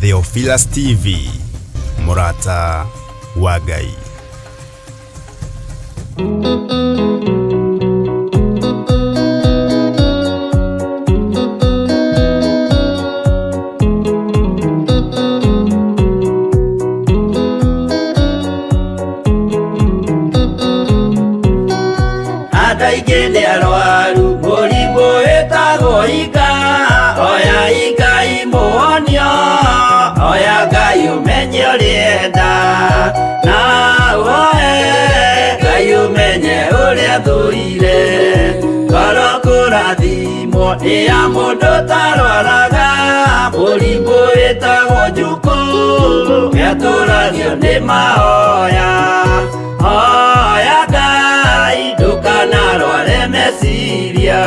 Theophilus TV, mũrata wa Ngai. Andũ aingĩ nĩ arwaru mũrimũ wĩtagwo inga, oya Ngai mũhonio, oya Ngai ũmenye ũrĩenda, na ũhoe Ngai ũmenye ũrĩa thũire. Ngoro kũrathimwo nĩ ya mũndũ ũtarwaraga, mũrimũ wĩtagwo njukũ, nĩatũragio nĩ mahoya. Hoya Ngai ndũkanarware meciria.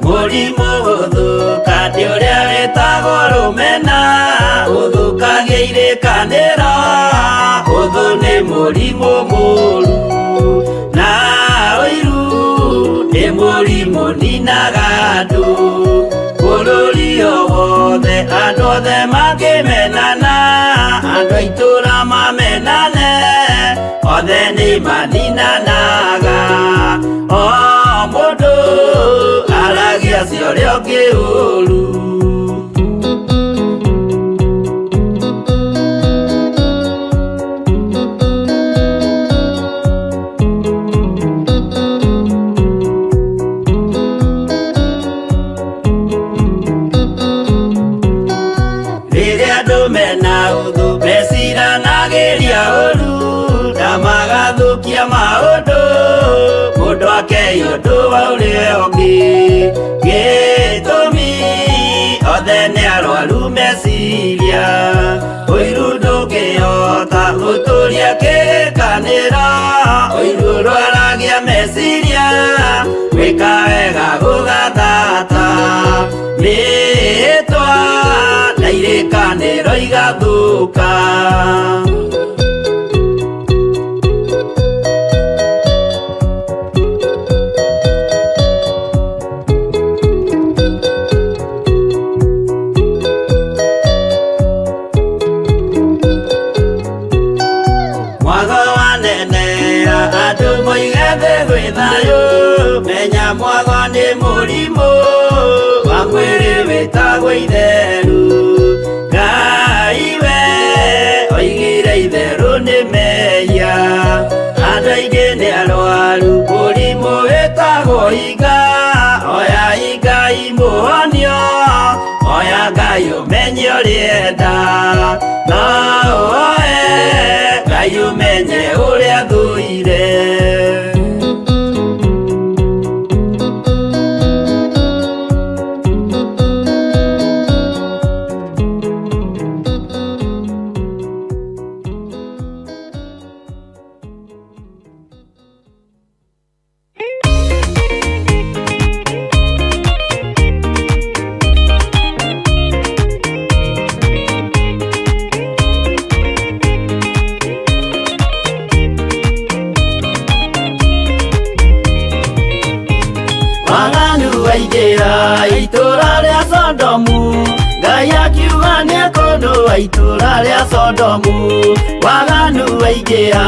Mũrimũ gũthũka nĩ ũrĩa wĩtagwo rũmena, ũthũkagia irĩkanĩro, ũthũ nĩ mũrimũ mũru, na ũiru nĩ mũrimũ ninaga andũ. Bũrũri o wothe andũ othe mangĩmenana, andũ a itũũra mamenane, othe nĩ maninanaga. O mũndũ aragia cia ũrĩa ũngĩ ũru. Rĩrĩa andũ mena ũthũ meciranagĩria ũru, na magathũkia maũndũ, mũndũ akei ũndũ wa ũrĩa ũngĩ. Gĩtũmi othe nĩ arwaru meciria, ũiru ndũngĩhota gũtũria kĩrĩkanĩro, ũiru ũrwaragia meciria, gwĩka wega gũgathata, mĩĩtwa na irĩkanĩro igathũka. Mwago wanenea andũ moige thĩ gwĩ thayũ, menya mwago nĩ mũrimũ wa mwĩrĩ wĩtagwo itheru. Ngai we oigire itherũ nĩ mehia, andũ aingĩ nĩ arwaru mũrimũ wĩtagwo inga, oya Ngai mũhonio, oya Ngai ũmenye ũrĩenda, na ũhoe Ngai ũmenye ũrĩa thũire. Waganu waingĩra itũũra rĩa Sodomu, Ngai akiuga nĩekũnũa itũũra rĩa Sodomu. Waganu waingĩra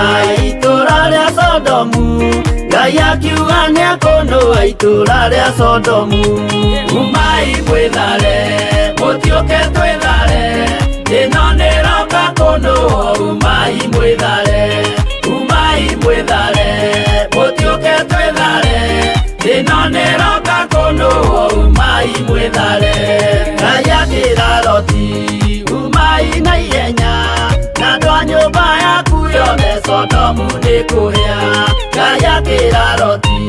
itũũra rĩa Sodomu, Ngai akiuga nĩekũnũa itũũra rĩa Sodomu. Umai mwĩthare, mũtiũke twĩthare, ĩno nĩroka kũnũo, umai mwĩthare, umai mwĩthare, mũtiũke twĩthare, ĩno nĩroka kũnũo, umai mwĩthare. Ngai akĩra Loti, umai na ihenya, na andũ a nyũmba yaku yothe Sodomu nĩkũhĩa. Ngai akĩra Loti,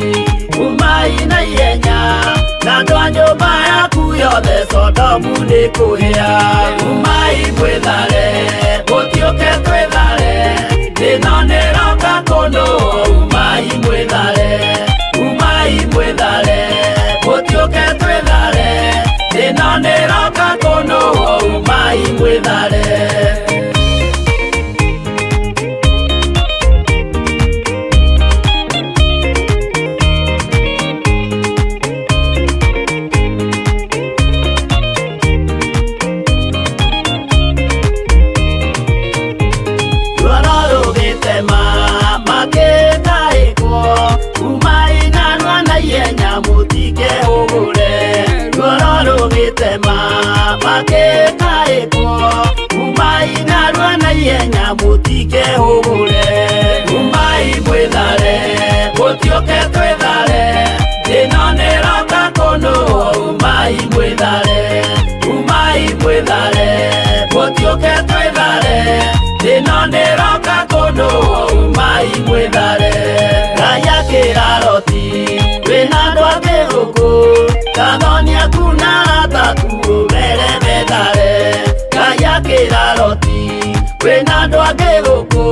umai na ihenya, na andũ a nyũmba yaku yothe Sodomu nĩkũhĩa. Umai mwĩthare, mũtiũke twĩthare, ĩno nĩroka kũnũo, umai mwĩthare, umai mwĩthare, mũtiũke twĩthare, ĩno nĩroka kũnũo, ĩkaĩkwo. Umai narua na ihenya mũtikehũgũre. Umai mwĩthare, mũtiũke twĩthare. Ĩno nĩroka kũnũhwo, umai mwĩthare. Umai mwĩthare, mũtiũke twĩthare. Ĩno nĩroka kũnũhwo, umai mwĩthare. Ngai akĩra Loti, wĩna andũ angĩ gũkũ, kathoni aku na arata aku ũmere methare. Ngai akĩra Loti, wĩna andũ angĩ gũkũ,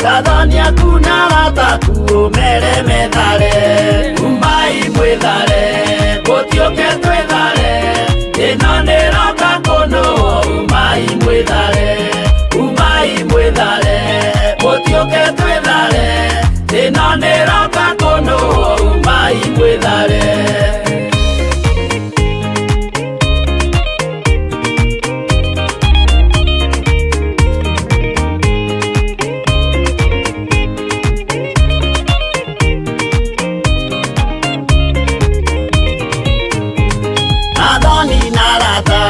kathoni aku na arata aku ũmere methare. Umai mwĩthare, mũtiũke twĩthare. Ĩno nĩroka kũnũhwo, umai mwĩthare. Umai mwĩthare, mũtiũke twĩthare. Ĩno nĩroka kũnũhwo, umai mwĩthare. Athoni na arata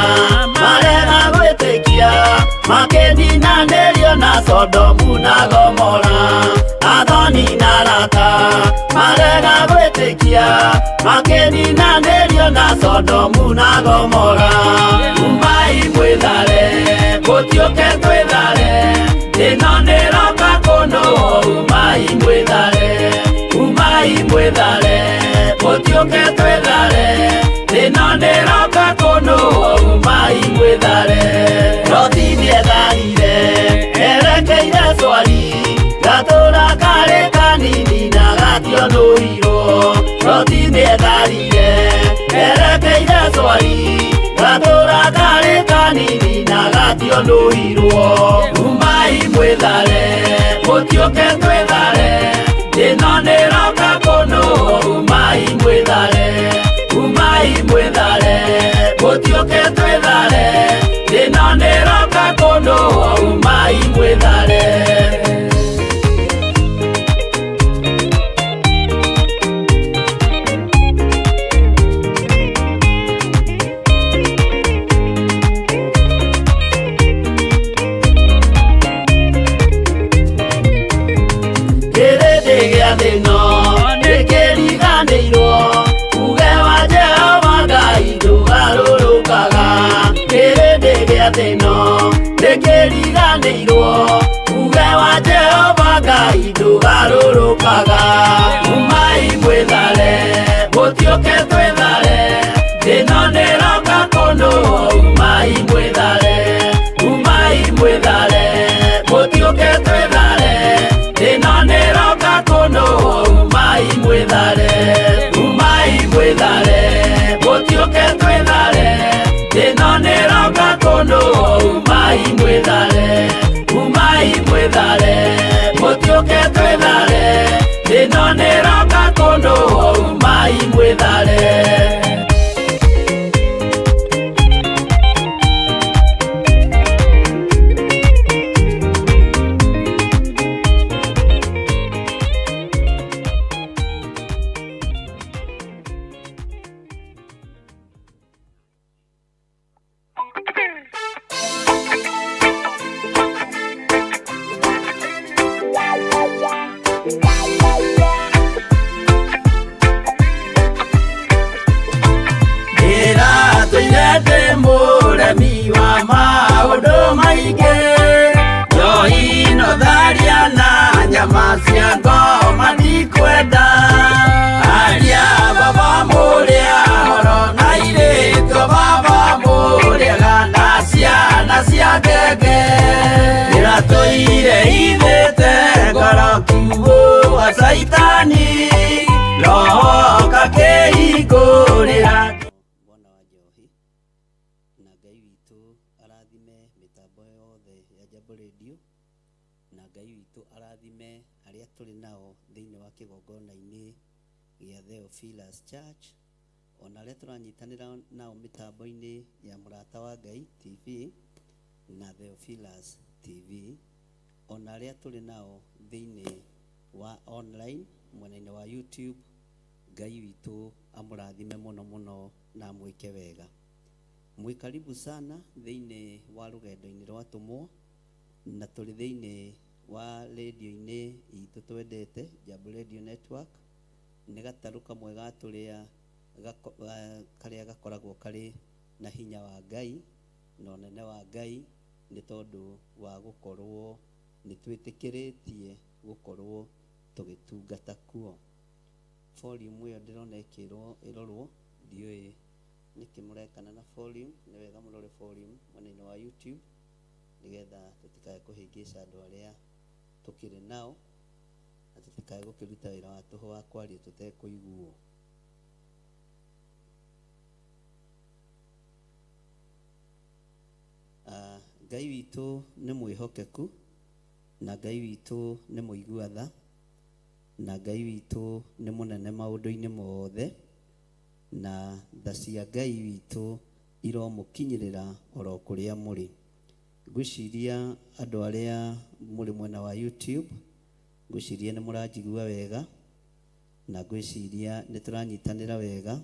marega gwĩtĩkia, makĩninanĩrio na Sodomu na Gomora. Athoni na arata marega gwĩtĩkia, makĩninanĩrio na Sodomu na Gomora. Umai mwĩthare, mũtiũke twĩthare. Ĩno nĩroka kũnũhwo, umai mwĩthare. Umai mwĩthare, mũtiũke twĩthare. Ĩno nĩroka kũnũhwo, umai mwĩthare. Loti nĩetharire, erekeire Swari, gatũra karĩ kanini na gationũirwo. Loti nĩetharire, erekeire Swari, gatũra karĩ kanini na gationũirwo. Umai mwĩthare, mũtiũke twĩthare. Ĩno nĩroka kũnũhwo, umai mwĩthare. Umai mwĩthare, mũtiũke twĩthare. Ĩno nĩroka kũnũhwo, umai mwĩthare. Kĩrĩndĩ gĩa thĩ ĩno nĩkĩriganĩirwo, uge wa Jehova Ngai ndũgarũrũkaga. Kĩrĩndĩ gĩa thĩ ĩno nĩkĩriganĩirwo, uge wa Jehova Ngai ndũgarũrũkaga. Umai mwĩthare, mũtiũke twĩthare. Ĩno nĩroka kũnũhwo, umai mwĩthare. Umai mwĩthare, mũtiũke twĩthare. Ĩno nĩroka kũnũhwo, umai mwĩthare. Umai mwĩthare, mũtiũke twĩthare. Ĩno nĩroka kũnũhwo, umai mwĩthare. Umai mwĩthare, mũtiũke twĩthare. Ĩno nĩroka kũnũhwo, umai mwĩthare. Ndĩratũire ndĩ mũremi wa maũndũ maingĩ, njohi no tharia na nyama cia ngoma ndikwenda. Aria baba mũrĩa horo na irĩtwo baba mũrĩaga na ciana cia ngenge. Ndĩratũire ithĩte ngoro kiugo wa Caitani, roho kakĩhingũrĩra. Mwana wa Njohi na Ngai witũ arathime mĩtambo yothe ya Jambo Radio, na Ngai witũ arathime arĩa tũrĩ nao thĩinĩ wa kĩgongona-inĩ gĩa Theophilus Church, ona arĩa tũranyitanĩra nao mĩtambo-inĩ ya Mũrata wa Ngai TV na Theophilus TV, ona arĩa tũrĩ nao thĩinĩ wa online mwena-inĩ wa YouTube. Ngai witũ amũrathime mũno mũno na amwĩke wega. Mwĩ karibu sana thĩinĩ wa rũgendo-inĩ rwa atũmwo, na tũrĩ thĩinĩ wa rĩndiũ-inĩ itũ twendete, Jambo Radio Network. Nĩ gatarũ kamwe ga tũrĩa karĩa gakoragwo karĩ na hinya wa Ngai na ũnene wa Ngai, nĩ tondũ wa gũkorwo nĩ twĩtĩkĩrĩtie gũkorwo tũgĩtungata kuo. Volume ĩyo ndĩrona ĩkĩrwo ĩrorwo, ndiũĩ nĩkĩ mũrekana na volume. Nĩ wega mũrore volume mwena-inĩ wa YouTube nĩgetha tũtikae kũhĩngĩca andũ arĩa tũkĩrĩ nao, na tũtikae gũkĩruta wĩra wa tũhũ wa kwaria tũtekũiguo. Ngai witũ nĩ mwĩhokeku, na Ngai witũ nĩ mũigua tha, na Ngai witũ nĩ mũnene maũndũ-inĩ mothe, na tha cia Ngai witũ iromũkinyĩrĩra oro kũrĩa mũrĩ. Ngwĩciria andũ arĩa mũrĩ mwena wa YouTube, ngwĩciria nĩ mũranjigua wega, na ngwĩciria nĩ tũranyitanĩra wega,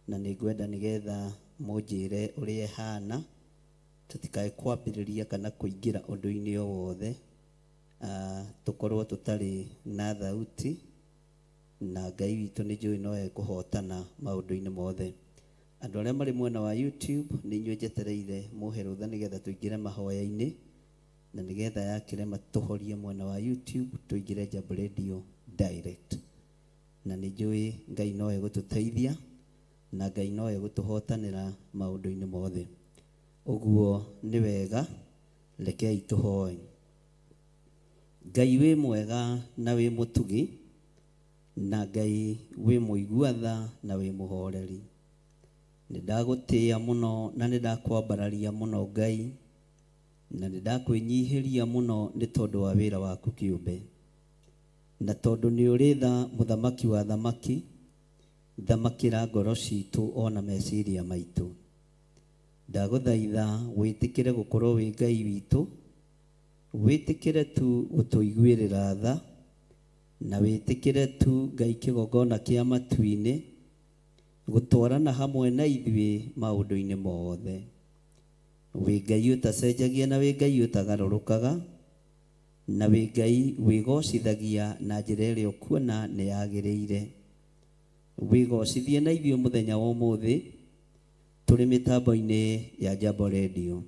na nĩ ngwenda nĩgetha mũnjĩre ũrĩa ĩhana, tũtikae kwambĩrĩria kana kũingĩra ũndũ-inĩ o wothe, tũkorwo tũtarĩ na thauti, na Ngai witũ nĩ njũĩ no ekũhotana maũndũ-inĩ mothe. Andũ arĩa marĩ mwena wa YouTube, nĩ inyuĩ njetereire mũhe rũtha nĩgetha tũingĩre mahoya-inĩ, na nĩgetha yakĩrema tũhorie mwena wa YouTube tũingĩre Jambo Radio direct. Na nĩ njũĩ Ngai no egũtũteithia, na Ngai no egũtũhotanĩra maũndũ-inĩ mothe. Ũguo nĩ wega, rekei tũhoe. Ngai wĩ mwega na wĩ mũtugi, na Ngai wĩ mũigua tha na wĩ mũhoreri. Nĩ ndagũtĩĩa mũno na nĩ ndakwambararia mũno Ngai, na nĩ ndakwĩnyihĩria mũno nĩ tondũ wa wĩra waku kĩũmbe. Na tondũ nĩ ũrĩ tha mũthamaki wa thamaki, thamakĩra ngoro citũ ona meciria maitũ. Ndagũthaitha wĩtĩkĩre gũkorwo wĩ Ngai witũ, wĩtĩkĩre tu gũtũiguĩrĩra tha, na wĩtĩkĩre tu Ngai kĩgongona kĩa matu-inĩ gũtwarana hamwe na ithuĩ maũndũ-inĩ mothe. Wĩ Ngai ũtacenjagia na wĩ Ngai ũtagarũrũkaga, na wĩ Ngai wĩgocithagia na njĩra ĩrĩa ũkuona nĩ yagĩrĩire. Wĩgocithie na ithuĩ mũthenya wa ũmũthĩ tũrĩ mĩtambo-inĩ ya Jambo Radio.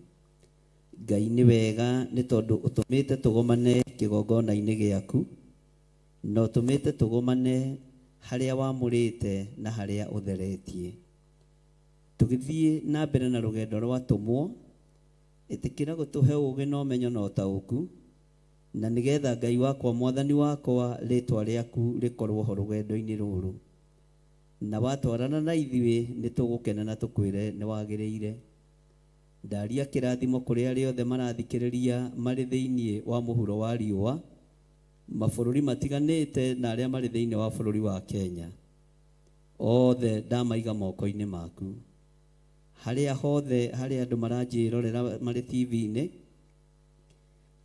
Ngai nĩ wega nĩ tondũ ũtũmĩte tũgomane kĩgongona-inĩ gĩaku, na ũtũmĩte tũgomane harĩa wamũrĩte na harĩa ũtheretie. Tũgĩthiĩ na mbere na rũgendo rwa atũmwo, ĩtĩkĩra gũtũhe ũũgĩ na ũmenyo na ũtaũku, na nĩgetha Ngai wakwa mwathani wakwa rĩtwa rĩaku rĩkorwo ho rũgendo-inĩ rũrũ. Na watwarana na ithuĩ nĩ tũgũkena na tũkwĩre nĩ wagĩrĩire. Ndaria kĩrathimo kũrĩ arĩa othe marathikĩrĩria marĩ thĩinĩ wa mũhuro wa riũa, mabũrũri matiganĩte na arĩa marĩ thĩinĩ wa bũrũri wa Kenya. Othe ndamaiga moko-inĩ maku. Harĩa hothe harĩa andũ maranjĩrorera marĩ TV-inĩ,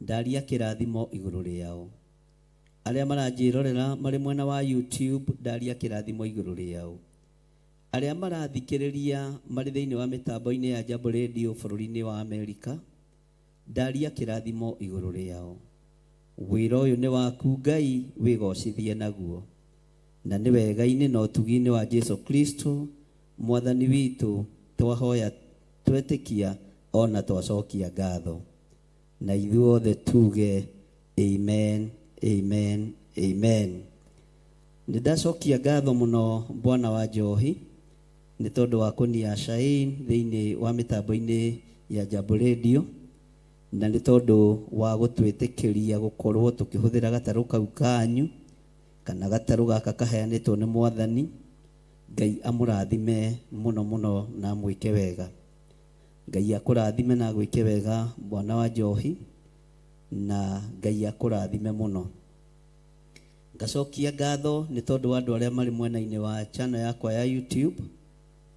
ndaria kĩrathimo igũrũ rĩao. Arĩa maranjĩrorera marĩ mwena wa YouTube, ndaria kĩrathimo igũrũ rĩao. Arĩa marathikĩrĩria marĩ thĩinĩ wa mĩtambo-inĩ ya Jambo Radio bũrũri-inĩ wa Amerika, ndaria kĩrathimo igũrũ rĩao. Wĩra ũyũ nĩ waku Ngai, wĩgocithie naguo. Na nĩ wega-inĩ na ũtugi-inĩ wa Jesu Kristo mwathani witũ, twahoya twetĩkia ona twacokia ngatho. Na ithuothe tuge amen, amen, amen. Nĩ ndacokia ngatho mũno Bwana wa Njohi nĩ tondũ wa kũnia Shain thĩinĩ wa mĩtambo-inĩ ya Jambo Radio, na nĩ tondũ wa gũtwĩtĩkĩria gũkorwo tũkĩhũthĩra gatarũ kau kanyu, kana gatarũ gaka kaheanĩtwo nĩ mwathani. Ngai amũrathime mũno mũno na amwĩke wega. Ngai akũrathime na agwĩke wega Bwana wa Njohi, na Ngai akũrathime mũno. Ngacokia ngatho nĩ tondũ wa andũ arĩa marĩ mwena-inĩ wa channel yakwa ya YouTube,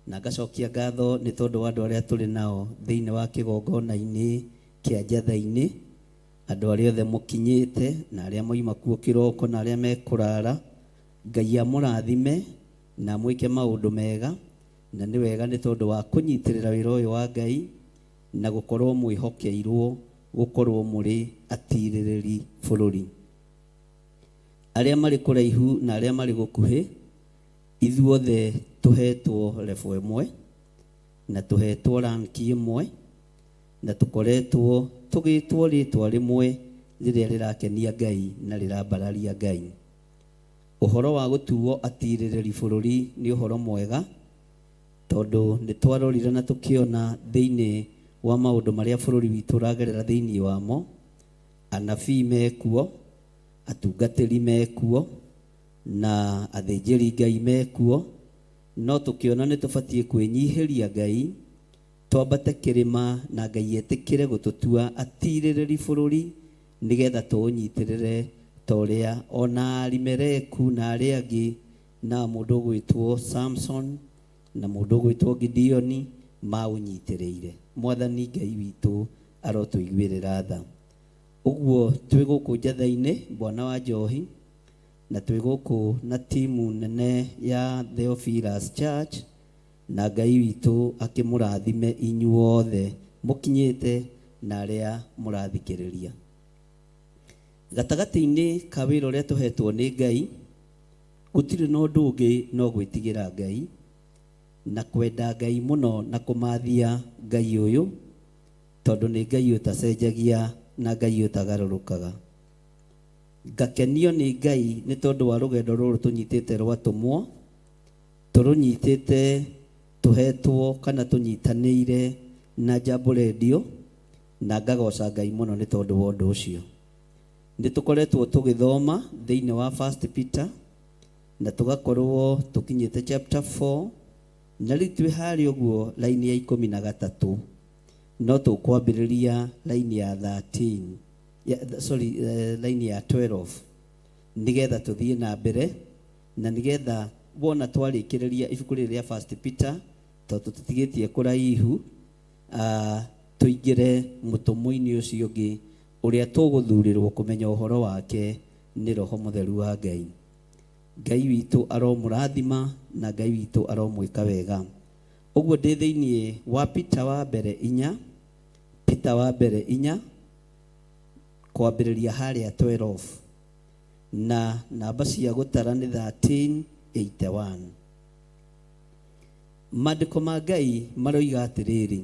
na ngacokia ngatho nĩ tondũ wa andũ arĩa tũrĩ nao thĩinĩ wa kĩgongona-inĩ kĩa Njatha-inĩ, andũ arĩa othe mũkinyĩte na arĩa moima kuo kĩroko na arĩa mekũrara. Ngai amũrathime na amwĩke maũndũ mega, Na nĩ wega nĩ tondũ wa kũnyitĩrĩra wĩra ũyũ wa Ngai na gũkorwo mwĩhokeirwo gũkorwo mũrĩ atirĩrĩri bũrũri. Arĩa marĩ kũraihu na arĩa marĩ gũkuhĩ, ithuothe tũhetwo level ĩmwe na tũhetwo rank ĩmwe na tũkoretwo tũgĩtwo rĩtwa rĩmwe rĩrĩa rĩrakenia Ngai na rĩrambararia Ngai. Ũhoro wa gũtuo atirĩrĩri bũrũri nĩ ũhoro mwega, tondũ nĩ twarorire na tũkĩona thĩinĩ wa maũndũ marĩa bũrũri witũ ũragerera thĩinĩ wamo, anabii mekuo, atungatĩri mekuo, na athĩnjĩri Ngai mekuo, no tũkĩona nĩ tũbatiĩ kwĩnyihĩria Ngai, twambate kĩrĩma na Ngai etĩkĩre gũtũtua atirĩrĩri bũrũri nĩgetha tũũnyitĩrĩre ta ũrĩa ona Alimeleku na arĩa angĩ na mũndũ ũgwĩtwo Samson na mũndũ ũgwĩtwo Gideoni maũnyitĩrĩire. Mwathani Ngai witũ arotũiguĩrĩra tha. Ũguo twĩ gũkũ Njatha-inĩ, Bwana wa Njohi, na twĩ gũkũ na timu nene ya Theophilus Church, na Ngai witũ akĩmũrathime inyuothe mũkinyĩte na arĩa mũrathikĩrĩria. Gatagatĩ-inĩ ka wĩra ũrĩa tũhetwo nĩ Ngai, gũtirĩ na ũndũ ũngĩ no gwĩtigĩra Ngai na kwenda Ngai mũno na kũmathia Ngai ũyũ, tondũ nĩ Ngai ũtacenjagia na Ngai ũtagarũrũkaga. Ngakenio nĩ Ngai nĩ tondũ wa rũgendo rũrũ tũnyitĩte rwa atũmwo, tũrũnyitĩte tũhetwo kana tũnyitanĩire na Jambo Radio, na ngagoca Ngai mũno nĩ tondũ wa ũndũ ũcio. Nĩ tũkoretwo tũgĩthoma thĩinĩ wa First Peter na tũgakorwo tũkinyĩte chapter 4, na rĩu twĩ harĩa ũguo laini ya 13, no tũkwambĩrĩria laini ya 13, ya, sorry, laini ya 12, nĩgetha tũthiĩ na mbere, na nĩgetha wona twarĩkĩrĩria ibuku rĩrĩ rĩa First Peter, tondũ tũtigĩtie kũraihu, tũingĩre mũtũmwo-inĩ ũcio ũngĩ ũrĩa tũgũthurĩrwo kũmenya ũhoro wake nĩ Roho Mũtheru wa Ngai. Ngai witũ aromũrathima na Ngai witũ aromwĩka wega. Ũguo ndĩ thĩinĩ wa Peter wa mbere inya, Peter wa mbere inya, kwambĩrĩria harĩa 12, na namba cia gũtara nĩ 1381. Maandĩko ma Ngai maroiga atĩrĩrĩ,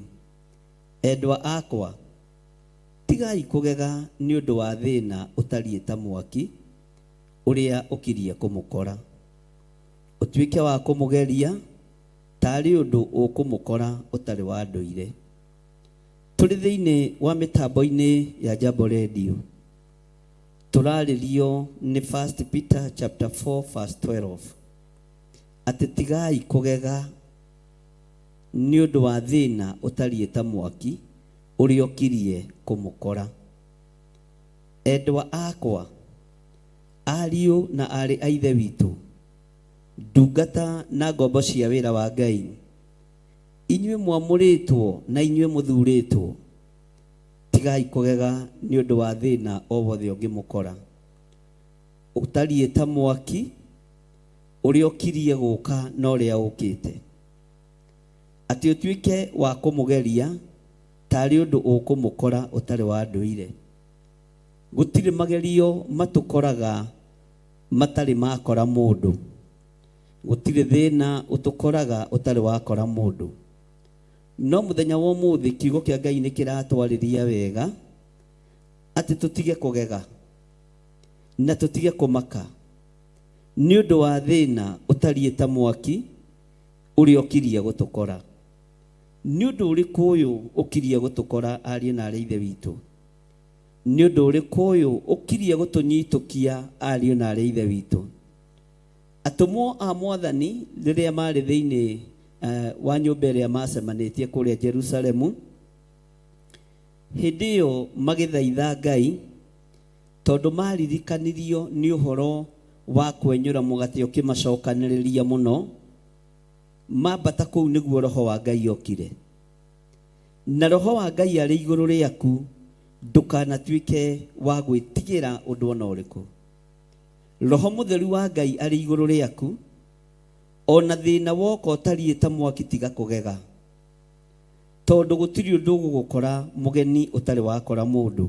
endwa akwa, tigai kũgega nĩ ũndũ wa thĩna ũtariĩ ta mwaki ũrĩa ũkirie kũmũkora, ũtuĩke wa kũmũgeria tarĩ ũndũ ũkũmũkora ũtarĩ wa ndũire. Tũrĩ thĩinĩ wa mĩtambo-inĩ ya Jambo Radio, tũrarĩrio nĩ First Peter chapter 4 verse 12, atĩ tigai kũgega nĩ ũndũ wa thĩna ũtariĩ ta mwaki ũrĩa ũkirie kũmũkora. Endwa akwa, ariũ na aarĩ a Ithe witũ, ndungata na ngombo cia wĩra wa Ngai, inyuĩ mwamũrĩtwo na inyuĩ mũthurĩtwo, tigai kũgega nĩ ũndũ wa thĩna o wothe ũngĩmũkora, ũtariĩ ta mwaki ũrĩa ũkirie gũka na ũrĩa ũkĩte, atĩ ũtuĩke wa kũmũgeria tarĩ ũndũ ũkũmũkora ũtarĩ wa ndũire. Gũtirĩ magerio matũkoraga matarĩ makora mũndũ, gũtirĩ thĩna ũtũkoraga ũtarĩ wakora mũndũ. No mũthenya wa ũmũthĩ kiugo kĩa Ngai nĩ kĩratwarĩria wega atĩ tũtige kũgega na tũtige kũmaka nĩ ũndũ wa thĩna ũtariĩ ta mwaki ũrĩa ũkirie gũtũkora. Nĩ ũndũ ũrĩkũ ũyũ ũkirie gũtũkora, ariũ na aarĩ a Ithe witũ? Nĩ ũndũ ũrĩkũ ũyũ ũkirie gũtũnyitũkia, ariũ na aarĩ a Ithe witũ? Atũmwo a Mwathani rĩrĩa marĩ thĩinĩ wa nyũmba ĩrĩa macemanĩtie kũrĩa Jerusalemu, hĩndĩ ĩyo magĩthaitha Ngai, tondũ maririkanirio nĩ ũhoro wa kwenyũra mũgate ũkĩmacokanĩrĩria mũno, mambata kũu nĩguo Roho wa Ngai okire. Na Roho wa Ngai arĩ igũrũ rĩaku, ndũkanatuĩke wa gwĩtigĩra ũndũ ona ũrĩkũ. Roho Mũtheru wa Ngai arĩ igũrũ rĩaku, Ona thĩna woka ũtariĩ ta mwaki tiga kũgega, tondũ gũtirĩ ũndũ ũgũgũkora mũgeni ũtarĩ wakora mũndũ.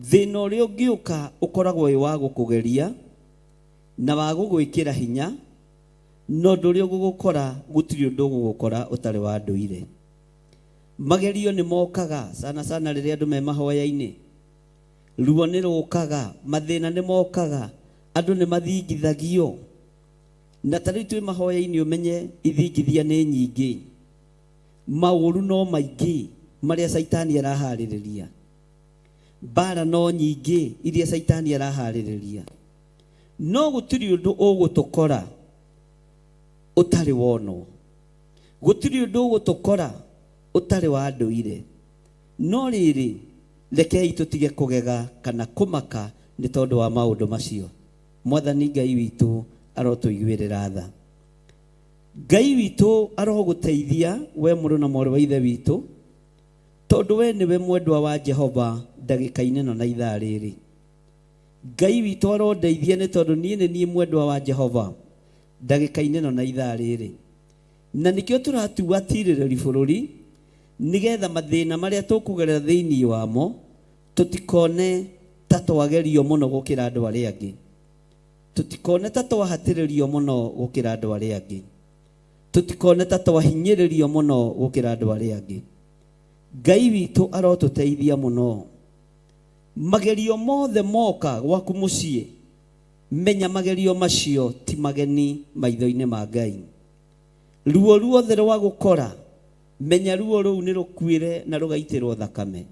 Thĩna ũrĩa ũngĩũka ũkoragwo wĩ wa gũkũgeria na wa gũgwĩkĩra hinya, no ũndũ ũrĩa ũgũgũkora gũtirĩ ũndũ ũgũgũkora ũtarĩ wa ndũire. Magerio nĩ mokaga sana sana rĩrĩa andũ me mahoya-inĩ. Ruo nĩ rũkaga, mathĩna nĩ mokaga, andũ nĩ mathingithagio. Na ta rĩu twĩ mahoya-inĩ ũmenye ithingithia nĩ nyingĩ, maũru no maingĩ marĩa caitani araharĩrĩria, mbara no nyingĩ iria caitani araharĩrĩria, no gũtirĩ ũndũ ũgũtũkora ũtarĩ wonwo, gũtirĩ ũndũ ũgũtũkora ũtarĩ wa ndũire. No rĩrĩ, rekei tũtige kũgega kana kũmaka nĩ tondũ wa maũndũ macio. Mwathani Ngai witũ arotũiguĩrĩra tha. Ngai witũ arogũteithia we mũrũ na mwarĩ wa ithe witũ, tondũ we nĩwe mwendwa wa Jehova ndagĩka-inĩ ĩno na ithaa rĩrĩ. Ngai witũ arondeithia nĩ tondũ niĩ nĩ niĩ mwendwa wa Jehova ndagĩka-inĩ ĩno na ithaa rĩrĩ. Na nĩkĩo tũratua tirĩrĩri bũrũri, nĩgetha mathĩna marĩa tũkũgerera thĩinĩ wamo tũtikone ta twagerio mũno gũkĩra andũ arĩa angĩ, tũtikone ta twahatĩrĩrio mũno gũkĩra andũ arĩa angĩ, tũtikone ta twahinyĩrĩrio mũno gũkĩra andũ arĩa angĩ. Ngai witũ arotũteithia mũno. Magerio mothe moka gwaku mũciĩ, menya magerio macio ti mageni maitho-inĩ ma Ngai. Ruo ruothe rwa gũkora, menya ruo rũu nĩ rũkuĩre na rũgaitĩrwo thakame.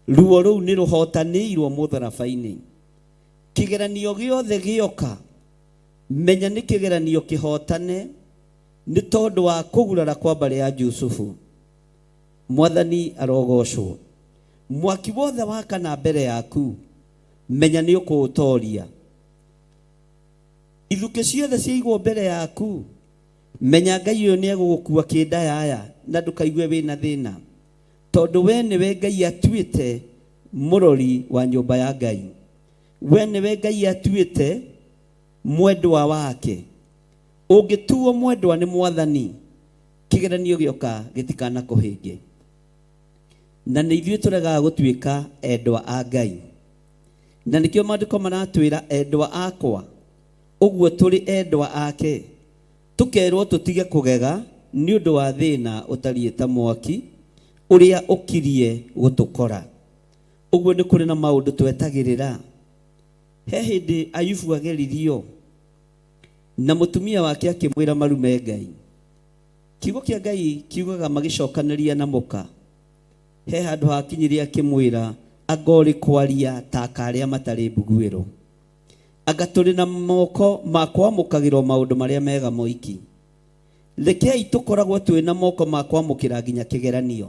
Ruo rũu nĩ rũhotanĩirwo mũtharaba-inĩ. Kĩgeranio gĩothe gĩoka, menya nĩ kĩgeranio kĩhotane nĩ tondũ wa kũgurara kwa mbarĩ ya Jusufu. Mwathani arogocwo. Mwaki wothe wakana mbere yaku, menya nĩ ũkũũtoria. Ithukĩ ciothe ciaigwo mbere yaku, menya Ngai ũyũ nĩ egũgũkua kĩndayaya na ndũkaigue wĩna thĩna, tondũ we nĩwe Ngai atuĩte mũrori wa nyũmba ya Ngai. We nĩwe Ngai atuĩte mwendwa wake. Ũngĩtuo mwendwa nĩ Mwathani, kĩgeranio gĩoka gĩtikanakũhĩnge. Na nĩ ithuĩ tũregaga gũtuĩka endwa a Ngai. Na nĩkĩo maandĩko maratwĩra endwa akwa, ũguo tũrĩ endwa ake, tũkerwo tũtige kũgega nĩ ũndũ wa thĩna ũtariĩ ta mwaki ũrĩa ũkirie gũtũkora. Ũguo nĩ kũrĩ na maũndũ twetagĩrĩra. He hĩndĩ Ayubu ageririo na mũtumia wake akĩmwĩra marume Ngai. Kiugo kĩa Ngai kiugaga magĩcokanĩria na mũka, he handũ hakinyire akĩmwĩra anga ũrĩ kwaria ta aka arĩa matarĩ mbuguĩro, anga tũrĩ na moko ma kwamũkagĩrwo maũndũ marĩa mega moiki. Rekei tũkoragwo twĩ na moko ma kwamũkĩra nginya kĩgeranio,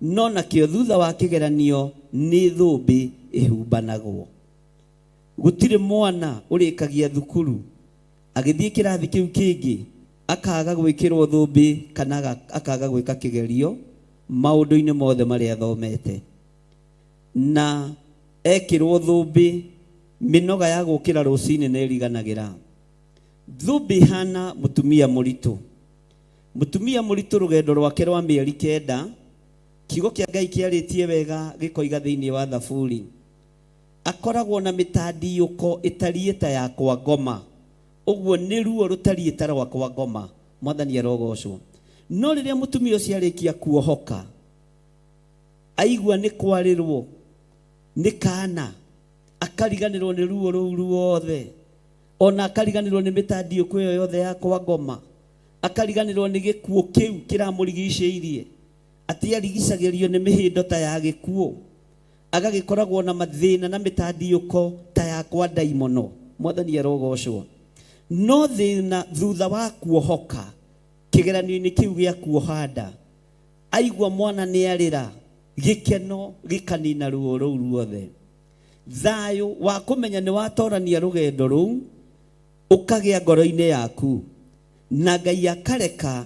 no nakĩo thutha wa kĩgeranio nĩ thũmbĩ ĩhumbanagwo. Gũtirĩ mwana ũrĩkagia thukuru agĩthiĩ kĩrathi kĩu kĩngĩ akaga gwĩkĩrwo thũmbĩ kana akaga gwĩka kĩgerio maũndũ-inĩ mothe marĩa athomete. Na ekĩrwo thũmbĩ, mĩnoga ya gũkĩra rũcinĩ nĩ ĩriganagĩra. Thũmbĩ ihana mũtumia mũritũ. Mũtumia mũritũ rũgendo rwake rwa mĩeri 9, kiugo kĩa Ngai kĩarĩtie wega gĩkoiga thĩinĩ wa Thaburi, akoragwo na mĩtandiũko ĩtariĩ ta ya kwa ngoma. Ũguo nĩ ruo rũtariĩ ta rwa kwa ngoma. Mwathani arogocwo. No rĩrĩa mũtumia ũcio arĩkia kuohoka, aigua nĩ kwarĩrwo nĩ kana, akariganĩrwo nĩ ruo rũu ruothe, ona akariganĩrwo nĩ mĩtandiũko ĩyo yothe ya kwa ngoma, akariganĩrwo nĩ gĩkuũ kĩu kĩramũrigicĩirie, atĩ arigicagĩrio nĩ mĩhĩndo ta ya gĩkuũ, agagĩkoragwo na mathĩna na mĩtandiũko ta ya kwa ndaimono. Mwathani arogocwo. No thĩna thutha wa kuohoka kĩgeranio-inĩ kĩu gĩa kuoha nda, aigua mwana nĩ arĩra, gĩkeno gĩkanina ruo rũu ruothe. Thayũ wa kũmenya nĩ watorania rũgendo rũu ũkagĩa ngoro-inĩ yaku, na Ngai akareka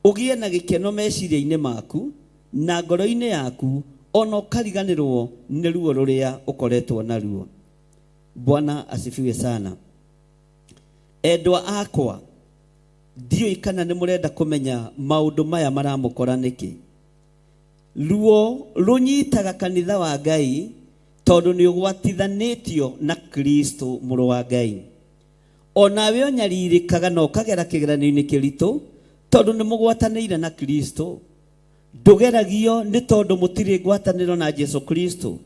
ũgĩe na gĩkeno meciria-inĩ maku na ngoro-inĩ yaku, ona ũkariganĩrwo nĩ ruo rũrĩa ũkoretwo naruo. Bwana asifiwe sana. Endwa akwa, ndiũĩ kana nĩ mũrenda kũmenya maũndũ maya maramũkora nĩkĩ. Ruo rũnyitaga kanitha wa Ngai tondũ nĩ ũgwatithanĩtio na Kristo mũrũ wa Ngai. Onawe ũnyarirĩkaga na ũkagera kĩgeranio-inĩ kĩritũ tondũ nĩ mũgwatanĩire na Kristo. Ndũgeragio nĩ tondũ mũtirĩ ngwatanĩro na Jesu Kristo.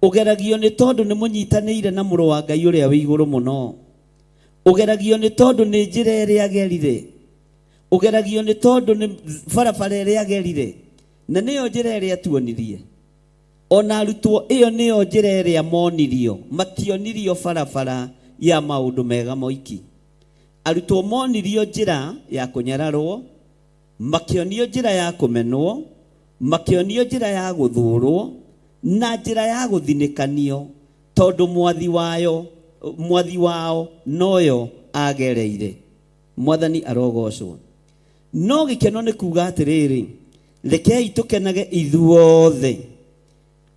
Ũgeragio nĩ tondũ nĩ mũnyitanĩire na mũrũ wa Ngai ũrĩa wĩ igũrũ mũno. Ũgeragio nĩ tondũ nĩ njĩra ĩrĩa agerire. Ũgeragio nĩ tondũ nĩ barabara ĩrĩa agerire, na nĩyo njĩra ĩrĩa atuonirie. Ona arutwo ĩyo nĩyo njĩra ĩrĩa monirio, mationirio barabara ya maũndũ mega moiki. Arutwo monirio njĩra ya kũnyararwo, makĩonio njĩra ya kũmenwo, makĩonio njĩra ya gũthũũrwo, na njĩra ya gũthinĩkanio, tondũ mwathi wayo, mwathi wao noyo agereire. Mwathani arogocwo. No gĩkeno nĩ kuga atĩrĩrĩ, rekei tũkenage ithuothe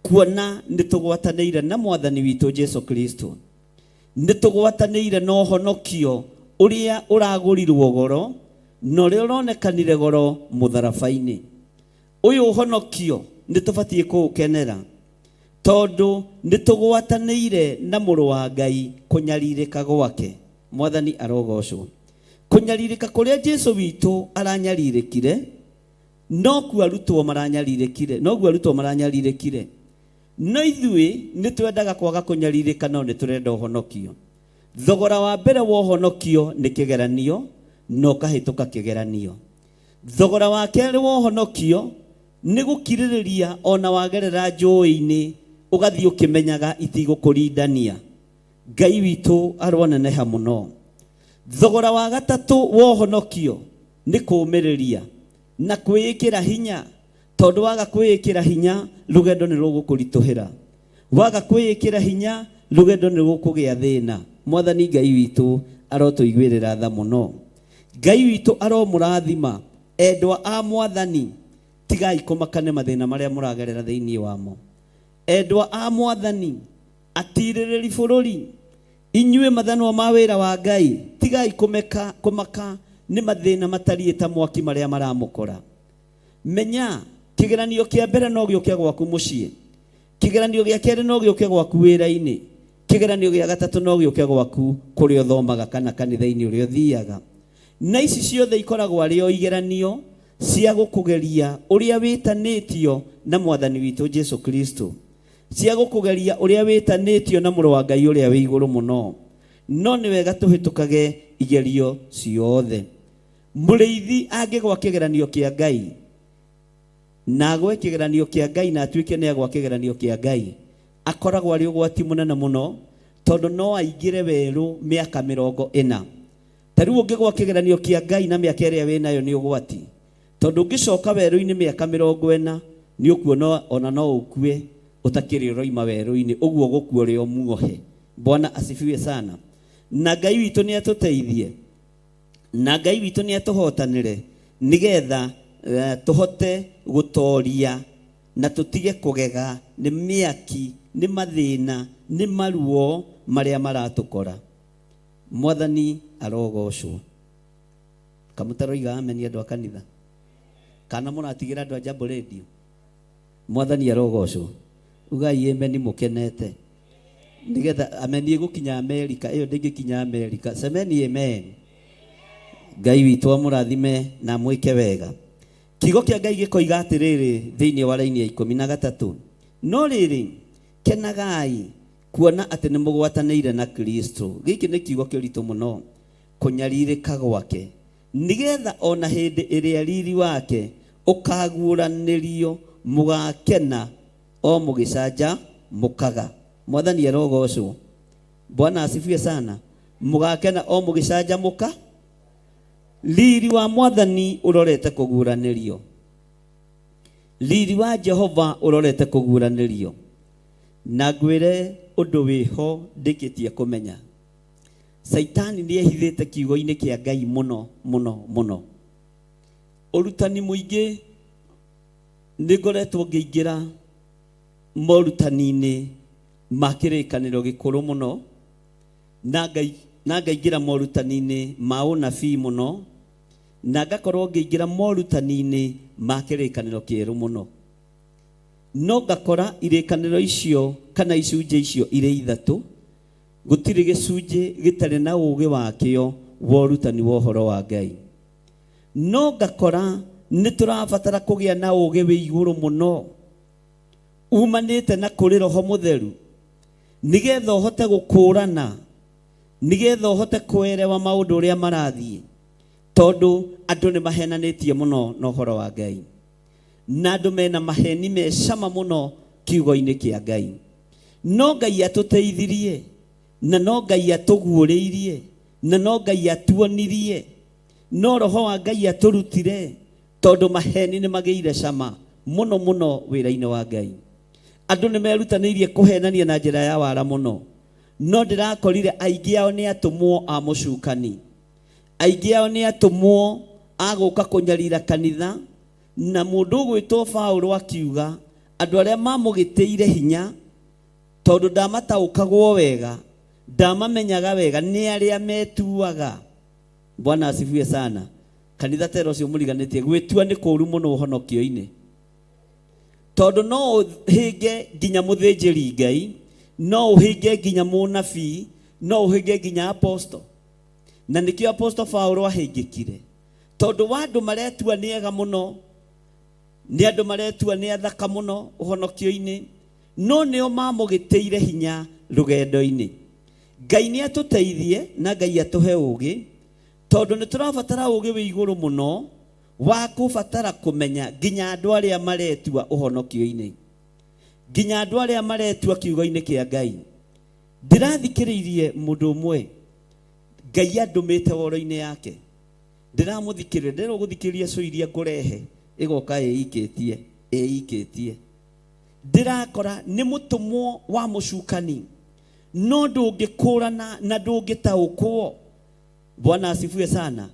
kuona nĩ tũgwatanĩire na mwathani witũ Jesu Kristo. Nĩ tũgwatanĩire na ũhonokio ũrĩa ũragũrirwo goro na ũrĩa ũronekanire goro mũtharaba-inĩ. Ũyũ ũhonokio nĩ tũbatiĩ kũũkenera tondũ nĩ tũgwatanĩire na mũrũ wa Ngai kũnyarirĩka gwake. Mwathani arogocwo. Kũnyarirĩka kũrĩa Jesu witũ aranyarirĩkire nokuo arutwo maranyarirĩkire, noguo arutwo maranyarirĩkire. No ithuĩ nĩ twendaga kwaga kũnyarirĩka no nĩ tũrenda ũhonokio. Thogora wa mbere wa ũhonokio nĩ kĩgeranio na ũkahĩtũka kĩgeranio. Thogora wa kerĩ wa ũhonokio nĩ gũkirĩrĩria ona wagerera njũĩ-inĩ ũgathiĩ ũkĩmenyaga itigũkũrindania. Ngai witũ aroneneha mũno. Thogora wa gatatũ wa ũhonokio nĩ kũũmĩrĩria na kwĩĩkĩra hinya, tondũ waga kwĩĩkĩra hinya rũgendo nĩ rũgũkũritũhĩra. Waga kwĩĩkĩra hinya rũgendo nĩ rũkũgĩa thĩna. Mwathani Ngai witũ arotũiguĩrĩra tha mũno. Ngai witũ aromũrathima. Endwa a Mwathani, tigai kũmaka nĩ mathĩna marĩa mũragerera thĩinĩ wamo. Endwa a Mwathani, atirĩrĩri bũrũri, inyuĩ mathanwa ma wĩra wa Ngai, tigai kũmaka nĩ mathĩna matariĩ ta mwaki marĩa maramũkora. Menya kĩgeranio kĩa mbere no gĩũke gwaku mũciĩ, kĩgeranio gĩa kerĩ no gĩũke gwaku wĩra-inĩ, kĩgeranio gĩa gatatũ no gĩũke gwaku kũrĩa ũthomaga kana kanitha-inĩ ũrĩa ũthiaga. Na ici ciothe ikoragwo arĩ o igeranio cia gũkũgeria ũrĩa wĩtanĩtio na Mwathani witũ Jesu Kristo, cia gũkũgeria ũrĩa wĩtanĩtio na mũrũ wa Ngai ũrĩa wĩ igũrũ mũno. No nĩ wega tũhĩtũkage igerio ciothe. Mũrĩithi angĩgwa kĩgeranio kĩa Ngai na agwe kĩgeranio kĩa Ngai na atuĩke nĩ agwa kĩgeranio kĩa Ngai, akoragwo arĩ ũgwati mũnene mũno, tondũ no aingĩre werũ mĩaka 40. Ta rĩu ũngĩgwa kĩgeranio kĩa Ngai na mĩaka ĩrĩa wĩnayo nĩ ũgwati, tondũ ũngĩcoka werũ-inĩ mĩaka 40 nĩ ũkuona ona no ũkue ũtakĩrĩ ũroima werũ-inĩ, ũguo ũgũkua ũrĩ o muohe. Bwana asifiwe sana. Na Ngai witũ nĩ atũteithie, na Ngai witũ nĩ atũhotanĩre, nĩgetha tũhote gũtoria na tũtige kũgega nĩ mĩaki, nĩ mathĩna, nĩ maruo marĩa maratũkora. Mwathani arogocwo. Kamũtaroiga amen andũ a kanitha, kana mũratigĩra andũ a Jambo Radio? Mwathani arogocwo. Ugai amen mũkenete, nĩgetha amen ĩgũkinya Amerika, ĩyo ndĩngĩkinya Amerika. Semeni amen. Ngai witũ amũrathime na amwĩke wega. Kiugo kĩa Ngai gĩkoiga atĩrĩrĩ thĩinĩ wa raini ya 13, no rĩrĩ, kenagai kuona atĩ nĩ mũgwatanĩire na Kristo. Gĩkĩ nĩ kiugo kĩritũ mũno, kũnyarirĩka gwake, nĩgetha ona hĩndĩ ĩrĩa riri wake ũkaguũranĩrio mũgakena o mũgĩcanja mũkaga. Mwathani arogocwo. Bwana asifiwe sana. Mũgakena o mũgĩcanja mũka. Riri wa Mwathani ũrorete kũguũranĩrio. Riri wa Jehova ũrorete kũguũranĩrio. Na ngwĩre ũndũ wĩho ndĩkĩtie kũmenya. Saitani nĩ ehithĩte kiugo-inĩ kĩa Ngai mũno mũno mũno. Ũrutani mũingĩ nĩ ngoretwo ngĩingĩra morutani-inĩ ma kĩrĩkanĩro gĩkũrũ mũno, na Na ngaingĩra morutani-inĩ ma ũnabii mũno, na ngakorwo ngĩingĩra morutani-inĩ ma kĩrĩkanĩro kĩerũ mũno. No ngakora irĩkanĩro icio kana icunjĩ icio irĩ ithatũ, gũtirĩ gĩcunjĩ gĩtarĩ na ũũgĩ wakĩo wa ũrutani wa ũhoro wa Ngai. No ngakora nĩ tũrabatara kũgĩa na ũũgĩ wĩ igũrũ mũno umanĩte na kũrĩ Roho Mũtheru, nĩgetha ũhote gũkũrana, nĩgetha ũhote kũerewa maũndũ ũrĩa marathiĩ, tondũ andũ nĩ mahenanĩtie mũno na ũhoro wa Ngai, na andũ mena maheni me cama mũno kiugo-inĩ kĩa Ngai. No Ngai atũteithirie, na no Ngai atũguũrĩirie, na no Ngai atuonirie, no Roho wa Ngai atũrutire, tondũ maheni nĩ magĩire cama mũno mũno wĩra-inĩ wa Ngai. Andũ nĩ merutanĩirie kũhenania na njĩra ya wara mũno, no ndĩrakorire aingĩ ao nĩ atũmwo a mũcukani, aingĩ ao nĩ atũmwo a gũka kũnyarira kanitha. Na mũndũ ũgwĩtwo Paũlũ akiuga andũ arĩa mamũgĩtĩire hinya, tondũ ndamataũkagwo wega, ndamamenyaga wega, nĩ arĩa metuaga. Bwana asifiwe sana. Kanitha tera ũcio mũriganĩtie, gwĩtua nĩ kũũru mũno ũhonokio-inĩ, tondũ no ũhĩnge nginya mũthĩnjĩri Ngai, no ũhĩnge nginya mũnabii, no ũhĩnge nginya apostle. Na nĩkĩo apostle Paũlũ ahĩngĩkire, tondũ wa andũ maretua nĩ ega mũno, nĩ andũ maretua nĩ athaka mũno ũhonokio-inĩ, no nĩo mamũgĩtĩire hinya rũgendo-inĩ. Ngai nĩ atũteithie na Ngai atũhe ũũgĩ, tondũ nĩ tũrabatara ũũgĩ wĩ igũrũ mũno wa kũbatara kũmenya nginya andũ arĩa maretua ũhonokio-inĩ, nginya andũ arĩa maretua kiugo-inĩ kĩa Ngai. Ndĩrathikĩrĩirie mũndũ ũmwe Ngai andũmĩte woro-inĩ yake, ndĩramũthikĩrĩria, ndĩrerwo gũthikĩrĩria cũ iria ngũrehe ĩgoka ĩikĩtie ĩikĩtie. Ndĩrakora nĩ mũtũmwo wa mũcukani, no ndũngĩkũrana na ndũngĩtaũkwo. Bwana asifiwe sana.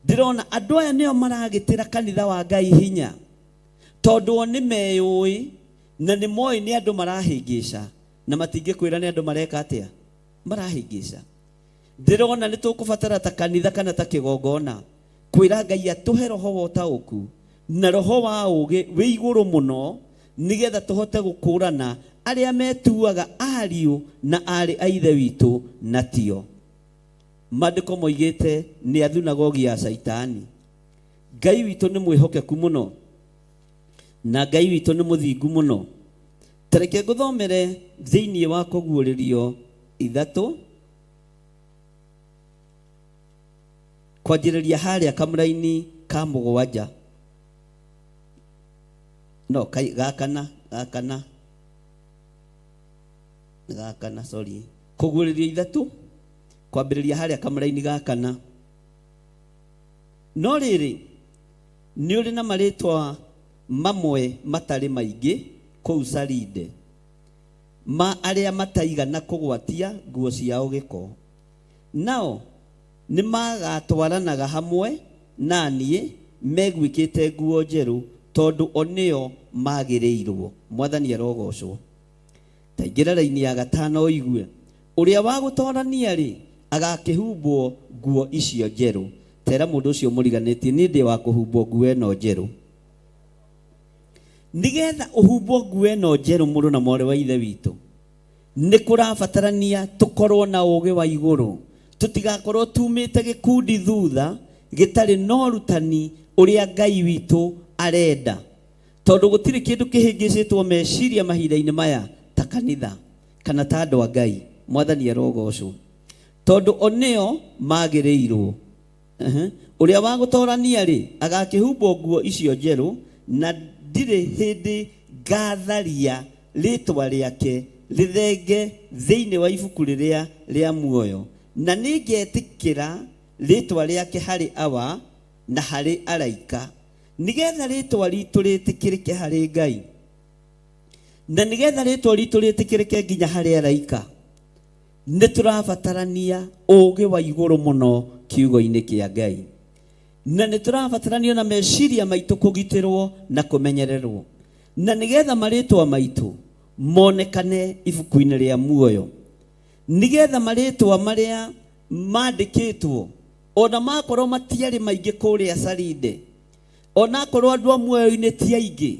Ndĩrona andũ aya nĩo maragĩtĩra kanitha wa Ngai hinya, tondũ o nĩ meyũĩ na nĩ moĩ nĩ andũ marahĩngĩca, na matingĩkwĩra nĩ andũ mareka atĩa, marahĩngĩca. Ndĩrona nĩ tũkũbatara ta kanitha kana ta kĩgongona kwĩra Ngai atũhe roho wa ũtaũku na roho wa ũũgĩ wĩ igũrũ mũno, nĩgetha tũhote gũkũrana arĩa metuaga ariũ na aarĩ a Ithe witũ na tio. Maandĩko moigĩte nĩ a thunagogi ya Caitani. Ngai witũ nĩ mwĩhokeku mũno, na Ngai witũ nĩ mũthingu mũno. Ta reke ngũthomere thĩinĩ wa Kũguũrĩrio ithatũ, kwanjĩrĩria harĩa kamũraini ka mũgwanja, no gakana, gakana, gakana, sorry, Kũguũrĩrio ithatũ kwambĩrĩria harĩa kamũraini ga kana. No rĩrĩ, nĩ ũrĩ na marĩtwa mamwe matarĩ maingĩ kũu Saride, ma arĩa mataigana kũgwatia nguo ciao gĩko. Nao nĩmagatwaranaga hamwe na niĩ meguĩkĩte nguo njerũ, tondũ o nĩo magĩrĩirwo. Mwathani arogocwo. Ta ingĩra raini ya gatano ũigue. Ũrĩa wa gũtorania-rĩ, agakĩhumbwo nguo icio njerũ. Tera mũndũ ũcio mũriganĩtie, niĩ ndĩ wa kũhumbwo nguo ĩno njerũ. Nĩgetha ũhumbwo nguo ĩno njerũ, mũrũ na mwarĩ wa Ithe witũ, nĩ kũrabatarania tũkorwo na ũũgĩ wa igũrũ. Tũtigakorwo tumĩte gĩkundi thutha gĩtarĩ na ũrutani ũrĩa Ngai witũ arenda. Tondũ gũtirĩ kĩndũ kĩhĩngĩcĩtwo meciria mahinda-inĩ maya ta kanitha kana ta andũ a Ngai. Mwathani arogocwo. Tondũ o nĩo magĩrĩirwo. Ũrĩa wa gũtorania-rĩ, agakĩhumbwo nguo icio njerũ, na ndirĩ hĩndĩ ngatharia rĩĩtwa rĩake rĩthenge thĩinĩ wa ibuku rĩrĩa rĩa muoyo, na nĩngetĩkĩra rĩĩtwa rĩake harĩ Awa na harĩ araika. Nĩgetha rĩĩtwa ritũ rĩtĩkĩrĩke harĩ Ngai, na nĩgetha rĩĩtwa ritũ rĩtĩkĩrĩke nginya harĩ araika, nĩ tũrabatarania ũũgĩ wa igũrũ mũno kiugo-inĩ kĩa Ngai, na nĩ tũrabatarania na meciria maitũ kũgitĩrwo na kũmenyererwo, na nĩgetha marĩtwa maitũ monekane ibuku-inĩ rĩa muoyo, nĩgetha marĩtwa marĩa Mandĩkĩtwo ona makorwo matiarĩ maingĩ kũrĩa Saride, onakorwo andũ a muoyo-inĩ ti aingĩ,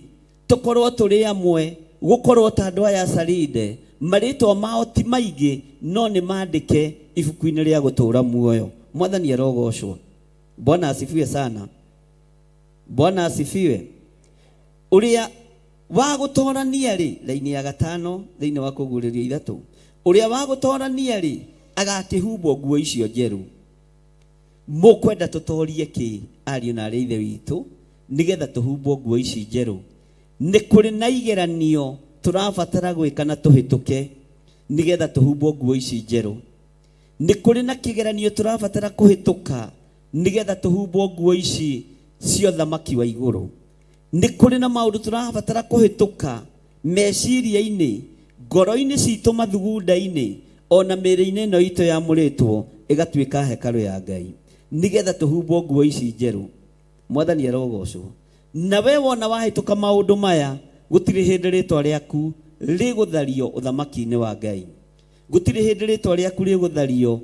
tũkorwo tũrĩ amwe gũkorwo ta andũ aya a Saride, marĩtwa mao ti maingĩ no nĩ mandĩke ibuku-inĩ rĩa gũtũũra muoyo. Mwathani arogocwo. Bwana asifiwe sana. Bwana asifiwe. Ũrĩa wa gũtorania rĩ, raini ya gatano thĩinĩ wa kũguũrĩrio ithatũ, ũrĩa wa gũtorania rĩ agakĩhumbwo nguo icio njerũ. Mũkwenda tũtorie kĩ, ariũ na arĩ ithe witũ, nĩgetha tũhumbwo nguo ici njerũ? Nĩ kũrĩ na igeranio tũrabatara gwĩka na tũhĩtũke nĩgetha tũhumbwo nguo ici njerũ. Nĩ kũrĩ na kĩgeranio tũrabatara kũhĩtũka nĩgetha tũhumbwo nguo ici cia ũthamaki wa igũrũ. Nĩ kũrĩ na maũndũ tũrabatara kũhĩtũka meciria-inĩ, ngoro-inĩ citũ, mathugunda-inĩ, ona mĩĩrĩ-inĩ ĩno itũ yamũrĩtwo ĩgatuĩka hekarũ ya Ngai, nĩgetha tũhumbwo nguo ici njerũ. Mwathani arogocwo. Na we wona wahĩtũka maũndũ maya, gũtirĩ hĩndĩ rĩtwa rĩaku rĩgũthario ũthamaki-inĩ wa Ngai. Gũtirĩ hĩndĩ rĩtwa rĩaku rĩgũthario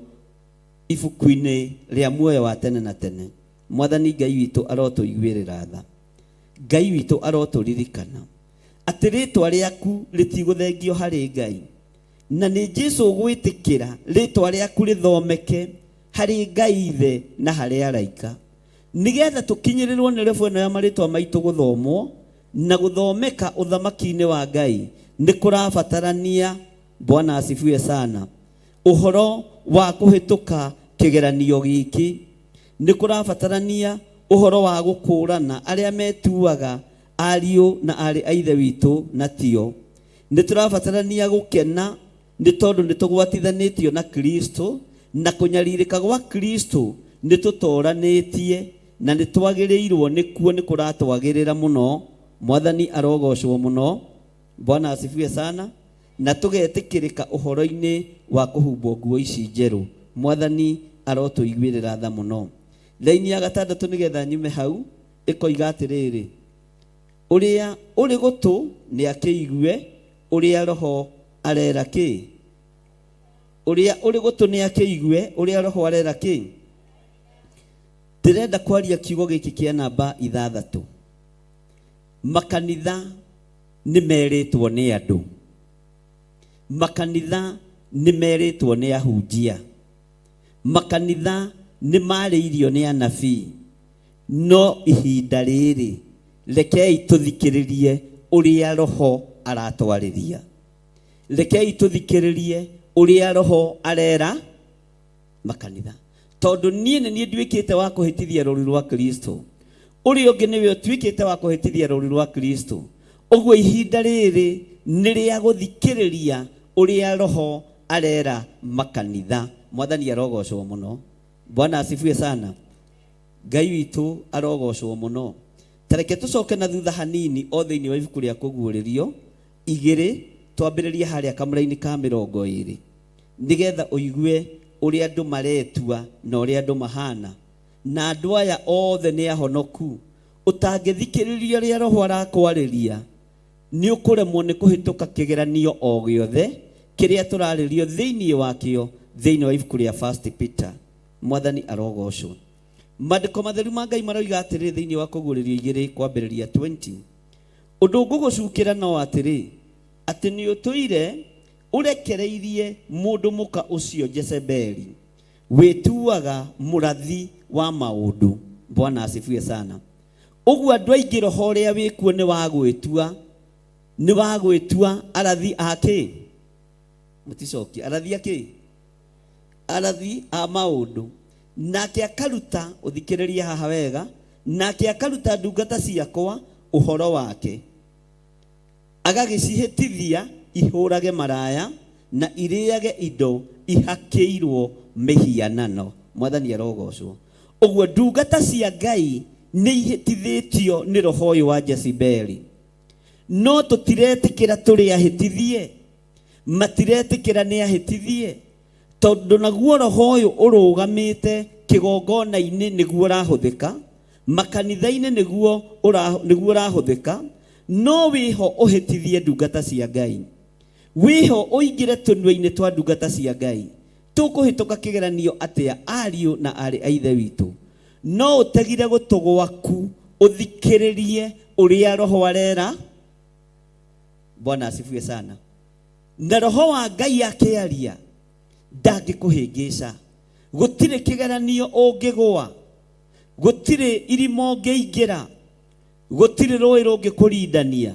ibuku-inĩ rĩa muoyo wa tene na tene. Mwathani Ngai witũ arotũiguĩrĩra tha. Ngai witũ arotũririkana atĩ rĩtwa rĩaku rĩtigũthengio harĩ Ngai, na nĩ Jesu ũgwĩtĩkĩra rĩtwa rĩaku rĩthomeke harĩ Ngai Ithe na harĩ araika, nĩgetha tũkinyĩrĩrwo nĩ rebu ĩno ya marĩtwa maitũ gũthomwo na gũthomeka ũthamaki-inĩ wa Ngai. Nĩ kũrabatarania, Bwana asifiwe sana, ũhoro wa kũhĩtũka kĩgeranio gĩkĩ. Nĩ kũrabatarania ũhoro wa gũkũrana arĩa metuaga ariũ na arĩ a ithe witũ na tio. Nĩ tũrabatarania gũkena nĩ tondũ nĩ tũgwatithanĩtio na Kristo, na kũnyarirĩka gwa Kristo nĩ tũtoranĩtie na nĩ twagĩrĩirwo nĩkuo, nĩ kũratwagĩrĩra mũno. Mwathani arogocwo mũno. Bwana asifiwe sana. Na tũgetĩkĩrĩka ũhoro-inĩ wa kũhumbwo nguo ici njerũ. Mwathani arotũiguĩrĩra tha mũno. Raini ya gatandatũ nĩgetha nyume hau ĩkoiga atĩrĩrĩ, ũrĩa ũrĩ gũtũ nĩ akĩigue ũrĩa Roho arera kĩ. Ũrĩa ũrĩ gũtũ nĩ akĩigue ũrĩa Roho arera kĩ. Ndĩrenda kwaria kiugo gĩkĩ kĩa namba ithathatũ. Makanitha nĩ merĩtwo nĩ andũ. Makanitha nĩ merĩtwo nĩ ahunjia. Makanitha nĩ marĩirio nĩ anabii. No ihinda rĩrĩ rekei tũthikĩrĩrie ũrĩa Roho aratwarĩria. Rekei tũthikĩrĩrie ũrĩa Roho arera makanitha. Tondũ niĩ nĩ niĩ nduĩkĩte wa kũhĩtithia rũũru rwa Kristo. Ũrĩa ũngĩ nĩwe ũtuĩkĩte wa kũhĩtithia rũũru rwa Kristo. Ũguo ihinda rĩrĩ nĩ rĩa gũthikĩrĩria ũrĩa Roho arera makanitha. Mwathani arogocwo mũno. Bwana asifiwe sana. Ngai witũ arogocwo mũno. Tareke tũcoke na thutha hanini o thĩinĩ wa ibuku rĩa kũguũrĩrio igĩrĩ, twambĩrĩrie harĩa kamũra-inĩ ka mĩrongo ĩrĩ, nĩgetha ũigue ũrĩa andũ maretua na ũrĩa andũ mahana. Na andũ aya othe nĩ ahonoku. Ũtangĩthikĩrĩria ũrĩa Roho arakwarĩria, nĩ ũkũremwo nĩ kũhĩtũka kĩgeranio o gĩothe kĩrĩa tũrarĩrio thĩinĩ wakĩo thĩinĩ wa ibuku rĩa First Peter. Mwathani arogocwo. Maandĩko matheru ma Ngai maroiga atĩrĩ thĩinĩ wa kũguũrĩrio igĩrĩ kwambĩrĩria 20, ũndũ ngũgũcukĩra no atĩrĩ, atĩ nĩ ũtũire ũrekereirie mũndũ mũka ũcio Jezebeli, wĩtuaga mũrathi wa maũndũ. Bwana asifiwe sana. Ũguo andũ aingĩ roho ũrĩa wĩkuo nĩ wa gwĩtua, nĩ wa gwĩtua arathi a kĩ? Mũticokie, arathi a kĩ? Arathi a maũndũ. Nake akaruta, ũthikĩrĩrie haha wega, nake akaruta ndungata ciakwa ũhoro wake, agagĩcihĩtithia ihũrage maraya na irĩage indo ihakĩirwo mĩhianano. Mwathani arogocwo. Ũguo ndungata cia Ngai nĩ ihĩtithĩtio nĩ roho ũyũ wa Jezebeli. No tũtiretĩkĩra tũrĩ ahĩtithie, matiretĩkĩra nĩ ahĩtithie, tondũ naguo roho ũyũ ũrũgamĩte kĩgongona-inĩ nĩguo ũrahũthĩka, makanitha-inĩ nĩguo ũrahũthĩka, no wĩho ũhĩtithie ndungata cia Ngai, wĩho ũingĩre tũnua-inĩ twa ndungata cia Ngai. Tũkũhĩtũka kĩgeranio atĩa ariũ na aarĩ a Ithe witũ? No ũtegire gũtũ gwaku ũthikĩrĩrie ũrĩa Roho arera. Bwana asifiwe sana. Na Roho wa Ngai akĩaria ndangĩkũhĩngĩca. Gũtirĩ kĩgeranio ũngĩgũa, gũtirĩ irima ũngĩingĩra, gũtirĩ rũĩ rũngĩkũrindania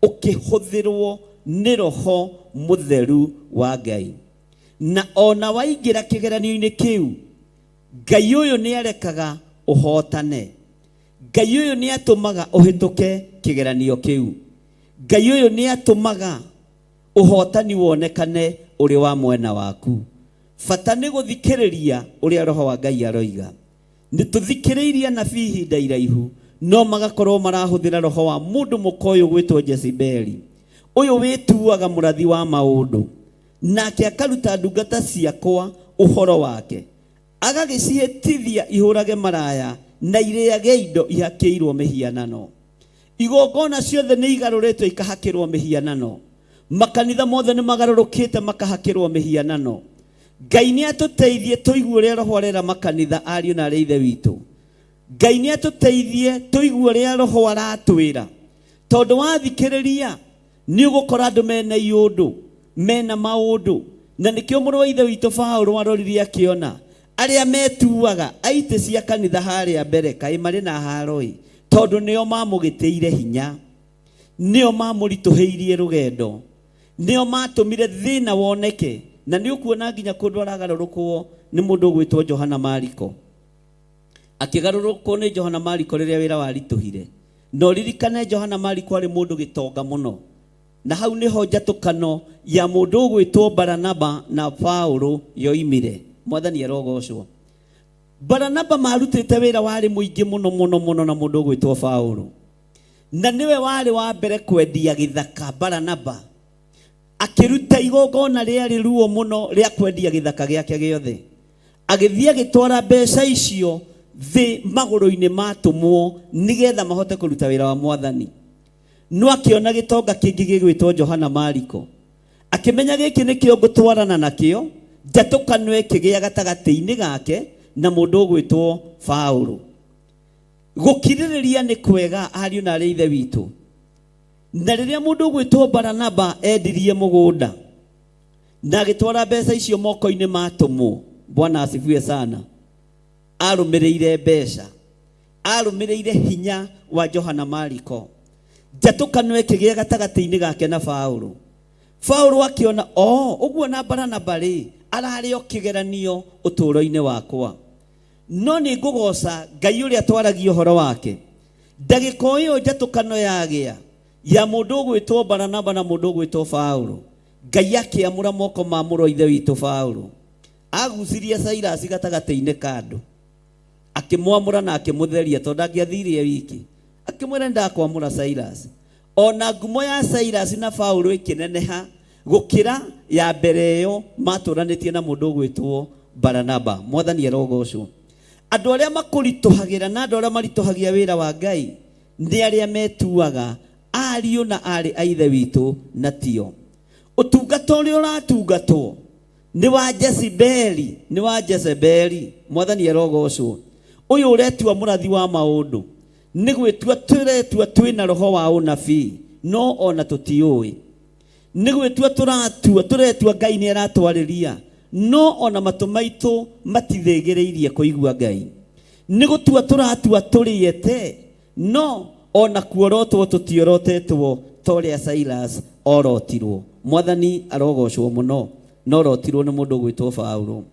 ũkĩhũthĩrwo nĩ Roho Mũtheru wa Ngai. Na ona waingĩra kĩgeranio-inĩ kĩu, Ngai ũyũ nĩ arekaga ũhotane. Ngai ũyũ nĩ atũmaga ũhĩtũke kĩgeranio kĩu. Ngai ũyũ nĩ atũmaga ũhotani wonekane ũrĩ wa mwena waku. Bata nĩ gũthikĩrĩria ũrĩa Roho wa Ngai aroiga. Nĩ tũthikĩrĩirie anabii ihinda iraihu, no magakorwo marahũthĩra roho wa mũndũ mũka ũyũ gwĩtwo Jezebeli, ũyũ wĩtuaga mũrathi wa maũndũ, nake akaruta ndungata ciakwa ũhoro wake, agagĩciĩtithia ihũrage maraya na irĩage indo ihakĩirwo mĩhianano. Igongona ciothe nĩ igarũrĩtwo ikahakĩrwo mĩhianano. Makanitha mothe nĩ magarũrũkĩte makahakĩrwo mĩhianano. Ngai nĩ atũteithie tũigue ũrĩa Roho arera makanitha, ariũ na arĩ Ithe witũ. Ngai nĩ atũteithie tũigue ũrĩa Roho aratwĩra, tondũ wathikĩrĩria nĩ ũgũkora andũ mena iũndũ, mena maũndũ. Na nĩkĩo mũrũ wa Ithe witũ Paũlũ aroririe akĩona arĩa metuaga aitĩ cia kanitha harĩa mbere kaĩ marĩ na haro-ĩ, tondũ nĩo mamũgĩtĩire hinya, nĩo mamũritũhĩirie rũgendo, nĩo matũmire thĩna woneke. Na nĩ ũkuona nginya kũndũ aragarũrũkwo nĩ mũndũ ũgwĩtwo Johana Mariko. Akĩgarũrũkwo nĩ Johana Mariko rĩrĩa wĩra waritũhire. Na ũririkane Johana Mariko arĩ mũndũ gĩtonga mũno. Na hau nĩho njatũkano ya mũndũ ũgwĩtwo Baranaba na Paũlũ yoimire. Mwathani arogocwo. Baranaba marutĩte wĩra warĩ mũingĩ mũno mũno mũno na mũndũ ũgwĩtwo Paũlũ. Na nĩwe warĩ wa mbere kwendia gĩthaka. Baranaba akĩruta igongona rĩarĩ ruo mũno rĩa kwendia gĩthaka gĩake gĩothe. Agĩthiĩ agĩtwara mbeca icio thĩ magũrũ-inĩ ma atũmwo nĩgetha mahote kũruta wĩra wa Mwathani. No akĩona gĩtonga kĩngĩ gĩgwĩtwo Johana Mariko, akĩmenya gĩkĩ nĩkĩo ngũtwarana nakĩo, njatũkano ĩkĩgĩa gatagatĩ-inĩ gake na mũndũ ũgwĩtwo Paũlũ. Gũkirĩrĩria nĩ kwega, ariũ na arĩ Ithe witũ. Na rĩrĩa mũndũ ũgwĩtwo Baranaba endirie mũgũnda na agĩtwara mbeca icio moko-inĩ ma atũmwo, Bwana asifiwe sana, arũmĩrĩire mbeca, arũmĩrĩire hinya wa Johana Mariko. Njatũkano ĩkĩgĩa gatagatĩ-inĩ gake na Paũlũ. Paũlũ akĩona, o ũguo na Baranaba rĩ, ararĩ o kĩgeranio ũtũũro-inĩ wakwa. No nĩ ngũgooca Ngai ũrĩa twaragia ũhoro wake. Ndagĩka o ĩyo njatũkano yagĩa ya mũndũ ũgwĩtwo Baranaba na mũndũ ũgwĩtwo Paũlũ, Ngai akĩamũra moko ma mũrũ wa Ithe witũ Paũlũ. Agucirie Silas gatagatĩ-inĩ ka andũ, akĩmwamũra na akĩmũtheria, tondũ ndangĩathire e wiki. Akĩmwĩra, nĩndakwamũra Silas. Ona ngumo ya Silas na Paũlũ ĩkĩneneha gũkĩra ya mbere ĩyo matũranĩtie na mũndũ ũgwĩtwo Baranaba. Mwathani arogocwo. Andũ arĩa makũritũhagĩra na andũ arĩa maritũhagia wĩra wa Ngai nĩ arĩa metuaga ariũ na aarĩ a Ithe witũ na tio. Ũtungata ũrĩa ũratungatwo nĩ wa Jezebeli, nĩ wa Jezebeli. Mwathani arogocwo. Ũyũ ũretua mũrathi wa maũndũ nĩ gwĩtua tũretua twĩna roho wa ũnabii, no ona tũtiũĩ. Nĩ gwĩtua tũratua, tũretua Ngai nĩ aratwarĩria, no ona matũ maitũ matithĩgĩrĩirie kũigua Ngai. Nĩ gũtua tũratua tũrĩete, no ona kuorotwo tũtiorotetwo ta ũrĩa Silas orotirwo. Mwathani arogocwo mũno, no orotirwo nĩ mũndũ ũgwĩtwo Paũlũ.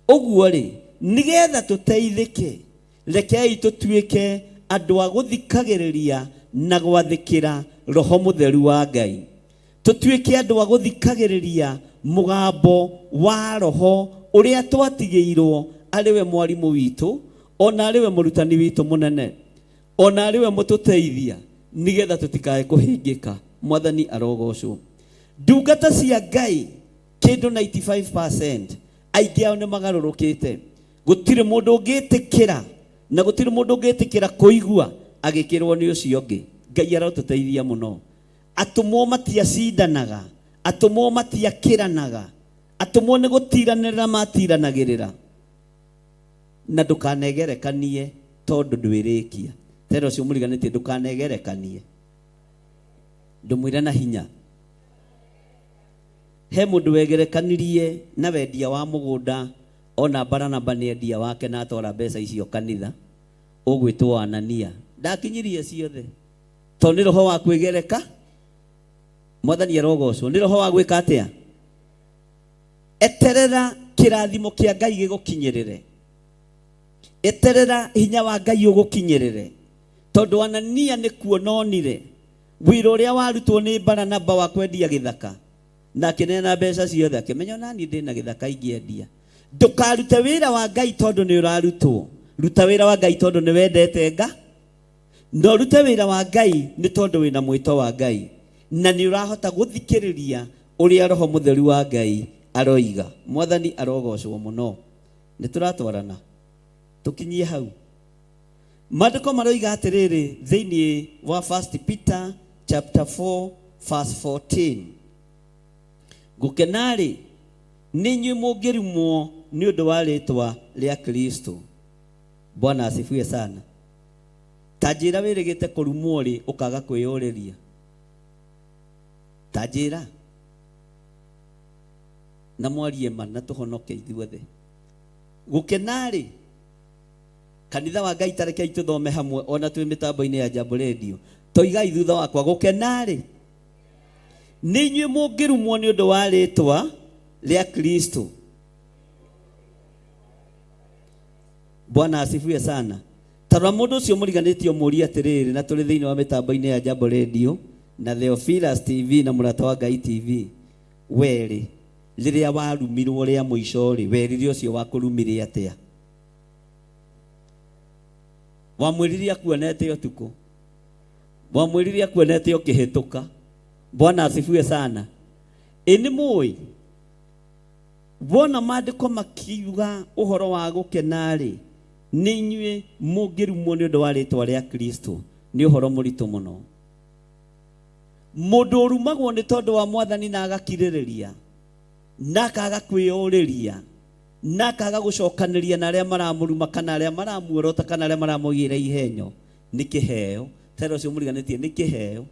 Ũguo rĩ, nĩgetha tũteithĩke, rekei tũtuĩke andũ a gũthikagĩrĩria na gwathĩkĩra Roho Mũtheru wa Ngai. Tũtuĩke andũ a gũthikagĩrĩria mũgambo wa Roho ũrĩa twatigĩirwo arĩ we mwarimũ witũ, ona arĩ we mũrutani witũ mũnene, ona arĩ we mũtũteithia, nĩgetha tũtikae kũhĩngĩka. Mwathani arogocwo. Ndungata cia Ngai kĩndũ 95% aingĩ ao nĩ magarũrũkĩte. Gũtirĩ mũndũ ũngĩtĩkĩra, na gũtirĩ mũndũ ũngĩtĩkĩra kũigua agĩkĩrwo nĩ ũcio ũngĩ. Ngai arotũteithia mũno. Atũmwo matiacindanaga, atũmwo matiakĩranaga, Atũmwo nĩ gũtiranĩrĩra matiranagĩrĩra. Na ndũkanegerekanie tondũ ndwĩrĩkia. Tera ũcio mũriganĩtie ndũkanegerekanie. Ndũmwĩre na hinya. He mũndũ wegerekanirie na wendia wa mũgũnda ona Baranaba nĩ endia wake na atwara mbeca icio kanitha ũgwĩtwo Anania. Ndakinyirie ciothe. Tondũ nĩ roho wa kwĩgereka. Mwathani arogocwo. Nĩ roho wa gwĩka atĩa? Eterera kĩrathimo kĩa Ngai gĩgũkinyĩrĩre. Eterera hinya wa Ngai ũgũkinyĩrĩre. Tondũ Anania nĩ kuona onire wĩra ũrĩa warutwo nĩ Baranaba wa kwendia gĩthaka na akĩneana mbeca ciothe akĩmenya ona niĩ ndĩna gĩthaka ingĩendia. Ndũkarute wĩra wa Ngai tondũ nĩ ũrarutwo. Ruta wĩra wa Ngai tondũ nĩ wendete Nga. Na ũrute wĩra wa Ngai nĩ tondũ wĩna mwĩto wa Ngai na nĩ ũrahota gũthikĩrĩria ũrĩa Roho Mũtheru wa Ngai aroiga. Mwathani arogocwo mũno. Nĩ tũratwarana tũkinyie hau. Maandĩko maroiga atĩrĩrĩ thĩinĩ wa 1 Peter chapter 4 verse 14. Gũkena-rĩ, nĩ inyuĩ mũngĩrumwo nĩ ũndũ wa rĩĩtwa rĩa Kristo. Bwana asifiwe sana. Ta njĩra wĩrĩgĩte kũrumwo rĩ ũkaga kwĩyũrĩria. Ta njĩra. Na mwarie ma na tũhonoke ithuothe. Gũkena-rĩ, kanitha wa Ngai tarekei tũthome hamwe ona twĩ mĩtambo-inĩ ya Jambo Radio. Toigai thutha wakwa, gũkena-rĩ, nĩ inyuĩ mũngĩrumwo nĩ ũndũ wa rĩĩtwa rĩa Kristo. Bwana asifiwe sana. Tarora mũndũ ũcio mũriganĩtie ũmũrie atĩrĩrĩ, na tũrĩ thĩinĩ wa mĩtambo-inĩ ya Jambo Radio na Theophilus TV na Mũrata wa Ngai TV, werĩ rĩrĩa warumirwo rĩa mũico rĩ, werire ũcio wakũrumire atĩa? Wamwĩrire akuonete ũtukũ, wamwĩrire akuonete ũkĩhĩtũka. Bwana asifiwe sana. Ĩ nĩ mũĩ wona maandĩko makiuga ũhoro wa gũkena-rĩ, nĩ inyuĩ mũngĩrumwo nĩ ũndũ wa rĩtwa rĩa Kristo. Nĩ ũhoro mũritũ mũno. Mũndũ ũrumagwo nĩ tondũ wa Mwathani na agakirĩrĩria na akaga kwĩyũrĩria na akaga gũcokanĩria na arĩa maramũruma kana arĩa maramuorota kana arĩa maramũigĩra ihenyo nĩ kĩheo. Tera ũcio mũriganĩtie nĩ kĩheo.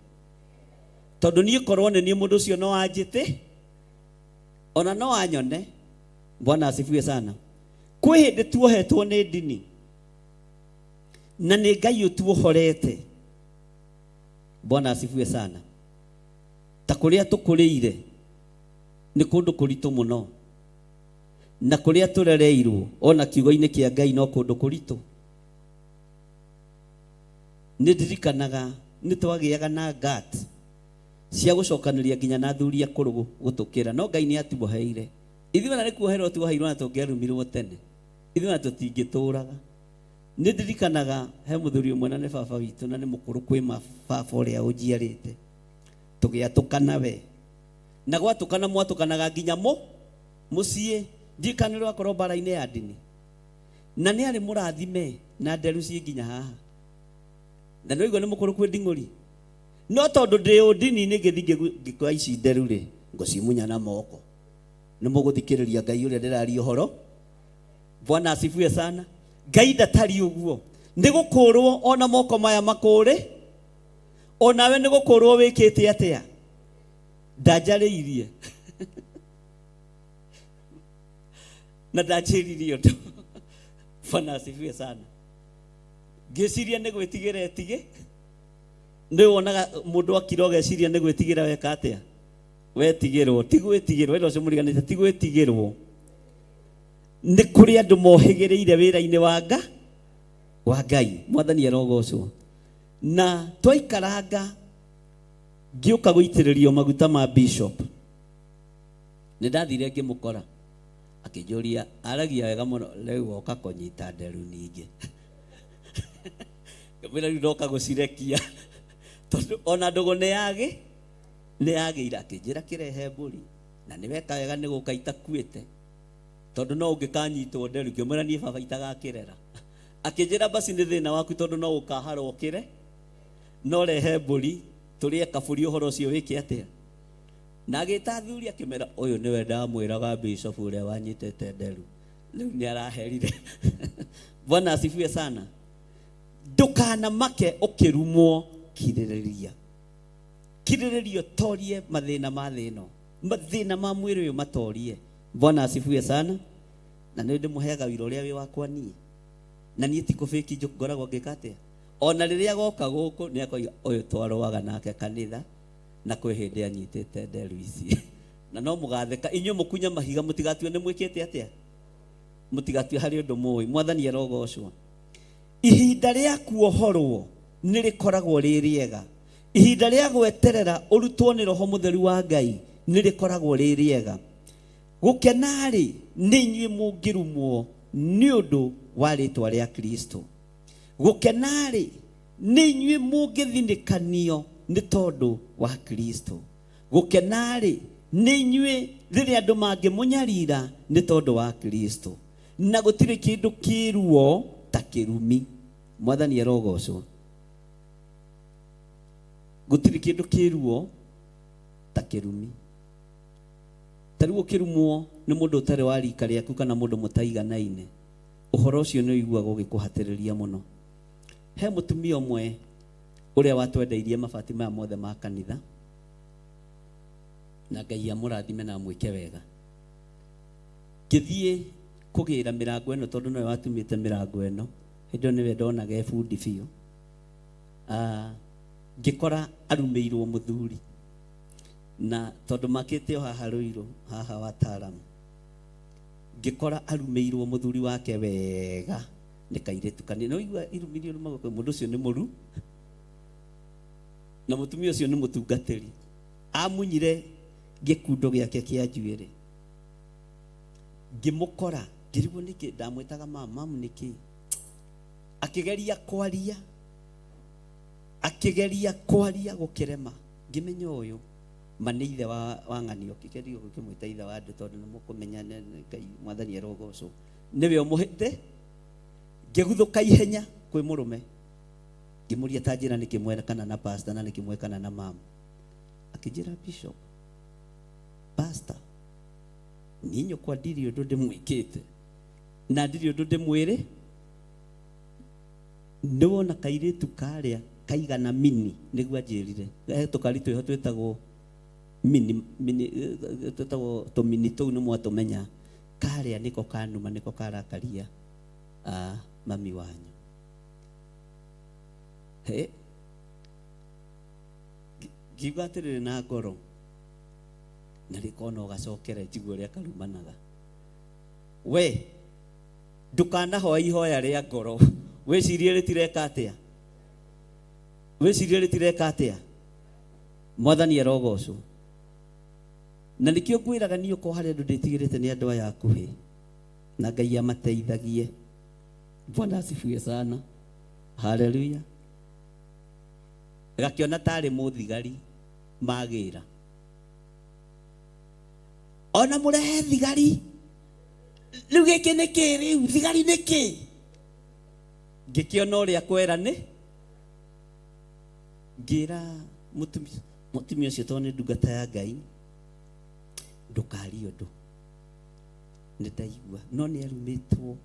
Tondũ niĩ korwo nĩ niĩ mũndũ ũcio no anjĩte ona no anyone. Bwana asifiwe sana. Kwĩ hĩndĩ tuohetwo nĩ ndini na nĩ Ngai ũtuohorete. Bwana asifiwe sana. Ta kũrĩa tũkũrĩire nĩ kũndũ kũritũ mũno, na kũrĩa tũrereirwo ona kiugo-inĩ kĩa Ngai no kũndũ kũritũ. Nĩ ndirikanaga nĩ twagĩaga na gut cia gũcokanĩria nginya na athuri akũrũ gũtũkĩra, no Ngai nĩ atuoheire. Ithuĩ ona nĩ kuoherwo tuoheirwo na tũngĩarumirwo tene, ithuĩ ona tũtingĩtũraga. Nĩ ndirikanaga he mũthuri ũmwe na nĩ baba witũ na nĩ mũkũrũ kwĩ baba ũrĩa ũnjiarĩte, tũgĩatũkana we na gwatũkana mwatũkanaga nginya mũciĩ. Ndiũĩ kana nĩ rwakorwo mbara-inĩ ya ndini, na nĩ arĩ mũrathime na nderu ciĩ nginya haha, na nĩ waigua nĩ mũkũrũ kwĩ nding'ũri, no tondũ ndĩ ũndini-inĩ ngĩthiĩ ngĩkua ici nderu rĩ, ngũcimunya na moko. Nĩ mũgũthikĩrĩria Ngai ũrĩa ndĩraria ũhoro. Bwana asifiwe sana. Ngai ndatariĩ ũguo, nĩ gũkũrwo ona moko maya makũrĩ, onawe nĩ gũkũrwo wĩkĩte atĩa? Ndanjarĩirie na ndanjĩririe ũndũ. Bwana asifiwe sana. Ngĩciria nĩ gwĩtigĩra etigĩ, nĩ wonaga mũndũ akira ũgeciria nĩ gwĩtigĩra weka atĩa? Wetigĩrwo. Ti gwĩtigĩrwo, ĩno ũcio mũriganĩte, ti gwĩtigĩrwo. Nĩ kũrĩ andũ mohĩgĩrĩire wĩra-inĩ wa wa Ngai. Mwathani arogocwo. Na twaikaranga ngĩũka gũitĩrĩrio maguta ma bishop, nĩ ndathire ngĩmũkora akĩnjũria, aragia wega mũno, rĩu woka kũnyita nderu ningĩ. Ngĩmwĩra rĩu ndoka gũcirekia tondũ ona ndũgũ nĩ yagĩire. Akĩnjĩra kĩrehe mbũri na nĩ weka wega nĩ gũka itakuĩte tondũ no ũngĩkanyitwo nderu. Ngĩmwĩra niĩ baba itagakĩrera. Akĩnjĩra basi nĩ thĩna waku tondũ no ũkaharwo kĩre, no rehe mbũri tũrĩe kabũri, ũhoro ũcio wĩke atĩa? Na agĩta athuri akĩmera ũyũ nĩwe ndamwĩraga bishop ũrĩa wanyitĩte nderu rĩu nĩ araherire. Bwana asifiwe sana. Ndũkanamake ũkĩrumwo, kirĩrĩria, kirĩrĩria, ũtorie mathĩna ma thĩ ĩno, mathĩna ma mwĩrĩ ũyũ matorie. Bwana asifiwe sana. Na nĩ ndĩmũheaga wĩra ũrĩa wĩ wakwa niĩ, na niĩ ti kũbĩki ngoragwo ngĩka atĩa. Ona rĩrĩa goka gũkũ nĩ akoiga ũyũ twarũaga nake kanitha na kwĩ hĩndĩ anyitĩte nderu ici. Na no mũgatheka inyuĩ mũkunye mahiga, mũtigatue nĩ mwĩkĩte atĩa, mũtigatue harĩ ũndũ mũĩ. Mwathani arogocwo. Ihinda rĩa kuohorwo nĩ rĩkoragwo rĩ rĩega, ihinda rĩa gweterera ũrutwo nĩ Roho Mũtheru wa Ngai nĩ rĩkoragwo rĩ rĩega. Gũkena-rĩ nĩ inyuĩ mũngĩrumwo nĩ ũndũ wa rĩtwa rĩa Kristo. Gũkena-rĩ nĩ inyuĩ mũngĩthinĩkanio nĩ tondũ wa Kristo. Gũkena-rĩ nĩ inyuĩ rĩrĩa andũ mangĩmũnyarira nĩ tondũ wa Kristo. Na gũtirĩ kĩndũ kĩruo ta kĩrumi. Mwathani arogocwo. Gũtirĩ kĩndũ kĩruo ta kĩrumi. Ta rĩu ũkĩrumwo nĩ mũndũ ũtarĩ wa rika rĩaku kana mũndũ mũtaiganaine, ũhoro ũcio nĩ ũiguaga ũgĩkũhatĩrĩria mũno. He mũtumia ũmwe ũrĩa watwendeirie mabati maya mothe ma kanitha, na Ngai amũrathime na amwĩke wega. Ngĩthiĩ kũgĩra mĩrango ĩno tondũ nowe watumĩte mĩrango ĩno, hĩndĩ ĩyo nĩwe ndonaga e bundi biũ. Ngĩkora arumĩirwo mũthuri, na tondũ makĩte o haha Rũirũ, haha wataaramu, ngĩkora arumĩirwo mũthuri wake wega nĩ kairĩtu kanini. No igua irumi iria ũrumagwo kwĩ mũndũ ũcio nĩ mũru, na mũtumia ũcio nĩ mũtungatĩri. Amunyire gĩkundo gĩake kĩa njuĩrĩ. Ngĩmũkora ngĩrigwo nĩkĩ ndamwĩtaga mamu, mamu nĩkĩ? Akĩgeria kwaria, akĩgeria kwaria gũkĩrema. Ngĩmenya ũyũ ma nĩ ithe wa ng'anio, kĩgerio gũkĩmwĩta ithe wa andũ tondũ nĩ mũkũmenya nĩ Ngai Mwathani arogocwo nĩwe ũmũhĩte. Ngĩguthũka ihenya kwĩ mũrũme, ngĩmũria ta njĩra nĩkĩ mwekana na pastor na nĩkĩ mwekana na mamu. Akĩnjĩra bishop, pastor, niĩ nyũkwa ndirĩ ũndũ ndĩmwĩkĩte na ndirĩ ũndũ ndĩmwĩrĩ. Nĩwona kairĩtu karĩa kaigana mini, nĩguo anjĩrire. He tũkari twĩho twĩtagwo mini, mini, twĩtagwo tũmini tũu nĩ mwatũmenya. Karĩa nĩko kanuma, nĩko karakaria mami wanyu. He ngiuga atĩrĩrĩ na ngoro, na rĩkorwo no gacokere njigue ũrĩa karumanaga. We ndũkanahoe ihoya rĩa ngoro wĩcirie rĩtireka atĩa, wĩcirie rĩtireka atĩa. Mwathani arogocwo. Na nĩkĩo ngwĩraga niĩ okorwo harĩ andũ ndĩtigĩrĩte nĩ andũ aya akuhĩ, na Ngai amateithagie. Bwana asifiwe sana, haleluya. Gakĩona tarĩ mũthigari magĩra, ona mũrehe thigari rĩu gĩkĩ nĩ kĩ, rĩu thigari nĩ kĩ? Ngĩkĩona ũrĩa kwera nĩ ngĩra mũtumia ũcio tondũ nĩ ndungata ya Ngai, ndũkarie ũndũ, nĩ ndaigua. No nĩ arumĩtwo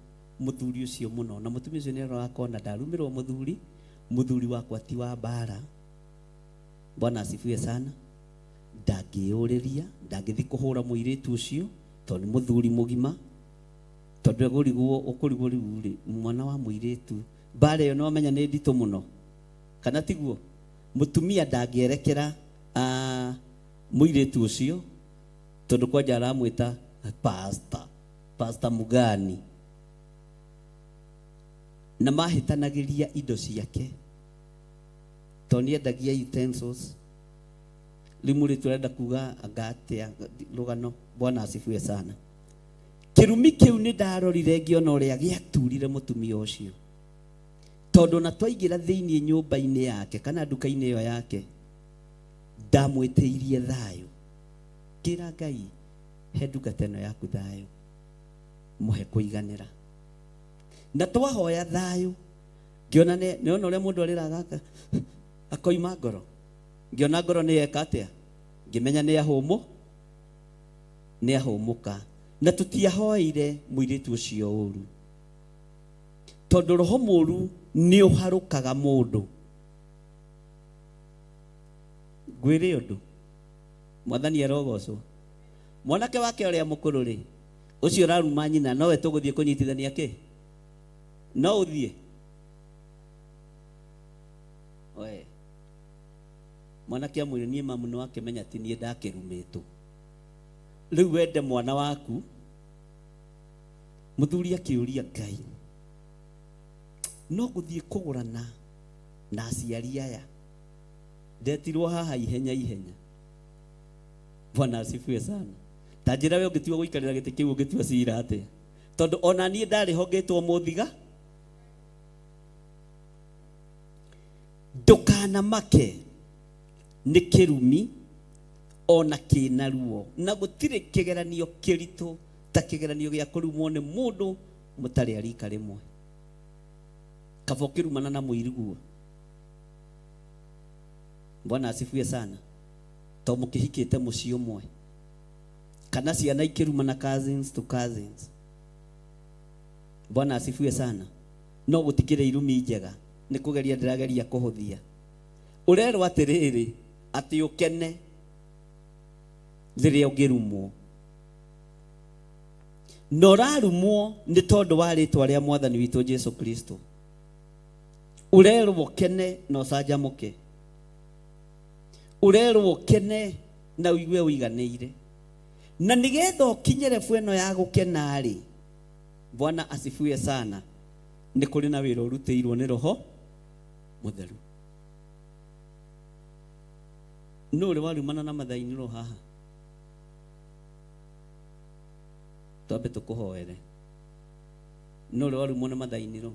mũthuri ũcio mũno, na mũtumia ũcio nĩ aroraga akona ndarumĩrwo mũthuri, mũthuri wakwa ti wa mbara. Bwana asifiwe sana. Ndangĩyũrĩria, ndangĩthiĩ kũhũra mũirĩtu ũcio tondũ nĩ mũthuri mũgima, tondũ egũrigwo ũkũrigwo rĩu rĩ mwana wa mũirĩtu mbara ĩyo nĩwamenya nĩ nditũ mũno, kana tiguo? Mũtumia ndangĩerekera mũirĩtu ũcio tondũ kwanja aramwĩta pastor, pastor Mugani, na mahĩtanagĩria indo ciake tondũ nĩendagia utensils. Rĩu mũirĩtu arenda kuga anga atĩa rũgano. Bwana asifiwe sana. Kĩrumi kĩu nĩ ndarorire ngĩona ũrĩa gĩaturire mũtumia ũcio, tondũ na twaingĩra thĩinĩ nyũmba-inĩ yake kana nduka-inĩ ĩyo yake, ndamwĩtĩirie thayũ. Ngĩra Ngai, he ndungata ĩno yaku thayũ, mũhe kũiganĩra. Na twahoya thayũ, ngĩona nĩona ũrĩa mũndũ arĩraga akoima ngoro, ngĩona ngoro nĩ yeka atĩa, Ngĩmenya nĩ ahũmũ, nĩ ahũmũka. Na tũtiahoeire mũirĩtu ũcio ũru, tondũ roho mũru nĩ ũharũkaga mũndũ. Ngwĩre ũndũ, Mwathani arogocwo. Mwanake wake ũrĩa mũkũrũ rĩ, ũcio ũraruma nyina, nowe tũgũthiĩ kũnyitithania kĩ? No ũthiĩ? We. Mwanake amwĩre niĩ mamu nĩ wakĩmenya ti niĩ ndakĩrumĩtwo. Rĩu wende mwana waku. Mũthuri akĩũria Ngai, no ngũthiĩ kũgũrana na aciari aya. Ndetirwo haha ihenya ihenya. Bwana asifiwe sana. Ta njĩra we ũngĩtua gũikarĩra gĩtĩ kĩu ũngĩtua cira atĩa? Tondũ ona niĩ ndarĩ ho ngĩtwo mũthiga. Ndũkanamake nĩ kĩrumi ona kĩna ruo, na gũtirĩ kĩgeranio kĩritũ ta kĩgeranio gĩa kũrumwo nĩ mũndũ mũtarĩ a rika rĩmwe. Kaba ũkĩrumana na mũiriguo. Bwana asifiwe sana. To mũkĩhikĩte mũciĩ ũmwe, kana ciana ikĩrumana cousins to cousins. Bwana asifiwe sana. No gũtikĩrĩ irumi njega, nĩ kũgeria ndĩrageria kũhũthia. Ũrerwo atĩrĩrĩ, atĩ ũkene rĩrĩa ũngĩrumwo, na ũrarumwo nĩ tondũ wa rĩtwa rĩa Mwathani witũ Jesu Kristo. Ũrerwo ũkene na ũcanjamũke, ũrerwo ũkene na ũigue ũiganĩire, na nĩgetha ũkinye rebu ĩno ya gũkena rĩ, Bwana asifiwe sana, nĩ kũrĩ na wĩra ũrutĩirwo nĩ Roho Mũtheru. Nũ ũrĩ warumana na mathainĩrwo haha? Twambe tũkũhoere. Nũ ũrĩ warumwo nĩ mathainĩrwo?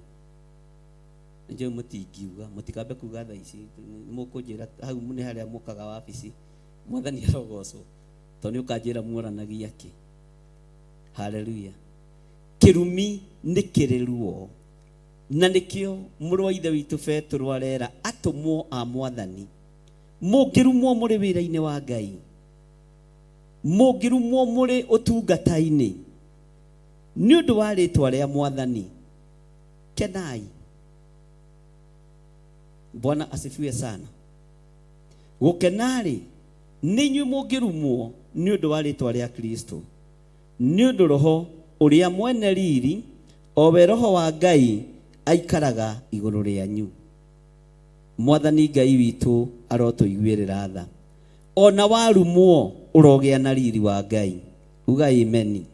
Njũĩ mũtingiuga, mũtikambe kuga thaa ici, mũkũnjĩra hau nĩ harĩa mũkaga wabici. Mwathani arogocwo, tondũ nĩ ũkanjĩra muoranagia kĩ. Haleluya. Kĩrumi nĩ kĩrĩ ruo, na nĩkĩo mũrũ wa Ithe witũ Petero arera atũmwo a Mwathani, mũngĩrumwo mũrĩ wĩra-inĩ wa Ngai, mũngĩrumwo mũrĩ ũtungata-inĩ nĩ ũndũ wa rĩtwa rĩa Mwathani, kenai. Bwana asifiwe sana. Gũkena-rĩ, nĩ inyuĩ mũngĩrumwo nĩ ũndũ wa rĩtwa rĩa Kristo, nĩ ũndũ Roho ũrĩa mwene riri, o we Roho wa Ngai, aikaraga igũrũ rĩanyu. Mwathani Ngai witũ arotũiguĩrĩra tha. Ona warumwo ũrogĩa na riri wa Ngai. Uga ameni.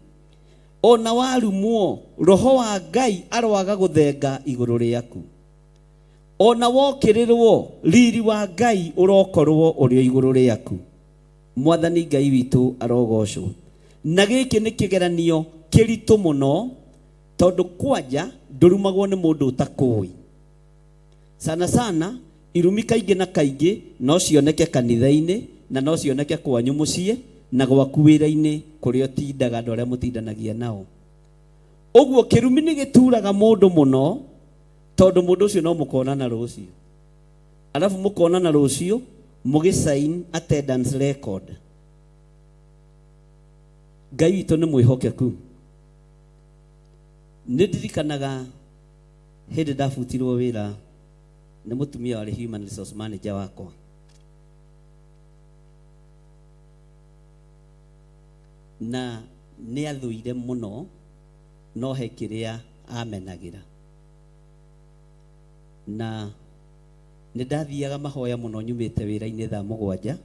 Ona warumwo Roho wa Ngai aroaga gũthenga igũrũ rĩaku. Ona wokĩrĩrwo riri wa Ngai ũrokorwo ũrĩ igũrũ rĩaku. Mwathani Ngai witũ arogocwo. Na gĩkĩ nĩ kĩgeranio kĩritũ mũno, tondũ kwanja ndũrumagwo nĩ mũndũ ũtakũĩ. Sana sana irumi kaingĩ na kaingĩ no cioneke kanitha-inĩ, na no cioneke kwanyu mũciĩ, na gwaku wĩra-inĩ kũrĩa ũtindaga, andũ arĩa mũtindanagia nao. Ũguo kĩrumi nĩ gĩturaga mũndũ mũno, tondũ mũndũ ũcio no mũkonana rũciũ. Alafu mũkonana rũciũ mũgĩ sign attendance record. Ngai witũ nĩ mwĩhokeku. Nĩ ndirikanaga hĩndĩ ndabutirwo wĩra nĩ mũtumia warĩ human resource manager wakwa. Na nĩ athũire mũno, no he kĩrĩa amenagĩra. Na nĩ ndathiaga mahoya mũno nyumĩte wĩra-inĩ thaa 7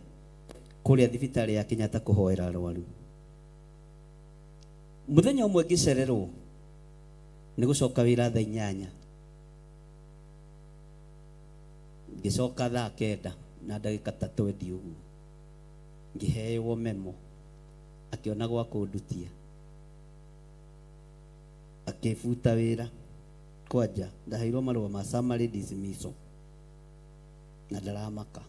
kũrĩa thibitarĩ ya Kenyatta kũhoera arwaru. Mũthenya ũmwe ngĩcererwo nĩ gũcoka wĩra thaa 8, ngĩcoka thaa 9 na ndagĩka ta 20 ũguo, ngĩheo memo, akĩona gwa kũndutia, akĩbuta wĩra. Kwanja ndaheirwo marũa ma summary dismissal na ndaramaka.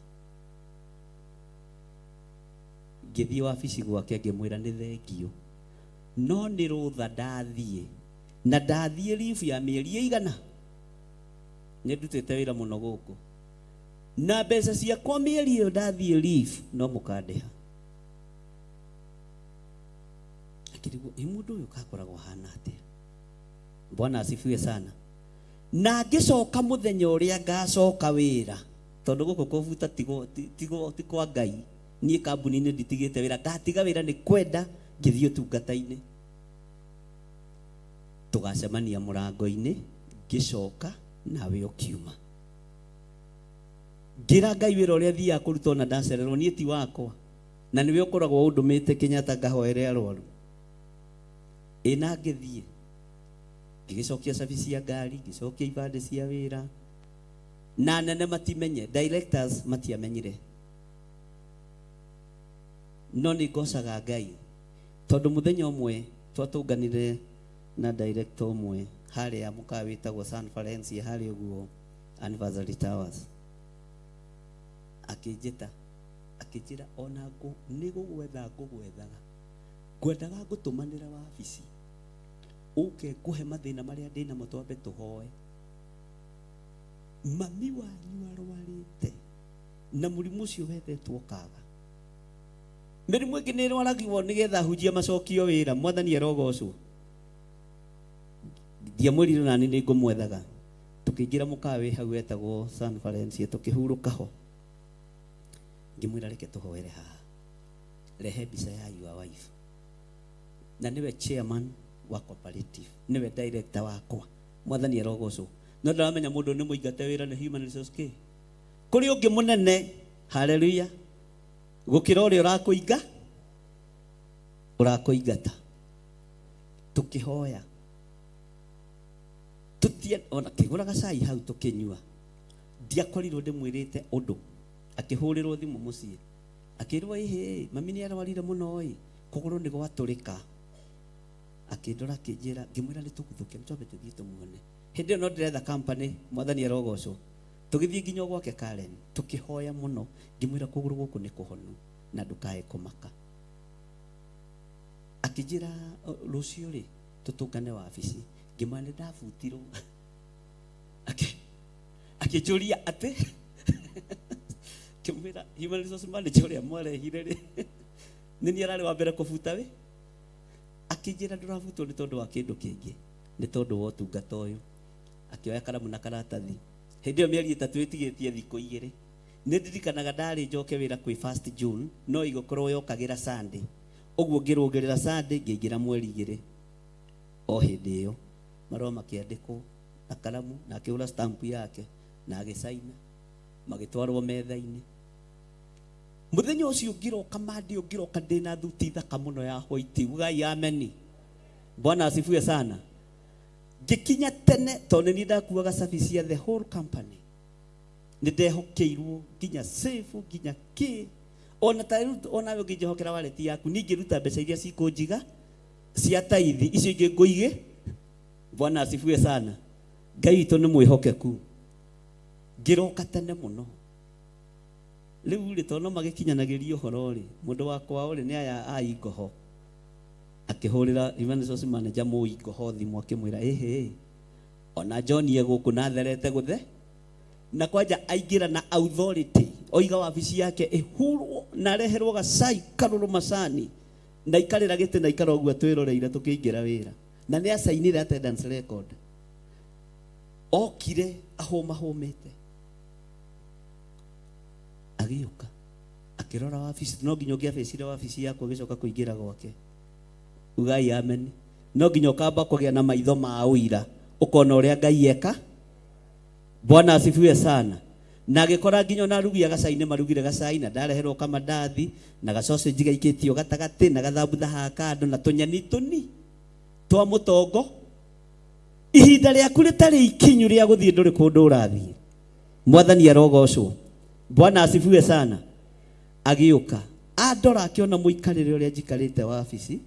Ngĩthiĩ wabici gwake ngĩmwĩra nĩ thengio, no nĩ rũtha ndathiĩ, na ndathiĩ leave ya mĩeri ĩigana. Nĩ ndutĩte wĩra mũno gũkũ, na mbeca ciakwa mĩeri ĩyo ndathiĩ leave no mũkandĩha. Ngĩrigwo ĩ mũndũ ũyũ kakoragwo ahana atĩa. Bwana asifiwe sana. Na ngĩcoka mũthenya ũrĩa ngacoka wĩra, tondũ gũkũ kũbuta tigo ti kwa Ngai, niĩ kambuni-inĩ nditigĩte wĩra, ngatiga wĩra nĩ kwenda ngĩthiĩ ũtungata-inĩ. Tũgacemania mũrango-inĩ, ngĩcoka nawe ũkiuma. Ngĩra Ngai wĩra ũrĩa thiaga kũruta ona ndacererwo niĩ ti wakwa, na nĩwe ũkoragwo ũndũmĩte Kenyatta ngahoere arwaru. Ĩ na ngĩthiĩ ngĩgĩcokia cabi cia ngari, ngĩcokia ibandĩ cia wĩra, na anene matimenye, directors matiamenyire. No nĩ ngocaga Ngai tondũ mũthenya ũmwe twatũnganire na director ũmwe harĩa mũkawa wĩtagwo San Valencia harĩa ũguo Anniversary Towers. Akĩnjĩta akĩnjĩra ona ngũ nĩ gũgwetha ngũgwethaga, ngwendaga ngũtũmanĩra wabici ũke ngũhe mathĩna marĩa ndĩnamo twambe tũhoe. Mami wanyu arwarĩte na mũrimũ ũcio wethetwo kaga. Mĩrimũ ĩngĩ nĩ ĩrwaragwo nĩgetha hunjia macokio wĩra. Mwathani arogocwo. Ndiamwĩrire nani nĩ ngũmwethaga. Tũkĩingĩra mũkawa wĩ hau wetagwo San Valencia, tũkĩhurũka ho. Ngĩmwĩra reke tũhoere haha, rehe mbica ya your wife, na nĩwe chairman wa cooperative, nĩwe director wakwa. Mwathani arogocwo. No ndaramenya mũndũ nĩ mũingate wĩra nĩ human resource kĩ kũrĩ ũngĩ mũnene, haleluya, gũkĩra ũrĩa ũrakũinga ũrakũingata. Tũkĩhoya tutie ona kĩgũra gacai hau tũkĩnyua, ndiakorirwo ndĩmwĩrĩte ũndũ. Akĩhũrĩrwo thimũ mũciĩ akĩrwo ĩhĩ mami nĩ arwarire mũno ĩ kũgũrũ nĩ gwatũrĩka. Akĩndora akĩnjĩra, ngĩmwĩra nĩ tũguthũke nĩ twambe tũthiĩ tũmuone. Hĩndĩ ĩyo no ndĩretha company. Mwathani arogocwo. Tũgĩthiĩ nginya gwake Karen, tũkĩhoya mũno, ngĩmwĩra kũgũrũ gũkũ nĩ kũhonu na ndũkae kũmaka. Akĩnjĩra rũciũ rĩ tũtũngane wabici. Ngĩmwĩra nĩ ndabutirwo. Akĩnjũria atĩ ngĩmwĩra human resource manager ũrĩa mwarehire rĩ nĩ niĩ ararĩ wa mbere kũbuta wĩ. Akĩnjĩra ndũrabutwo nĩ tondũ wa kĩndũ kĩngĩ, nĩ tondũ wa ũtungata ũyũ. Akĩoya karamu na karatathi. Hĩndĩ ĩyo mĩeri ĩtatũ ĩtigĩtie thikũ igĩrĩ. Nĩ ndirikanaga ndarĩ njoke wĩra kwĩ 1st June, no igũkorwo yokagĩra Sunday. Ũguo ngĩrũngĩrĩra Sunday ngĩingĩra mweri igĩrĩ. O hĩndĩ ĩyo marũa makĩandĩkwo na karamu, na akĩhũra stamp yake na agĩcaina, magĩtwarwo metha-inĩ. Mũthenya ũcio ngĩroka mandi ngĩroka ndĩna thuti thaka mũno ya white. Ugai ameni. Bwana asifiwe sana. Ngĩkinya tene tondũ nĩ niĩ ndakuaga cabi cia the whole company. Nĩ ndehokeirwo nginya safe nginya kĩ ona ta rĩu onawe ũngĩnjĩhokera wallet yaku niĩ ingĩruta mbeca iria cikũnjiga cia taithi icio ingĩ ngũige. Bwana asifiwe sana. Ngai witũ nĩ mwĩhokeku. Ngĩroka tene mũno. Rĩu rĩ tondũ no magĩkinyanagĩria ũhoro rĩ, mũndũ wa kwao rĩ nĩ aya a Ingoho. Akĩhũrĩra human resource manager mũ Ingoho thimũ akĩmwĩra ĩhĩ ona John e gũkũ na atherete gũthe na kwanja aingĩra na authority oiga wabici yake ĩhurwo na areherwo gacai karũrũ macani na ikarĩra gĩtĩ na ikara ũguo twĩroreire tũkĩingĩra wĩra, na nĩ acainire attendance record. Okire ahũmahũmĩte agĩũka akĩrora wabici, no nginya ũngĩabĩcire wabici yaku ũgĩcoka kũingĩra gwake. Ugai amen. No nginya ũkamba kũgĩa na maitho ma ũira ũkona ũrĩa Ngai eka. Bwana asifiwe sana. Na agĩkora nginya ona arugi a gacai nĩ marugire gacai na ndareherwo kamandathi na gasausage gaikĩtio gatagatĩ na gathambutha haha kando na tũnyeni tũni twa mũtongo. Ihinda rĩaku rĩtarĩ ikinyu rĩa gũthiĩ ndũrĩ kũndũ ũrathiĩ. Mwathani arogocwo. Bwana asifiwe sana. Agĩũka andora akĩona mũikarĩre ũrĩa njikarĩte wabici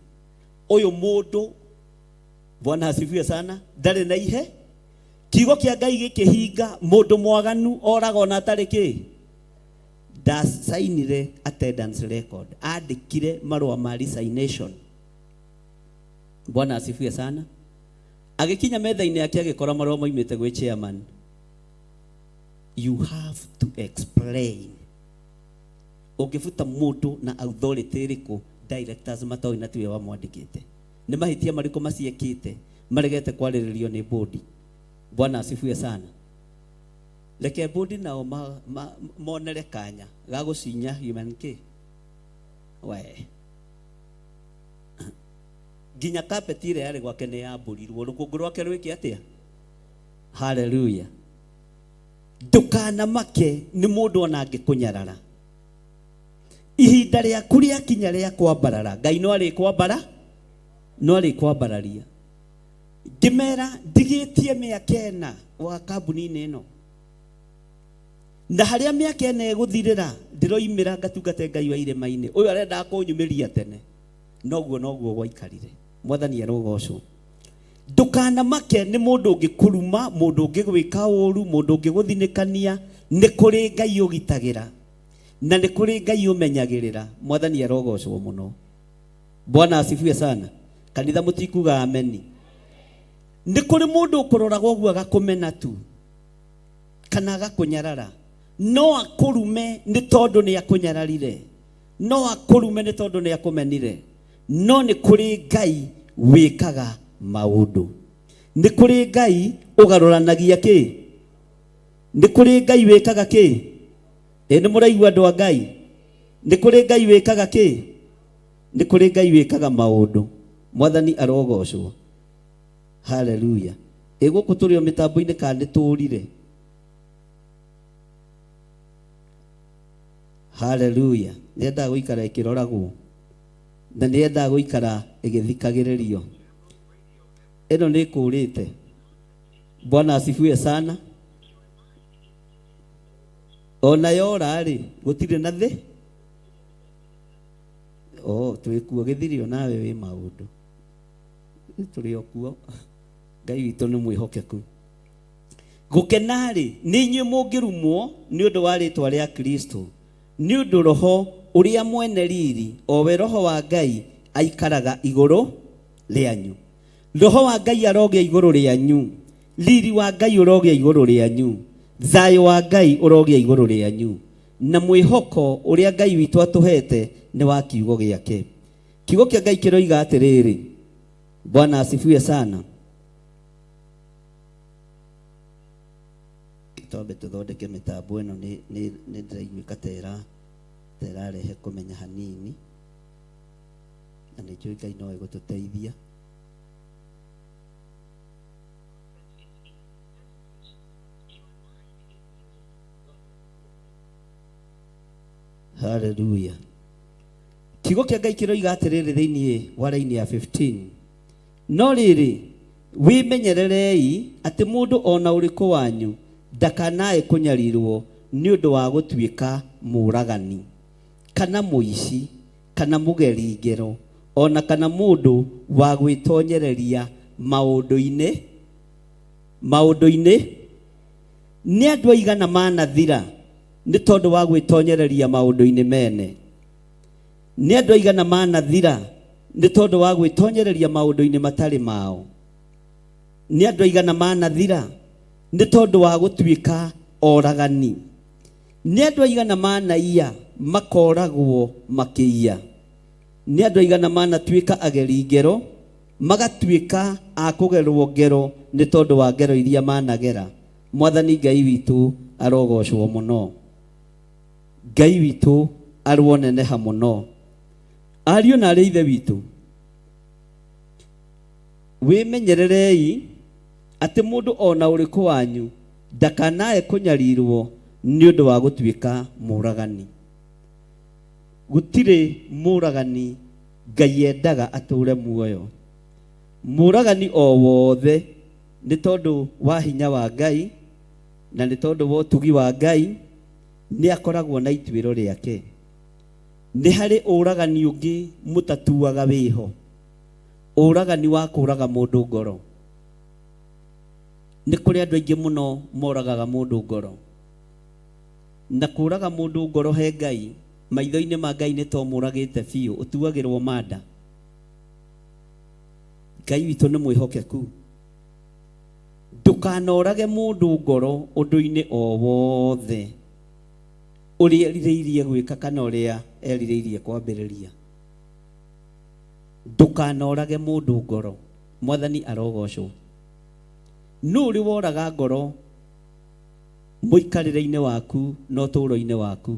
ũyũ mũndũ, Bwana asifiwe sana, ndarĩ na ihe. Kiugo kĩa Ngai gĩkĩhinga, mũndũ mwaganu oraga ona atarĩ kĩ. Ndacainire attendance record, andĩkire marũa ma resignation. Bwana asifiwe sana. Agĩkinya metha-inĩ yake agĩkora marũa moimĩte gwĩ chairman. You have to explain. Ũngĩbuta mũndũ na authority ĩrĩkũ directors matoĩ na tiwe wamwandĩkĩte. Nĩ mahĩtia marĩkũ maciĩkĩte maregete kwarĩrĩrio nĩ bodi? Bwana asifiwe sana. Reke bodi nao monere kanya ga gũcinya human kĩ we nginya kapeti ĩrĩa yarĩ gwake nĩ yambũrirwo rũkũngũ rwake rwĩke atĩa? Haleluya. Ndũkanamake nĩ mũndũ ona angĩkũnyarara. Ihinda rĩaku rĩakinya rĩa kwambarara, Ngai no arĩkwambara, no arĩkwambararia. Ngĩmera ndigĩtie mĩaka 4 wa kambuni-inĩ ĩno, na harĩa mĩaka 4 ĩgũthirĩra ndĩroimĩra ngatungate Ngai wa irĩma-inĩ. Ũyũ arendaga kũnyumĩria tene, noguo noguo gwaikarire. Mwathani arogocwo. Ndũkanamake nĩ mũndũ ũngĩkũruma, mũndũ ũngĩgwĩka ũru, mũndũ ũngĩgũthinĩkania. Nĩ kũrĩ Ngai ũgitagĩra na nĩ kũrĩ Ngai ũmenyagĩrĩra. Mwathani arogocwo mũno. Bwana asifiwe sana. Kanitha mũtikuga ameni. Nĩ kũrĩ mũndũ ũkũroraga ũguo agakũmena tu kana agakũnyarara. No akũrume nĩ tondũ nĩ akũnyararire, no akũrume nĩ tondũ nĩ akũmenire, no nĩ kũrĩ Ngai wĩkaga maũndũ. Nĩ kũrĩ Ngai ũgarũranagia kĩ? Nĩ kũrĩ Ngai wĩkaga kĩ? Ĩ nĩ mũraigua andũ a Ngai? Nĩ kũrĩ Ngai wĩkaga kĩ? Nĩ kũrĩ Ngai wĩkaga maũndũ. Mwathani arogocwo. Haleluya. Ĩ gũkũ tũrĩ o mĩtambo-inĩ kana nĩ tũrire? Haleluya. Nĩendaga gũikara ĩkĩroragwo na nĩendaga gũikara ĩgĩthikagĩrĩrio. Ĩno nĩ ĩkũrĩte. Bwana asifiwe sana. Ona yora rĩ, gũtirĩ na thĩ. Oh, twĩkuo gĩthirio nawe wĩ maũndũ. Tũrĩ o kuo. Ngai witũ nĩ mwĩhokeku. Gũkena rĩ, nĩ inyuĩ mũngĩrumwo nĩ ũndũ wa rĩtwa rĩa Kristo, nĩ ũndũ Roho ũrĩa mwene riri, o we Roho wa Ngai, aikaraga igũrũ rĩanyu. Roho wa Ngai arogĩa igũrũ rĩanyu, riri wa Ngai ũrogĩa igũrũ rĩanyu, thayũ wa Ngai ũrogĩa igũrũ rĩanyu, na mwĩhoko ũrĩa Ngai witũ atũhete nĩ wa kiugo gĩake. Kiugo kĩa Ngai kĩroiga atĩrĩrĩ, Bwana asifiwe sana. Twambe tũthondeke mĩtambo ĩno nĩ ndĩraiguĩka ta ĩrarehe kũmenya hanini, na nĩ njũĩ Ngai no egũtũteithia. Haleluya. Kiugo kĩa Ngai kĩroiga atĩrĩrĩ thĩinĩ wa raini ya 15, no rĩrĩ, wĩmenyererei atĩ mũndũ ona ũrĩkũ wanyu ndakanae kũnyarirwo nĩ ũndũ wa gũtuĩka mũũragani kana mũici kana mũgeri ngero ona kana mũndũ wa gwĩtonyereria maũndũ-inĩ maũndũ-inĩ. Nĩ andũ aigana manathira nĩ tondũ wa gwĩtonyereria maũndũ-inĩ mene? Nĩ andũ aigana manathira nĩ tondũ wa gwĩtonyereria maũndũ-inĩ matarĩ mao? Nĩ andũ aigana manathira nĩ tondũ wa gũtuĩka oragani? Nĩ andũ aigana manaiya makoragwo makĩiya? Nĩ andũ aigana manatuĩka ageri ngero magatuĩka a kũgerwo ngero nĩ tondũ wa ngero iria managera? Mwathani Ngai witũ arogocwo mũno. Ngai witũ aroneneha mũno. Ariũ na arĩ ithe witũ, wĩmenyererei atĩ mũndũ ona ũrĩkũ wanyu ndakanae kũnyarirwo nĩ ũndũ wa gũtuĩka mũũragani. Gũtirĩ mũũragani Ngai endaga atũre muoyo. Mũũragani o wothe nĩ tondũ wa hinya wa Ngai na nĩ tondũ wa ũtugi wa Ngai nĩ akoragwo na ituĩro rĩake. Nĩ harĩ ũragani ũngĩ mũtatuaga wĩho, ũragani wa kũraga mũndũ ngoro. Nĩ kũrĩ andũ aingĩ mũno moragaga mũndũ ngoro, na kũraga mũndũ ngoro he Ngai, maitho-inĩ ma Ngai nĩ to mũragĩte biũ, ũtuagĩrwo manda. Ngai witũ nĩ mwĩhokeku. Ndũkanorage mũndũ ngoro ũndũ-inĩ o wothe ũrĩa erirĩirie gwĩka kana ũrĩa erirĩirie kwambĩrĩria. Ndũkanorage mũndũ ngoro. Mwathani arogocwo. Nũ ũrĩ woraga ngoro mũikarĩre-inĩ waku na ũtũũro-inĩ waku?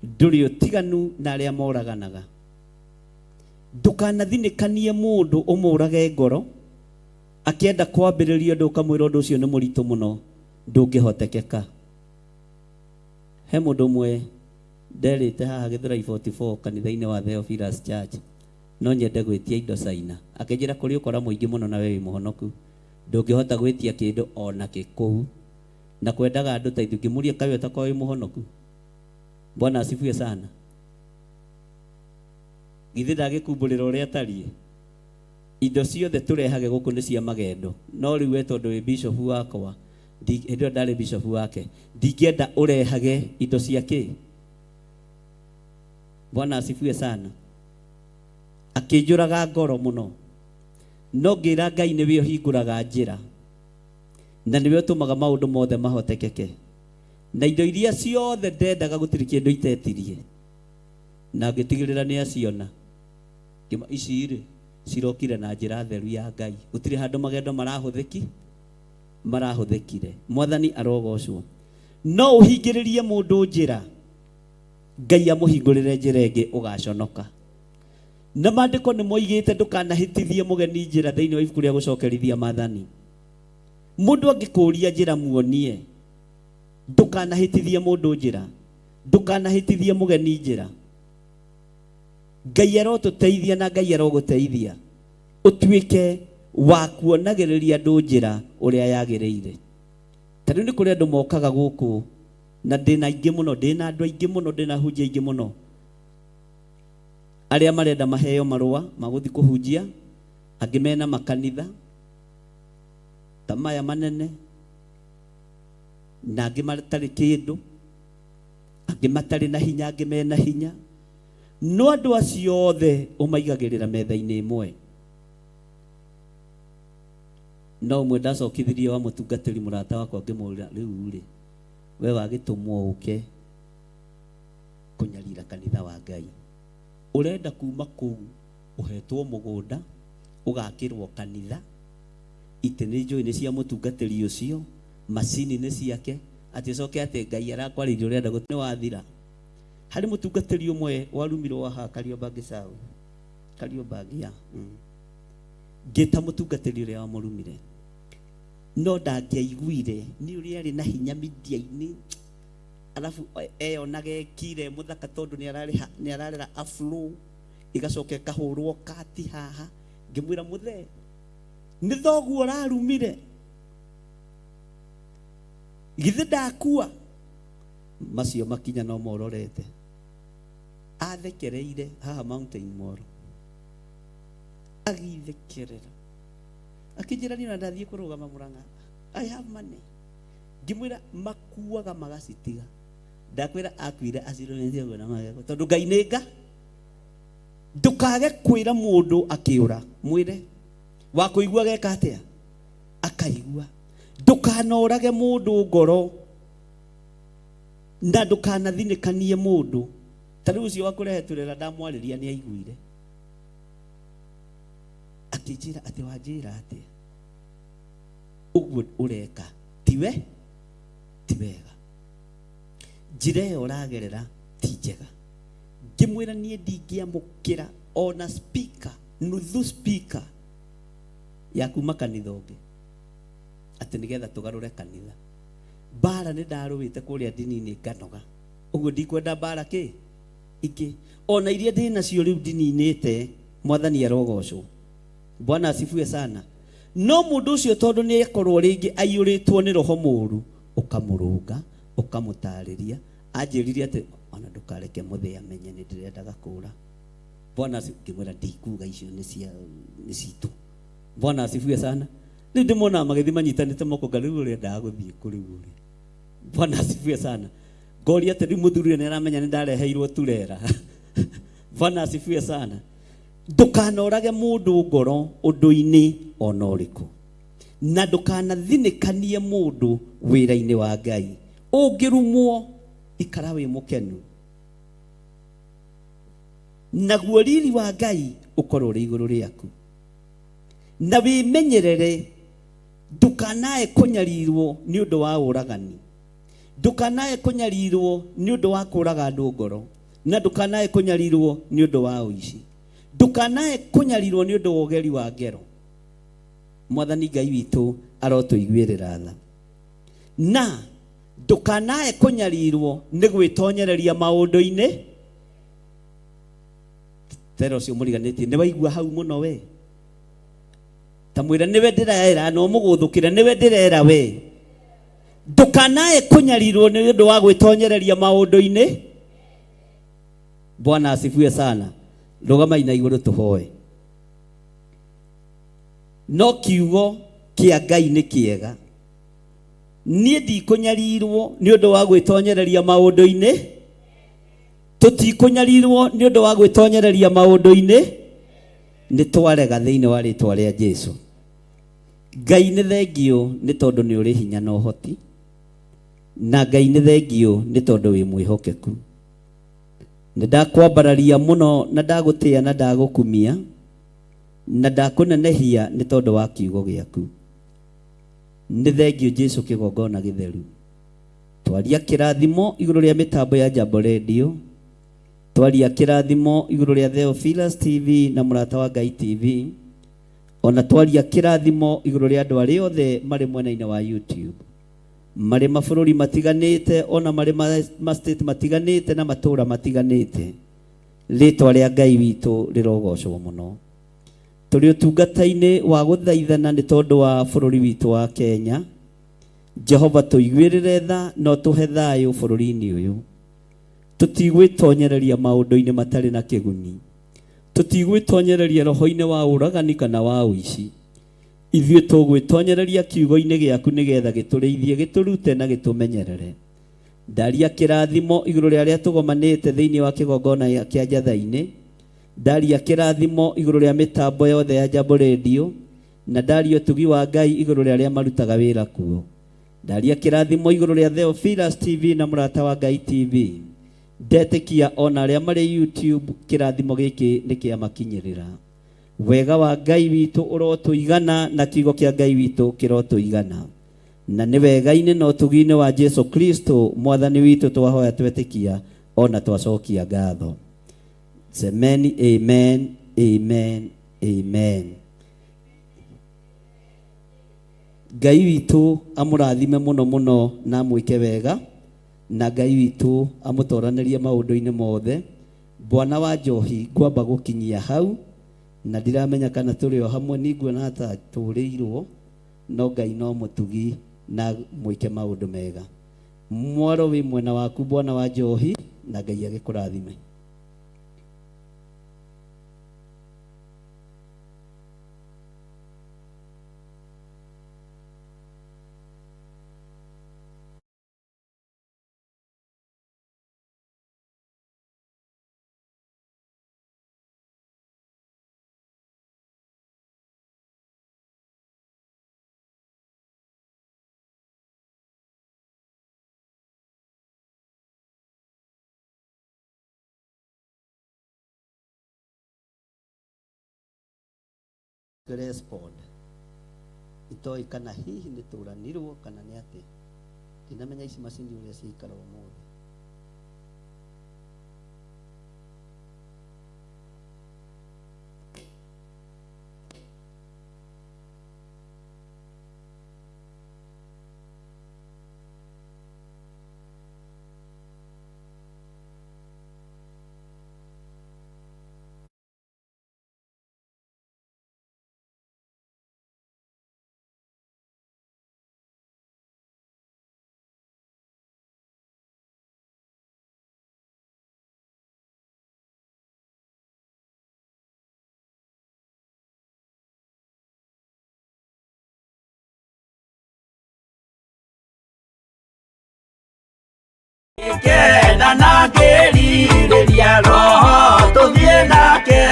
Ndũrĩ ũtiganu na arĩa moraganaga. Ndũkanathinĩkanie mũndũ ũmũrage ngoro akĩenda kwambĩrĩria ũndũ ũkamwĩra ũndũ ũcio nĩ mũritũ mũno ndũngĩhotekeka. He mũndũ ũmwe nderĩte haha Gĩthũrai 44 kanitha-inĩ wa Theophilus Church no nyende gwĩtia indo China. Akĩnjĩra kũrĩ ũkora mũingĩ mũno na we wĩ mũhonoku ndũngĩhota gwĩtia kĩndũ ona kĩ kũu na kwendaga andũ ta ithuĩ. Ngĩmũria kaĩ we ũtakoragwo wĩ mũhonoku? Bwana asifiwe sana. Githĩ ndagĩkumbũrĩra ũrĩa atariĩ? Indo ciothe tũrehage gũkũ nĩ cia magendo, no rĩu we tondũ wĩ bishop wakwa, hĩndĩ ĩyo ndarĩ bishop wake, ndingĩenda ũrehage indo cia kĩ. Bwana asifiwe sana. Akĩnjũraga ngoro mũno, no ngĩra Ngai nĩwe ũhingũraga njĩra na nĩwe ũtũmaga maũndũ mothe mahotekeke, na indo iria ciothe ndendaga gũtirĩ kĩndũ itetirie, na ngĩtigĩrĩra nĩ aciona. Ngĩma ici rĩ cirokire na njĩra theru ya Ngai, gũtirĩ handũ magendo marahũthĩkire. Mwathani arogocwo. No ũhingĩrĩrie mũndũ njĩra, Ngai amũhingũrĩre njĩra ĩngĩ ũgaconoka. Na maandĩko nĩ moigĩte ndũkanahĩtithie mũgeni njĩra thĩinĩ wa ibuku rĩa gũcokerithia maathani. Mũndũ angĩkũũria njĩra muonie, ndũkanahĩtithie mũndũ njĩra, ndũkanahĩtithie mũgeni njĩra. Ngai arotũteithia na Ngai arogũteithia ũtuĩke wa kuonagĩrĩria andũ njĩra ũrĩa yagĩrĩire. Ta rĩu nĩ kũrĩ andũ mokaga gũkũ na ndĩna aingĩ mũno, ndĩna andũ aingĩ mũno, ndĩna hunjia aingĩ mũno arĩa marenda maheo marũa ma gũthiĩ kũhunjia, angĩ mena makanitha ta maya manene, na angĩ matarĩ kĩndũ, angĩ matarĩ na hinya, angĩ mena hinya. No andũ acio othe ũmaigagĩrĩra metha-inĩ ĩmwe. No ũmwe ndacokithirie wa mũtungatĩri mũrata wakwa ngĩmũũria, rĩu rĩ we wagĩtũmwo ũke kũnyarira kanitha wa Ngai, ũrenda kuma kũu ũhetwo mũgũnda ũgakĩrwo kanitha, itĩ nĩ njũĩ nĩ cia mũtungatĩri ũcio, macini nĩ ciake, atĩ ũcoke atĩ Ngai arakwarĩirie ũrenda nĩ wathira. Harĩ mũtungatĩri ũmwe warumirwo haha Kariobangi South, Kariobangi ya ngĩta mũtungatĩri ũrĩa wamũrumire, no ndangĩaiguire nĩ ũrĩa arĩ na hinya media-inĩ, alafu eyonaga ekire mũthaka tondũ nĩ ararera afro igacoka ĩkahũrwo kati haha. Ngĩmwĩra mũthee nĩ thoguo ũrarumire, githĩ ndakua? Macio makinya no mororete, athekereire haha Mountain Mall, agithekerera akĩnjĩra niĩ ona ndathiĩ kũrũgama Murang'a, I have money. Ngĩmwĩra makuaga magacitiga, ndakwĩra akuire acirũmĩtie ũguo na magego tondũ Ngai nĩ nga. Ndũkage kwĩra mũndũ akĩũra, mwĩre wa kũigua geka atĩa, akaigua. Ndũkanorage mũndũ ngoro na ndũkanathinĩkanie mũndũ. Ta rĩu ũcio wa kũrehe turera ndamwarĩria nĩ aiguire, akĩnjĩra atĩ wanjĩra atĩa ũguo ũreka tiwe ti wega, njĩra ĩyo ũragerera ti njega. Ngĩmwĩra niĩ ndingĩamũkĩra ona speaker, nuthu speaker ya kuma kanitha ũngĩ atĩ nĩgetha tũgarũre kanitha. Mbara nĩ ndarũĩte kũrĩa ndini-inĩ nganoga, ũguo ndikwenda mbara kĩ ingĩ ona iria ndĩ nacio rĩu ndininĩte. Mwathani arogocwo. Bwana asifiwe sana. No mũndũ ũcio tondũ nĩ akorwo rĩngĩ aiyũrĩtwo nĩ roho mũũru, ũkamũrũnga ũkamũtarĩria. Anjĩrire atĩ ona ndũkareke mũthee amenye nĩ ndĩrendaga kũra. Bwana asifiwe. Ngĩmwĩra ndikuga icio nĩ cia nĩ citũ. Bwana asifiwe sana. Rĩu ndĩmonaga magĩthiĩ manyitanĩte moko, nga rĩu ũrendaga gũthiĩ kũ rĩu ũrĩ? Bwana asifiwe sana. Ngoria atĩ rĩu mũthuri ũyũ nĩ aramenya nĩ ndareheirwo turera. Bwana asifiwe sana. Ndũkanorage mũndũ ngoro ũndũ-inĩ ona ũrĩkũ, na ndũkanathinĩkanie mũndũ wĩra-inĩ wa Ngai. Ũngĩrumwo ikara wĩ mũkenu. Naguo riri wa Ngai ũkorwo ũrĩ igũrũ rĩaku. Na wĩmenyerere ndũkanae kũnyarirwo nĩ ũndũ wa ũragani, ndũkanae kũnyarirwo nĩ ũndũ wa kũraga andũ ngoro, na ndũkanae kũnyarirwo nĩ ũndũ wa ũici, ndũkanae kũnyarirwo nĩ ũndũ wa ũgeri wa ngero. Mwathani Ngai witũ arotũiguĩrĩra tha. Na ndũkanae kũnyarirwo nĩ gwĩtonyereria maũndũ-inĩ. Tera ũcio mũriganĩtie nĩ waigua hau mũno we, ta mwĩra nĩwe ndĩraera no mũgũthũkĩra, nĩwe ndĩrera we. Ndũkanae kũnyarirwo nĩ ũndũ wa gwĩtonyereria maũndũ-inĩ. Bwana asifiwe sana. Rũgamai na igũrũ tũhoe. No kiugo kĩa Ngai nĩ kĩega. Niĩ ndikũnyarirwo nĩ ũndũ wa gwĩtonyereria maũndũ-inĩ, tũtikũnyarirwo nĩ ũndũ wa gwĩtonyereria maũndũ-inĩ, nĩ twarega thĩinĩ wa rĩtwa rĩa Jesu. Ngai nĩ thengio nĩ tondũ nĩ ũrĩ hinya na ũhoti, na Ngai nĩ thengio nĩ tondũ wĩ mwĩhokeku. Nĩ ndakwambararia mũno na ndagũtĩa na ndagũkumia na ndakũnenehia nĩ tondũ wa kiugo gĩaku. Nĩ thengio Jesu kĩgongona gĩtheru. Twaria kĩrathimo igũrũ rĩa mĩtambo ya Jambo Radio, twaria kĩrathimo igũrũ rĩa Theophilus TV na Mũrata wa Ngai TV, ona twaria kĩrathimo igũrũ rĩa andũ arĩa othe marĩ mwena-inĩ wa YouTube, marĩ mabũrũri matiganĩte, ona marĩ ma state matiganĩte na matũũra matiganĩte. Rĩtwa rĩa Ngai witũ rĩrogocwo mũno. Tũrĩ ũtungata-inĩ wa gũthaithana nĩ tondũ wa bũrũri witũ wa Kenya. Jehova tũiguĩrĩre tha no tũhe thayũ bũrũri-inĩ ũyũ. Tũtigwĩtonyereria maũndũ-inĩ matarĩ na kĩguni, tũtigwĩtonyereria roho-inĩ wa ũragani kana wa ũici. Ithuĩ tũgwĩtonyereria kiugo-inĩ gĩaku nĩgetha gĩtũrĩithie, gĩtũrute na gĩtũmenyerere. Ndaria kĩrathimo igũrũ rĩa arĩa tũgomanĩte thĩinĩ wa kĩgongona kĩa Njatha-inĩ, ndaria kĩrathimo igũrũ rĩa mĩtambo yothe ya Jambo Radio, na ndaria ũtugi wa Ngai igũrũ rĩa arĩa marutaga wĩra kuo. Ndaria kĩrathimo igũrũ rĩa Theophilus TV na Mũrata wa Ngai TV. Ndetĩkia ona arĩa marĩ YouTube kĩrathimo gĩkĩ nĩ kĩamakinyĩrĩra. Wega wa Ngai witũ ũrotũigana na kiugo kĩa Ngai witũ kĩrotũigana. Na nĩ wega-inĩ na ũtugi-inĩ wa Jesu Kristo mwathani witũ twahoya twetĩkia ona twacokia ngatho. Semeni amen, amen, amen. Ngai witũ amũrathime mũno mũno na amwĩke wega, na Ngai witũ amũtoranĩrie maũndũ-inĩ mothe. Bwana wa Njohi ngwamba gũkinyia hau, na ndiramenya kana tũrĩ o hamwe, ninguona ta tũrĩirwo, no Ngai no mũtugi na mwĩke maũndũ mega. Mwaro wĩ mwena waku Bwana wa Njohi, na Ngai agĩkũrathime. Respond itoĩ kana hihi nĩ tũranirwo kana nĩ atĩa, ndinamenya ici macini ũrĩa ciikara ũmũthĩ. Kena na ngĩrirĩria roho tũthiĩ nake,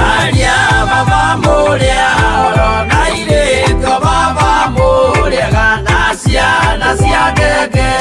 aria baba mũrĩa oro na irĩko baba mũrĩega na ciana cia ngenge.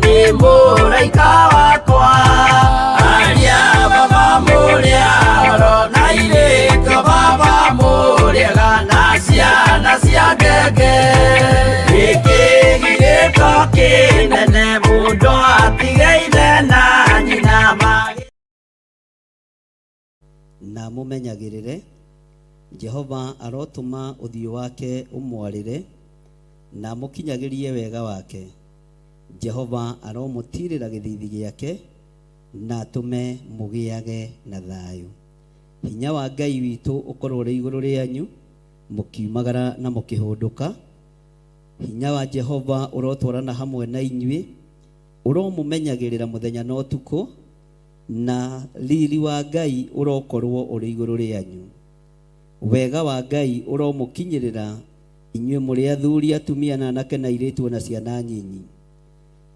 Nĩ mũraika wakwa aria baba mũrĩa oro na airĩtu baba mũrĩega na ciana cia ngenge gĩkĩ gĩgĩko kĩnene mũndũ atigaire na nyina magĩ Na mũmenyagĩrĩre. Jehova arotũma ũthiũ wake ũmwarĩre na mũkinyagĩrie wega wake. Jehova aromũtiirĩra gĩthiithi gĩake na atũme mũgĩage na thayũ. Hinya wa Ngai witũ ũkorwo ũrĩ igũrũ rĩanyu mũkiumagara na mũkĩhũndũka. Hinya wa Jehova ũrotwarana hamwe na inyuĩ, ũromũmenyagĩrĩra mũthenya na ũtukũ, na riri wa Ngai ũrokorwo ũrĩ igũrũ rĩanyu. Wega wa Ngai ũromũkinyĩrĩra inyuĩ mũrĩ athuri, atumia na anake na airĩtu na ciana nyinyi.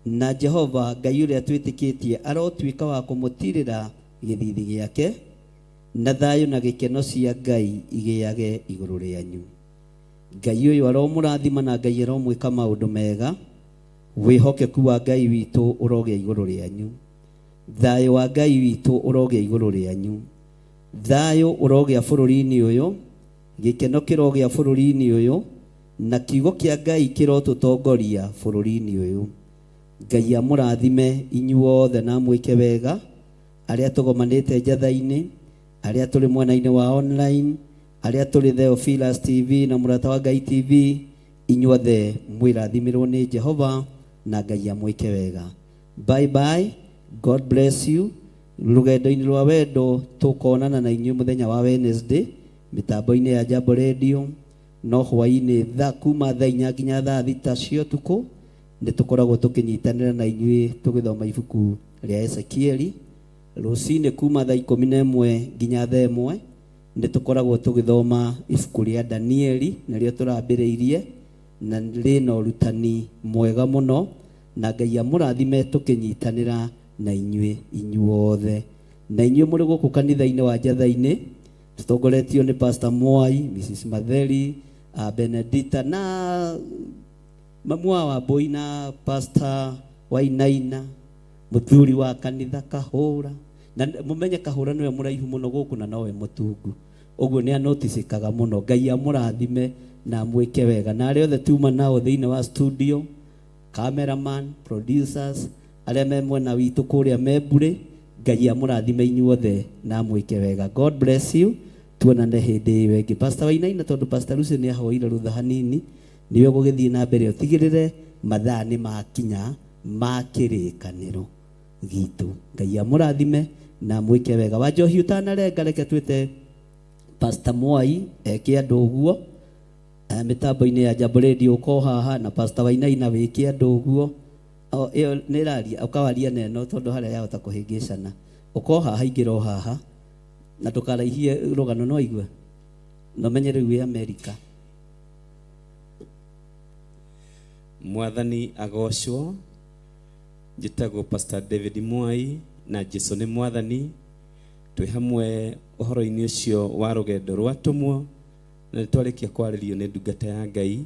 Na Jehova Ngai ũrĩa twĩtĩkĩtie arotuĩka wa kũmũtirĩra gĩthiithi gĩake, na thayũ na gĩkeno cia Ngai igĩage igũrũ rĩanyu. Ngai ũyũ aromũrathima na Ngai aromwĩka maũndũ mega. Wĩhokeku wa Ngai witũ ũrogĩa igũrũ rĩanyu. Thayũ wa Ngai witũ ũrogĩa igũrũ rĩanyu. Thayũ ũrogĩa bũrũri-inĩ ũyũ, gĩkeno kĩrogĩa bũrũri-inĩ ũyũ, na kiugo kĩa Ngai kĩrotũtongoria bũrũri-inĩ ũyũ. Ngai amũrathime inyuothe na amwĩke wega, arĩa tũgomanĩte njatha-inĩ, arĩa tũrĩ mwena-inĩ wa online, arĩa tũrĩ Theophilus TV na Mũrata wa Ngai TV, inyuothe mwĩrathimirwo nĩ Jehova na Ngai amwĩke wega. Bye bye, God bless you. Rũgendo-inĩ rwa wendo tũkonana na inyuĩ mũthenya wa Wednesday mĩtambo-inĩ ya Jambo Radio, no hwaĩ-inĩ thaa kuma thaa 4 nginya thaa 6 cia ũtukũ nĩ tũkoragwo tũkĩnyitanĩra na inyuĩ tũgĩthoma ibuku rĩa Ezekieli. Rũcinĩ kuma thaa 11 nginya thaa 1 nĩ tũkoragwo tũgĩthoma ibuku rĩa Danieli, nĩrĩo tũrambĩrĩirie, na rĩna ũrutani mwega mũno, na Ngai amũrathime tũkĩnyitanĩra na inyuĩ inyuothe. Na inyuĩ mũrĩ gũkũ kanitha-inĩ wa Njatha-inĩ, tũtongoretio nĩ Pastor Mwai, Mrs. Matheri, Benedita na mamu wa Wambui na Pastor Wainaina, mũthuri wa kanitha Kahũra. Na mũmenye Kahũra nĩwe mũraihu mũno gũkũ na nowe mũtungu, ũguo nĩ anoticĩkaga mũno. Ngai amũrathime na amwĩke wega. Na arĩa othe tuma nao thĩinĩ wa studio, cameraman, producers, arĩa me mwena witũ kũrĩa Membure, Ngai amũrathime inyuothe na amwĩke wega. God bless you. Tuonane hĩndĩ ĩyo ĩngĩ. Pastor Wainaina, tondũ Pastor Lucy nĩ ahoire rũtha hanini, nĩwe gũgĩthiĩ na mbere ũtigĩrĩre mathaa nĩ makinya ma kĩrĩkanĩro gitũ. Ngai amũrathime na amwĩke wega. Wa njohi ũtanarenga, reke twĩte Pastor Mwai eke andũ ũguo mĩtambo-inĩ ya Jambo Radio ũko haha, na Pastor Wainaina wĩke andũ ũguo. Ĩyo nĩ ĩraria, ũkawaria na ĩno tondũ harĩa yahota kũhĩngĩcana. Ũko haha, ingĩra o haha na ndũkaraihie rũgano, no igue na ũmenye rĩu wĩ Amerika. Mwathani agocwo. Njĩtagwo Pastor David Mwai na Jesu nĩ Mwathani. Twĩ hamwe ũhoro-inĩ ũcio wa rũgendo rwa atũmwo, na nĩ twarĩkia kwarĩrio nĩ ndungata ya Ngai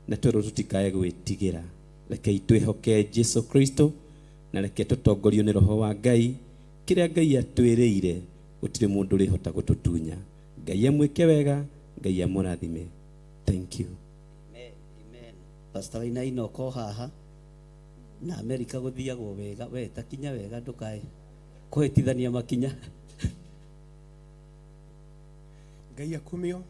na twerwo tũtikae gwĩtigĩra. Rekei twĩhoke Jesu Kristo na reke tũtongorio nĩ Roho wa Ngai. Kĩrĩa Ngai atwĩrĩire gũtirĩ mũndũ ũrĩhota gũtũtunya. Ngai amwĩke wega, Ngai amũrathime. Thank you. Amen, amen. Pastor Wainaina ũko haha na Amerika gũthiagwo wega, we takinya wega ndũkae kũhĩtithania makinya. Ngai akumio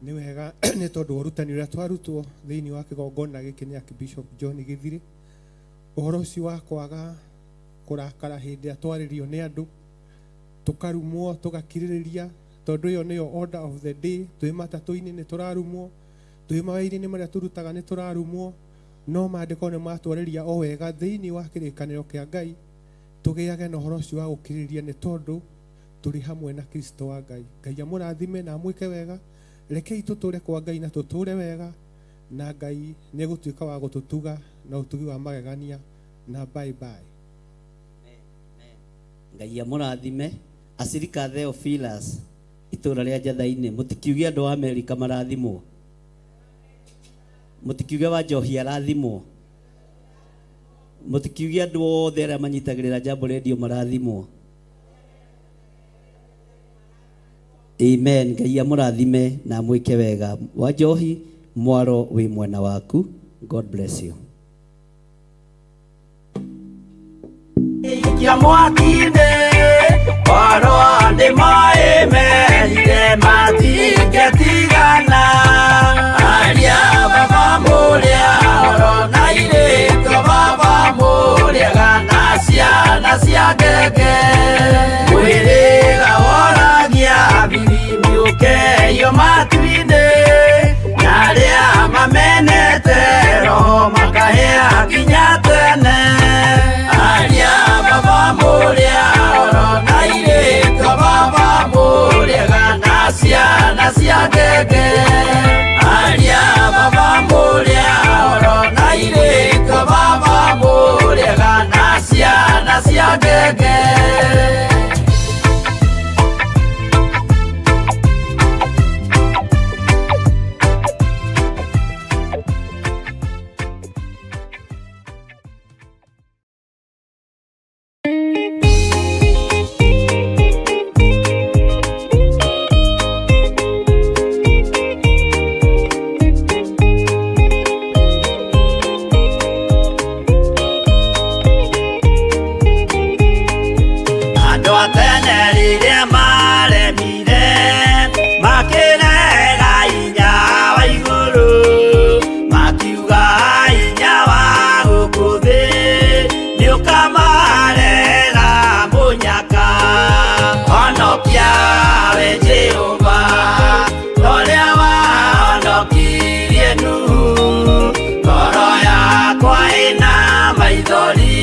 nĩ wega nĩ tondũ wa ũrutani ũrĩa twarutwo thĩinĩ wa kĩgongona gĩkĩ nĩ Archbishop John Githiri, ũhoro ũcio wa kwaga kũrakara hĩndĩ ĩrĩa twarĩrio nĩ andũ, tũkarumwo tũgakirĩrĩria, tondũ ĩyo nĩyo order of the day. Twĩ matatũ-inĩ nĩ tũrarumwo, twĩ mawĩra-inĩ marĩa tũrutaga nĩ tũrarumwo, no maandĩko nĩ matwarĩria o wega thĩinĩ wa kĩrĩkanĩro kĩa Ngai tũgĩage na ũhoro ũcio wa gũkirĩrĩria nĩ tondũ tũrĩ hamwe na Kristo wa Ngai. Ngai amũrathime na amwĩke wega. Rekei tũtũre kwa Ngai na tũtũre wega, na Ngai nĩ egũtuĩka wa gũtũtuga na ũtugi wa magegania. Na bye bye. Ngai amũrathime. Acirika Theophilus itũra rĩa Njatha-inĩ, mũtikiuge andũ a Amerika marathimwo, mũtikiuge wa njohi arathimwo. Mũtikiuge andũ othe arĩa manyitagĩrĩra Jambo Radio marathimwo. Amen. Ngai amũrathime na amwĩke wega. Wanjohi, mwaro wĩ mwena waku. God bless you. Ikia mwaki-inĩ korwo nĩ maĩ merire matingĩtigana aria baba mũrĩa oro na irĩtwo baba mũrĩaga na ciana cia ngenge mwĩrĩga woragia birimiũkeio matu-inĩ na arĩa mamenete roho makahĩa nginya tene aria baba mũrĩa oro na irĩtwo baba mũrĩaga na ciana cia ngenge aria baba mũrĩa oro na irĩtwo baba mũrĩaga na ciana cia ngenge. Andũ a tene rĩrĩa maremire makĩrega hinya wa igũrũ makiuga hinya wa gũkũ thĩ nĩũkamarehera mũnyaka. Honokia we Jehova ũrĩa wahonokirie Nuhu, ngoro yakwa ĩna maithori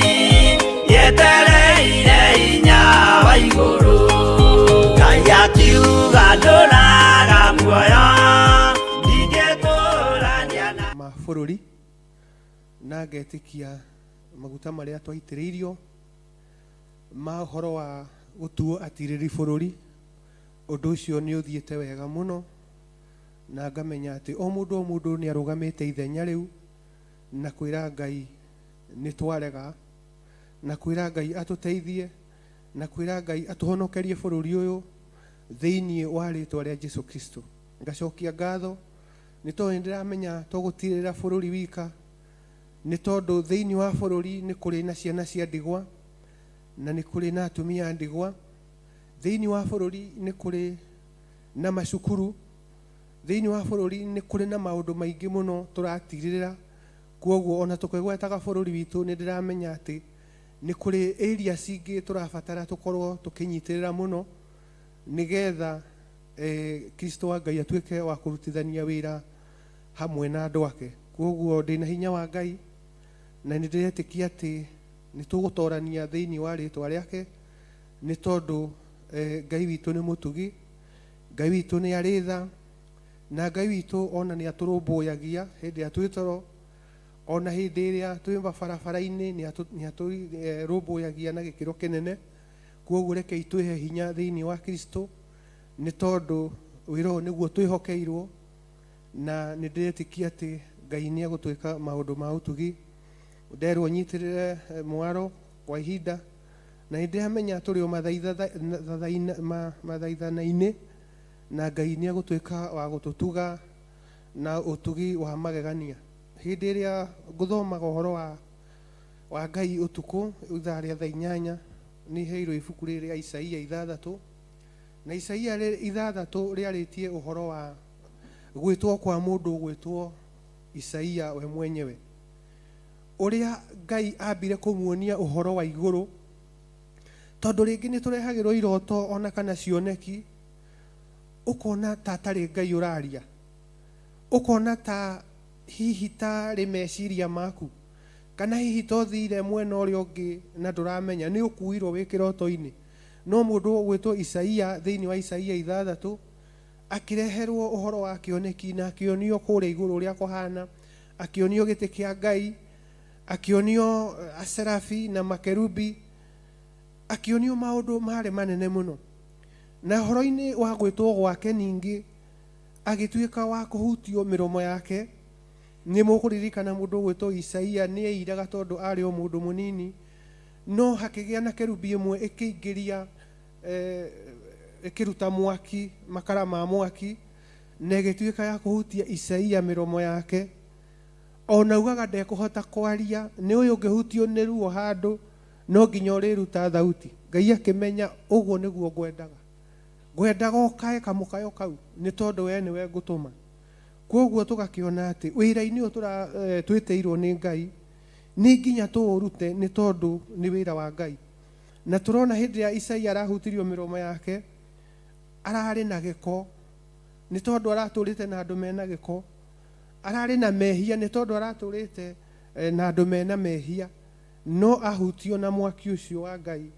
yetereire hinya wa igũrũ. Ngai akiuga ndũraga muoyo ndingĩtũrania na ma bũrũri na ngetĩkia maguta marĩa twaitĩrĩirio ma ũhoro wa gũtuo atirĩri bũrũri ũndũ ũcio nĩ ũthiĩte wega mũno na ngamenya atĩ o mũndũ o mũndũ nĩ arũgamĩte ithenya rĩu na kwĩra Ngai nĩ twarega na kwĩra Ngai atũteithie na kwĩra Ngai atũhonokerie bũrũri ũyũ thĩinĩ wa rĩtwa rĩa Jesu Kristo. Ngacokia ngatho nĩ tondũ nĩ ndĩramenya to gũtirĩrĩra bũrũri wika nĩ tondũ thĩinĩ wa bũrũri nĩ kũrĩ na ciana cia ndigwa na nĩ kũrĩ na atumia a ndigwa thĩinĩ wa bũrũri nĩ kũrĩ na macukuru thĩinĩ wa bũrũri nĩ kũrĩ na maũndũ maingĩ mũno tũratirĩrĩra kwoguo ona tũkĩgwetaga bũrũri witũ nĩ ndĩramenya atĩ nĩ kũrĩ area cingĩ tũrabatara tũkorwo tũkĩnyitĩrĩra mũno nĩgetha Kristo wa Ngai atuĩke wa kũrutithania wĩra hamwe na andũ ake. Kwoguo ndĩna hinya wa Ngai na nĩ ndĩretĩkia atĩ nĩ tũgũtorania thĩinĩ wa rĩtwa rĩake nĩ tondũ Ngai witũ nĩ mũtugi, Ngai witũ nĩ arĩ tha na Ngai witũ ona nĩ atũrũmbũyagia hĩndĩ ĩrĩa twĩ toro ona hĩndĩ ĩrĩa twĩ mabarabara-inĩ nĩ atũrũmbũyagia na gĩkĩro kĩnene. Kwoguo rekei twĩhe hinya thĩinĩ wa Kristo nĩ tondũ wĩra ũyũ nĩguo twĩhokeirwo na nĩ ndĩretĩkia atĩ Ngai nĩ egũtwĩka maũndũ ma ũtugi. Nderwo nyitĩrĩre mwaro kwa ihinda na nĩ ndĩramenya tũrĩ o mathaithana-inĩ na Ngai nĩ egũtuĩka wa gũtũtuga na ũtugi wa magegania. Hĩndĩ ĩrĩa ngũthomaga ũhoro wa Ngai ũtukũ ithaa rĩa thaa inyanya nĩ heirwo ibuku rĩrĩ rĩa Isaia 6 na Isaia 6 rĩarĩtie ũhoro wa gwĩtwo kwa mũndũ gwĩtwo Isaia we mwenyewe ũrĩa Ngai ambire kũmuonia ũhoro wa igũrũ tondũ rĩngĩ nĩ tũrehagĩrwo iroto ona kana cioneki ũkona ta atarĩ Ngai ũraria ũkona ta hihi tarĩ meciria maku kana hihi tothire mwena ũrĩa ũngĩ na ndũramenya nĩ ũkuirwo wĩ kĩroto-inĩ. No mũndũ ũgwĩtwo Isaia thĩinĩ wa Isaia 6 akĩreherwo ũhoro wa kĩoneki na akĩonio kũrĩa igũrũ ũrĩa kũhana, akĩonio gĩtĩ kĩa Ngai, akĩonio aserafi na makerubi, akĩonio maũndũ marĩ manene mũno. Na ũhoro-inĩ wa gwĩtwo gwake ningĩ agĩtuĩka wa kũhutio mĩromo yake Nĩ mũkũririkana mũndũ ũgwĩtwo Isaia nĩ eiraga tondũ arĩ o mũndũ mũnini, no hakĩgĩa na kerubi ĩmwe ĩkĩingĩria ĩkĩruta mwaki, makara ma mwaki, na ĩgĩtuĩka ya kũhutia Isaia mĩromo yake. Ona ugaga ndekũhota kwaria, nĩ ũyũ ũngĩhutio nĩ ruo handũ no nginya ũrĩruta thauti. Ngai akĩmenya ũguo nĩguo ngwendaga, ngwendaga ũkae kamũkayo kau nĩ tondũ we nĩwe ngũtũma. Koguo tũgakĩona atĩ wĩra-inĩ ũyũ twĩtĩirwo nĩ Ngai nĩ nginya tũũrute nĩ tondũ nĩ wĩra wa Ngai. Na tũrona hĩndĩ ĩrĩa Isaia arahutirio mĩromo yake ararĩ na gĩko nĩ tondũ aratũrĩte na andũ mena gĩko, ararĩ na mehia nĩ tondũ aratũrĩte na andũ mena mehia, no ahutio na mwaki ũcio wa Ngai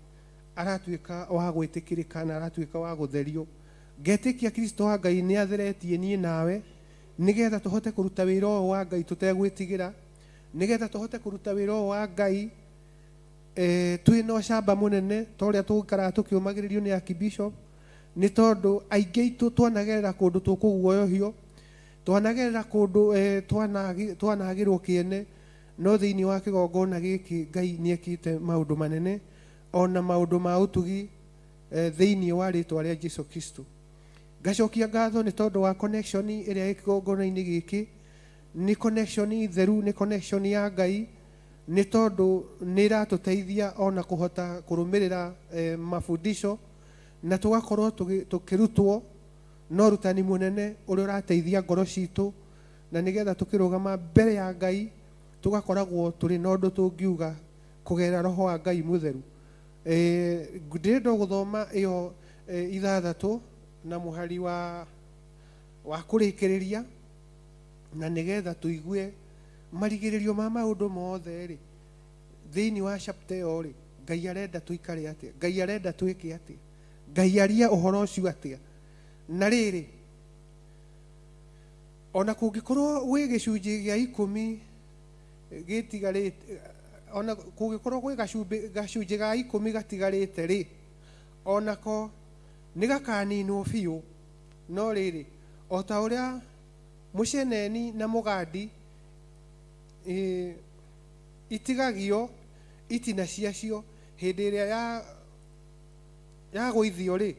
aratuĩka wa gwĩtĩkĩrĩka na aratuĩka wa gũtherio. Ngetĩkia Kristo wa Ngai nĩ atheretie niĩ nawe nĩgetha tũhote kũruta wĩra ũyũ wa Ngai tũtegwĩtigĩra, nĩgetha tũhote kũruta wĩra ũyũ wa Ngai twĩna ũcamba mũnene ta ũrĩa tũikaraga tũkĩũmagĩrĩrio nĩ Archbishop, nĩ tondũ aingĩ aitũ twanagerera kũndũ tũkũguoyohio, twanagerera kũndũ twanagĩrwo kĩene, no thĩinĩ wa kĩgongona gĩkĩ Ngai nĩ ekĩte maũndũ manene ona maũndũ ma ũtugi thĩinĩ wa rĩtwa rĩa Jesu Kristo. Ngacokia ngatho nĩ tondũ wa connection ĩrĩa ĩ kĩgongona-inĩ gĩkĩ, nĩ connection theru, nĩ connection ya Ngai, nĩ tondũ nĩ ĩratũteithia ona kũhota kũrũmĩrĩra mafundisho na tũgakorwo tũkĩrutwo na ũrutani mũnene ũrĩa ũrateithia ngoro citũ, na nĩgetha tũkĩrũgama mbere ya Ngai tũgakoragwo tũrĩ na ũndũ tũngiuga kũgerera roho wa Ngai mũtheru. Ndĩrenda gũthoma ĩyo 6 na mũhari wa kũrĩkĩrĩria, na nĩgetha tũigue marigĩrĩrio ma maũndũ mothe rĩ, thĩinĩ wa chapter ĩyo rĩ, Ngai arenda tũikare atĩa, Ngai arenda twĩke atĩa, Ngai arie ũhoro ũcio atĩa. Na rĩrĩ, ona kũngĩkorwo gwĩ gĩcunjĩ gĩa 10 gĩtigarĩte, ona kũngĩkorwo gwĩ gacunjĩ ga 10 gatigarĩte rĩ, onako nĩ gakaninwo biũ. No rĩrĩ, o ta ũrĩa mũceneni na mũgandi itigagio itina ciacio hĩndĩ ĩrĩa yagũithio rĩ,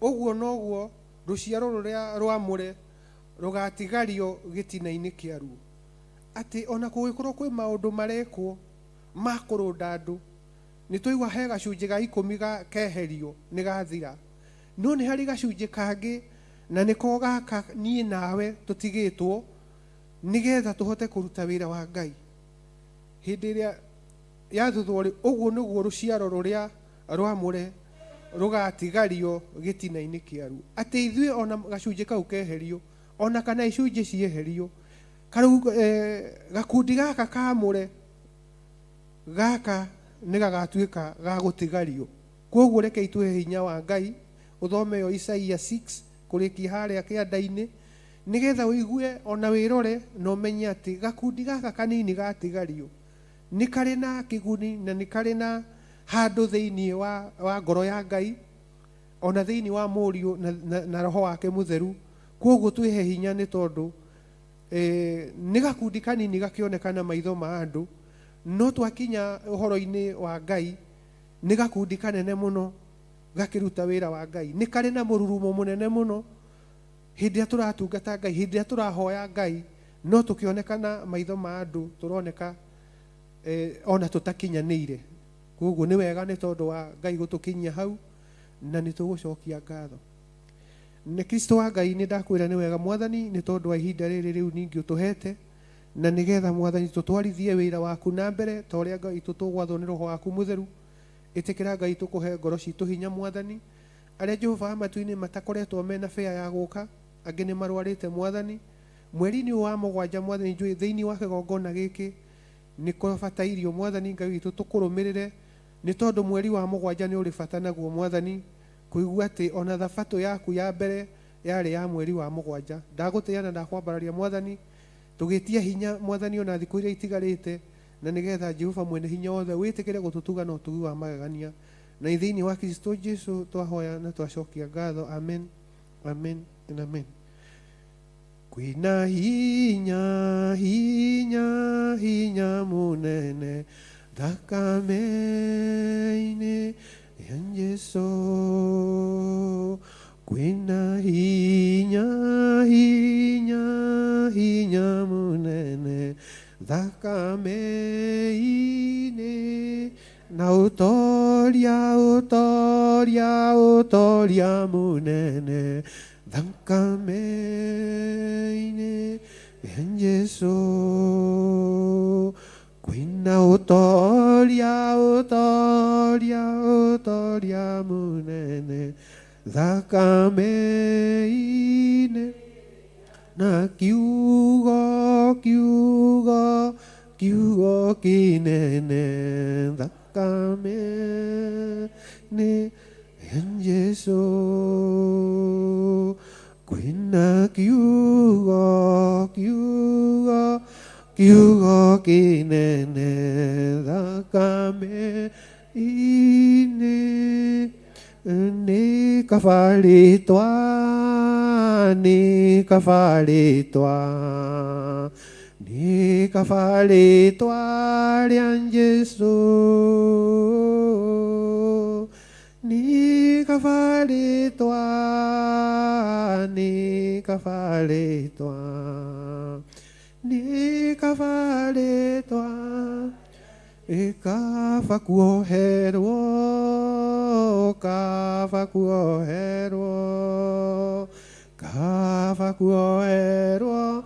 ũguo noguo rũciaro rũrĩa rwamũre rũgatigario gĩtina-inĩ kĩaruo. Atĩ ona kũngĩkorwo kwĩ maũndũ marekwo ma kũrũnda andũ, nĩ twaigua he gacunjĩ ga 10 keherio nĩ gathira, no nĩ harĩ gacunjĩ kangĩ na nĩko gaka niĩ nawe tũtigĩtwo nĩgetha tũhote kũruta wĩra wa Ngai. Hĩndĩ ĩrĩa yathuthwo rĩ, ũguo nĩguo rũciaro rũrĩa rwamũre rũgatigario gĩtina-inĩ kĩaruo. Atĩ ithuĩ ona gacunjĩ kau keherio, ona kana icunjĩ cieherio, gakundi gaka kamũre gaka nĩ gagatuĩka ga gũtigario. Koguo reke itũhe hinya wa Ngai, ũthome ĩyo Isaia 6 kũrĩkia harĩa kĩanda-inĩ, nĩgetha ũigue ona wĩrore na ũmenye atĩ gakundi gaka kanini gatigario nĩ karĩ na kĩguni na nĩ karĩ na handũ thĩinĩ wa ngoro ya Ngai, ona thĩinĩ wa Mũriũ na roho wake mũtheru. Koguo twĩhe hinya nĩ tondũ nĩ gakundi kanini gakĩonekana maitho ma andũ, no twakinya ũhoro-inĩ wa Ngai nĩ gakundi kanene mũno gakĩruta wĩra wa Ngai, nĩ karĩ na mũrurumo mũnene mũno hĩndĩ ĩrĩa tũratungata Ngai, hĩndĩ ĩrĩa tũrahoya Ngai, no tũkĩonekana maitho ma andũ tũroneka ona tũtakinyanĩire. Koguo nĩ wega nĩ tondũ wa Ngai gũtũkinyia hau, na nĩ tũgũcokia ngatho. Nĩ Kristo wa Ngai nĩ ndakwĩra nĩ wega Mwathani nĩ tondũ wa ihinda rĩrĩ rĩu ningĩ ũtũhete, na nĩgetha Mwathani tũtwarithie wĩra waku na mbere ta ũrĩa Ngai tũtũgwathwo nĩ roho waku mũtheru. Ĩtĩkĩra Ngai tũkũhe ngoro citũ hinya Mwathani. Arĩa Jehova wa matu-inĩ matakoretwo mena bĩa ya gũka, angĩ nĩ marwarĩte Mwathani. Mweri-inĩ ũyũ wa 7 Mwathani njũĩ thĩinĩ wa kĩgongona gĩkĩ nĩ kũbatairio Mwathani Ngai witũ tũkũrũmĩrĩre, nĩ tondũ mweri wa 7 nĩ ũrĩ bata naguo Mwathani, kũigua atĩ ona thabatũ yaku ya mbere yarĩ ya mweri wa 7. Ndagũtĩĩa na ndakwambararia Mwathani, tũgĩtie hinya Mwathani ona thikũ iria itigarĩte, na nĩgetha Jehova mwene hinya wothe wĩtĩkĩre gũtũtuga na ũtugi wa magegania. Na thĩinĩ wa Kristo Jesu twahoya na twacokia ngatho. Amen, amen na amen. Kwĩna hinya hinya hinya mũnene thakame-inĩ ya Jesũ. Kwĩna hinya hinya hinya mũnene thakame-inĩ na ũtoria ũtoria ũtoria mũnene thakame-inĩ ya Jesũ. Kwĩna ũtoria ũtoria ũtoria mũnene thakame-inĩ na kiugo kiugo kiugo kĩnene thakame-inĩ ya Jesũ. Kwĩna kiugo kiugo kiugo kĩnene thakame-inĩ nĩ kaba rĩtwa nĩ kaba rĩtwa nĩ kaba rĩtwa rĩa Jesũ nĩ kaba rĩtwa nĩ kaba rĩtwa nĩ kaba rĩtwa kaba kuoherwo kaba kuoherwo kaba kuoherwo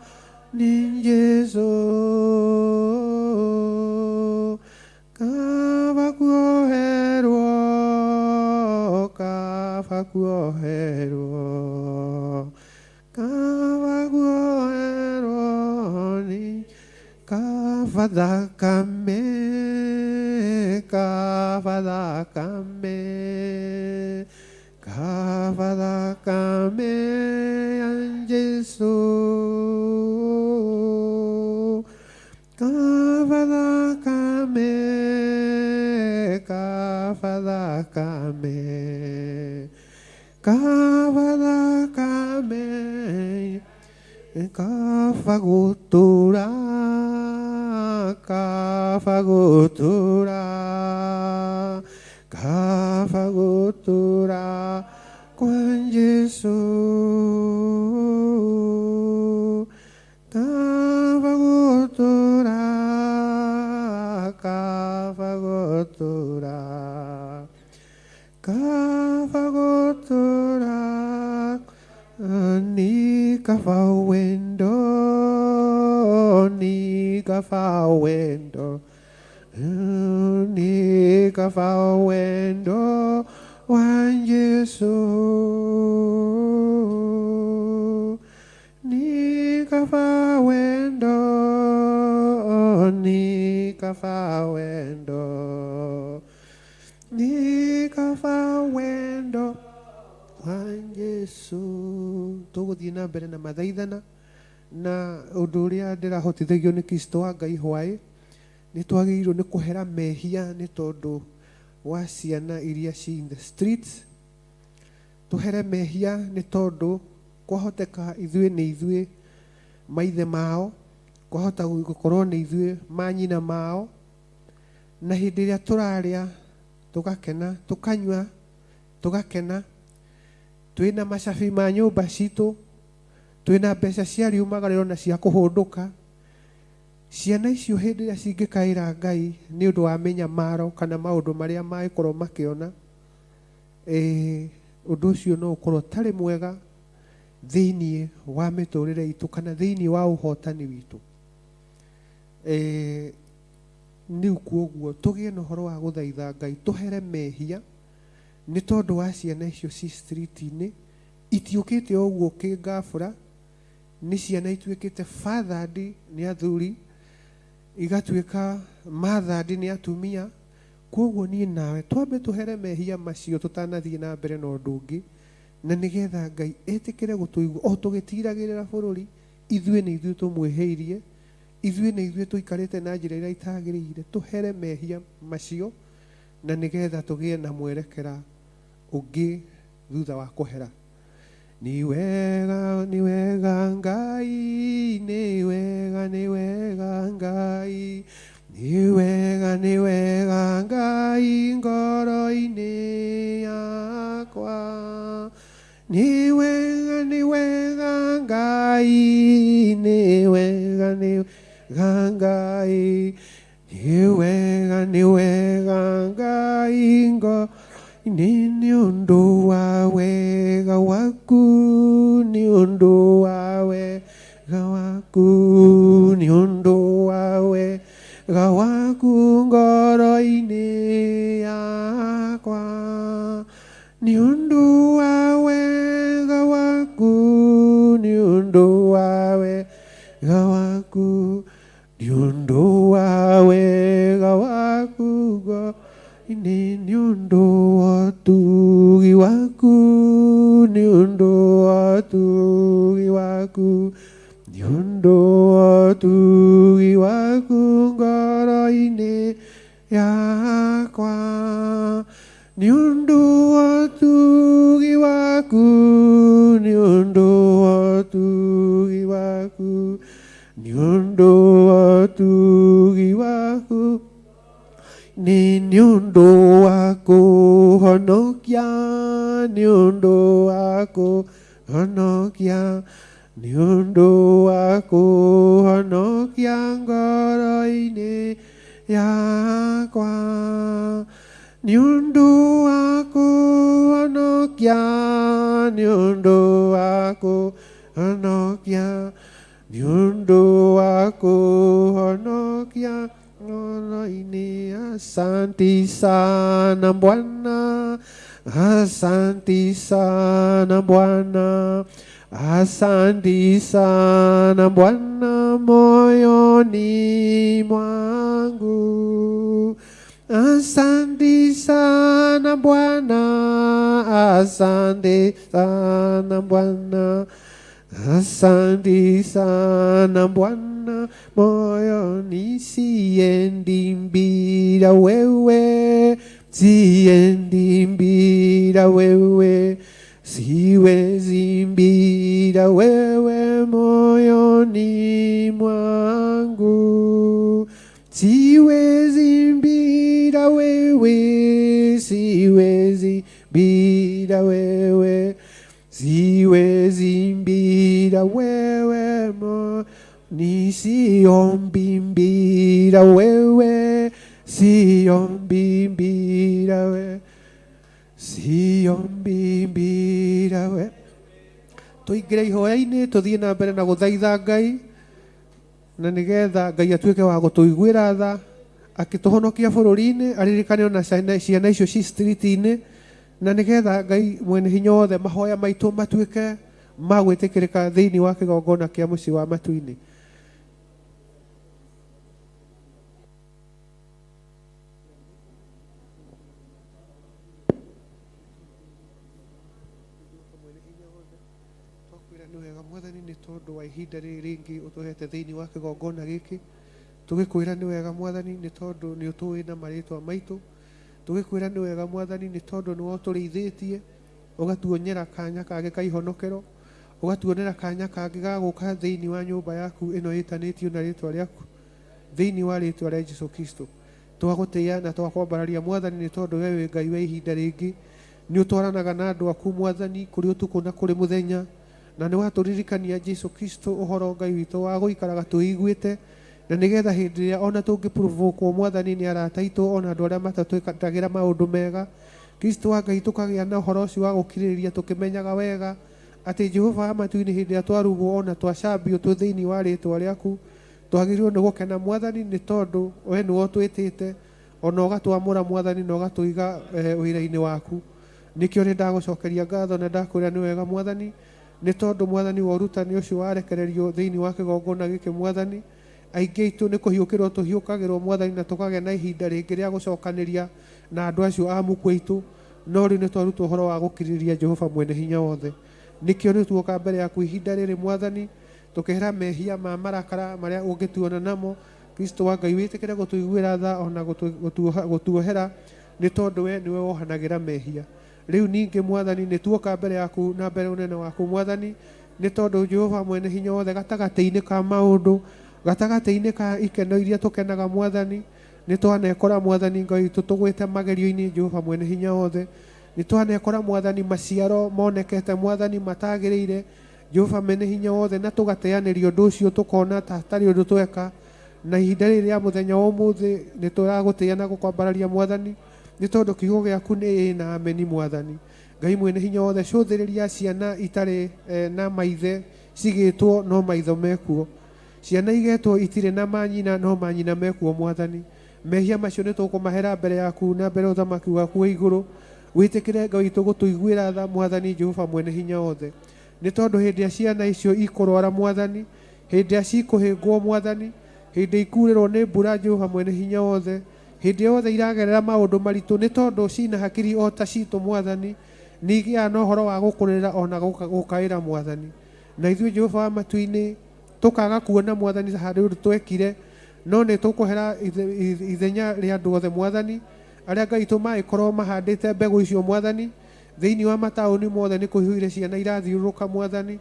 nĩ Jesũ kaba kuoherwo kaba kuoherwo kaba kuoherwo nĩ kaba thakame kaba thakame kaba thakame ya Jesũ kaba thakame kaba thakame kaba thakame kaba gũtũra kaba gũtũra kaba gũtũra kwa Jesũ kaba gũtũra kaba gũtũra kaba gũtũra nĩ kaba wendo nĩ kaba wendo nĩ kaba wendo wa Jesũ nĩ kaba wendo nĩ kaba wendo nĩ kaba wendo wa Jesũ. Tũgũthiĩ na mbere na mathaithana na ũndũ ũrĩa ndĩrahotithagio nĩ Kristo wa Ngai hwaĩ nĩ twagĩrĩirwo nĩ kũhera mehia nĩ tondũ wa ciana iria ci in the streets. Tũhere mehia nĩ tondũ kwahoteka ithuĩ nĩ ithuĩ maithe mao, kwahota gũkorwo nĩ ithuĩ manyina mao, na hĩndĩ ĩrĩa tũrarĩa tũgakena, tũkanyua tũgakena, twĩna macabi ma nyũmba citũ, twĩna mbeca cia riumagarĩro na cia kũhũndũka. Ciana icio hĩndĩ ĩrĩa cingĩkaĩra Ngai nĩ ũndũ wa mĩnyamaro kana maũndũ marĩa mangĩkorwo makĩona, ũndũ ũcio no ũkorwo ũtarĩ mwega thĩinĩ wa mĩtũrĩre itũ kana thĩinĩ wa ũhotani witũ. Rĩu kwoguo tũgĩe na ũhoro wa gũthaitha Ngai tũhere mehia nĩ tondũ wa ciana icio ci street-inĩ itiũkĩte o ũguo kĩngabũra, nĩ ciana ituĩkĩte fathered nĩ athuri, igatuĩka mothered nĩ atumia. Kwoguo niĩ nawe twambe tũhere mehia macio tũtanathiĩ na mbere na ũndũ ũngĩ, na nĩgetha Ngai etĩkĩre gũtũigua o tũgĩtiragĩrĩra bũrũri. Ithuĩ nĩ ithuĩ tũmwĩhĩirie, ithuĩ nĩ ithuĩ tũikarĩte na njĩra ĩrĩa itagĩrĩire. Tũhere mehia macio na nĩgetha tũgĩe na mwerekera ũngĩ thutha wa kũhera. Nĩ wega, nĩ wega Ngai, nĩ wega, nĩ wega Ngai, nĩ wega, nĩ wega Ngai ngoro-inĩ yakwa. Nĩ wega, nĩ wega Ngai, nĩ wega, nĩ wega Ngai, nĩ wega, nĩ wega Ngai ngoro-inĩ nĩ ũndũ wa wega waku, nĩ ũndũ wa wega waku, nĩ ũndũ wa wega waku ngoro-inĩ yakwa. Nĩ ũndũ wa wega waku, nĩ ũndũ wa wega waku, nĩ ũndũ wa wega waku ngoro-inĩ, nĩ ũndũ wa ũtugi waku, nĩ ũndũ wa ũtugi waku, nĩ ũndũ wa ũtugi waku ngoro-inĩ yakwa. Nĩ ũndũ wa ũtugi waku, nĩ ũndũ wa ũtugi waku, nĩ ũndũ wa ũtugi waku, nĩ ũndũ wa kũhonokia, nĩ ũndũ wa kũhonokia, nĩ ũndũ wa kũhonokia ngoro-inĩ yakwa. Nĩ ũndũ wa kũhonokia, nĩ ũndũ wa kũhonokia, nĩ ũndũ wa kũhonokia ngoro-inĩ. Asanti sana Bwana, asanti sana Bwana, asanti sana Bwana moyoni mwangu. Asante sana Bwana, asante sana Bwana, asante sana Bwana moyoni. Siendi bila wewe, siendi bila wewe, siwezi bila wewe moyoni mwangu. Siwezi bila wewe, siwezi bila wewe, siwezi bila wewe ni siombi bila wewe, siombi bila wewe, siombi bila wewe. Tũingĩre ihoya-inĩ tũthiĩ na mbere na gũthaitha Ngai na nĩgetha Ngai atuĩke wa gũtũiguĩra tha akĩtũhonokia bũrũri-inĩ, aririkane ona ciana icio ci street-inĩ, na nĩgetha Ngai mwene hinya wothe mahoya maitũ matuĩke ma gwĩtĩkĩrĩka thĩinĩ wa kĩgongona kĩa mũciĩ wa matu-inĩ. Twakwĩra nĩ wega Mwathani nĩ tondũ wa ihinda rĩrĩ rĩngĩ ũtũhete thĩinĩ wa kĩgongona gĩkĩ. Tũgĩkwĩra nĩ wega Mwathani nĩ tondũ nĩ ũtũĩ na marĩtwa maitũ. Tũgĩkwĩra nĩ wega Mwathani nĩ tondũ nĩwe ũtũrĩithĩtie, ũgatuonyera kanya kangĩ ka ihonokero, ũgatuonera kanya kangĩ ga gũka thĩinĩ wa nyũmba yaku ĩno ĩtanĩtio na rĩtwa rĩaku, thĩinĩ wa rĩtwa rĩa Jesũ Kristo. Twagũtĩĩa na twakwambararia Mwathani nĩ tondũ we wĩ Ngai wa ihinda rĩngĩ, nĩ ũtwaranaga na andũ aku Mwathani kũrĩ ũtukũ na kũrĩ mũthenya, na nĩ watũririkania Jesũ Kristo ũhoro Ngai witũ wa gũikaraga twĩiguĩte, na nĩgetha hĩndĩ ĩrĩa ona tũngĩprovokwo Mwathani nĩ arata aitũ ona andũ arĩa matatwĩkagĩra maũndũ mega, Kristo wa Ngai tũkagĩa na ũhoro ũcio wa gũkirĩrĩria tũkĩmenyaga wega atĩ Jehova wa matu-inĩ hĩndĩ ĩrĩa twarumwo ona twacambio twĩ thĩinĩ wa rĩtwa rĩaku, twagĩrĩirwo nĩ gũkena Mwathani nĩ tondũ we nĩwe ũtwĩtĩte ona ũgatwamũra Mwathani na ũgatũiga wĩra-inĩ waku. Nĩkĩo nĩ ndagũcokeria ngatho na ndakwĩra nĩ wega Mwathani nĩ tondũ Mwathani wa ũrutani ũcio warekererio thĩinĩ wa kĩgongona gĩkĩ Mwathani, aingĩ aitũ nĩ kũhiũkĩrwo tũhiũkagĩrwo Mwathani na tũkagĩa na ihinda rĩngĩ rĩa gũcokanĩria na andũ acio a mũkũ aitũ, no rĩu nĩ twarutwo ũhoro wa gũkirĩrĩria Jehova mwene hinya wothe. Nĩkĩo nĩ tuoka mbere yaku ihinda rĩrĩ Mwathani, tũkehera mehia ma marakara marĩa ũngĩtuona namo. Kristo wa Ngai wĩtĩkĩre gũtũiguĩra tha ona gũtuohera nĩ tondũ we nĩwe wohanagĩra mehia. Rĩu ningĩ Mwathani nĩ tuoka mbere yaku na mbere ũnene waku Mwathani, nĩ tondũ Jehova mwene hinya wothe, gatagatĩ-inĩ ka maũndũ, gatagatĩ-inĩ ka ikeno iria tũkenaga Mwathani, nĩ twanekora Mwathani Ngai witũ tũgwĩte magerio-inĩ Jehova mwene hinya wothe. Nĩ twanekora Mwathani maciaro monekete Mwathani matagĩrĩire Jehova mwene hinya wothe, na tũgateanĩria ũndũ ũcio tũkona ta hatarĩ ũndũ tweka. Na ihinda rĩrĩ rĩa mũthenya wa ũmũthĩ nĩ tũragũtĩĩa na gũkwambararia Mwathani, nĩ tondũ kiugo gĩaku nĩ ĩĩ na ameni Mwathani. Ngai mwene hinya wothe, cũthĩrĩria ciana itarĩ na maithe cigĩtwo no maitho mekuo, ciana igetwo itirĩ na manyina no manyina mekuo Mwathani. Mehia macio nĩ tũkũmahera mbere yaku na mbere ũthamaki waku wa igũrũ. Wĩtĩkĩre Ngai witũ gũtũiguĩra tha Mwathani Jehova mwene hinya wothe, nĩ tondũ hĩndĩ ya ciana icio ikũrwara Mwathani, hĩndĩ ya cikũhĩngwo Mwathani, hĩndĩ ikurĩrwo nĩ mbura Jehova mwene hinya wothe, hĩndĩ yothe iragerera maũndũ maritũ, nĩ tondũ cina hakiri o ta citũ Mwathani, nĩ igĩaga na ũhoro wa gũkũrĩra ona gũkaĩra Mwathani. Na ithuĩ Jehova wa matu-inĩ tũkaga kuona Mwathani harĩ ũndũ twekire, no nĩ tũkũhera ithenya rĩa andũ othe Mwathani, arĩa Ngai witũ magĩkorwo mahandĩte mbegũ icio Mwathani thĩinĩ wa mataũni mothe. Nĩ kũihũire ciana irathiũrũrũka Mwathani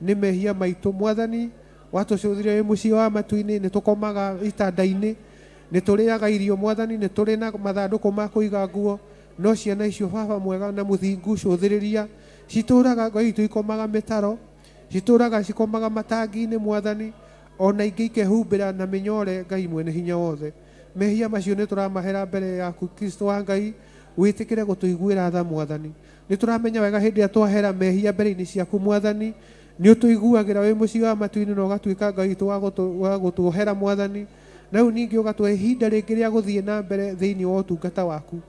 nĩ mehia maitũ Mwathani. Watũcũthire wĩ mũciĩ wa matu-inĩ, nĩ tũkomaga itanda-inĩ, nĩ tũrĩaga irio Mwathani, nĩ tũrĩ na mathandũkũ ma kũiga nguo, no ciana icio Baba mwega na mũthingu cũthĩrĩria, citũraga Ngai witũ ikomaga mĩtaro, citũraga cikomaga matangi-inĩ Mwathani, ona ingĩ ikehumbĩra na mĩnyore Ngai mwene hinya wothe. Mehia macio nĩ tũramahera mbere yaku Kristo wa Ngai, wĩtĩkĩre gũtũiguĩra tha Mwathani. Nĩ tũramenya wega hĩndĩ ĩrĩa twahera mehia mbere-inĩ ciaku Mwathani, nĩ ũtũiguagĩra wĩ mũciĩ wa matu-inĩ na ũgatuĩka Ngai witũ wa gũtuohera Mwathani. Na rĩu ningĩ ũgatũhe ihinda rĩngĩ rĩa gũthiĩ na mbere thĩinĩ wa ũtungata waku.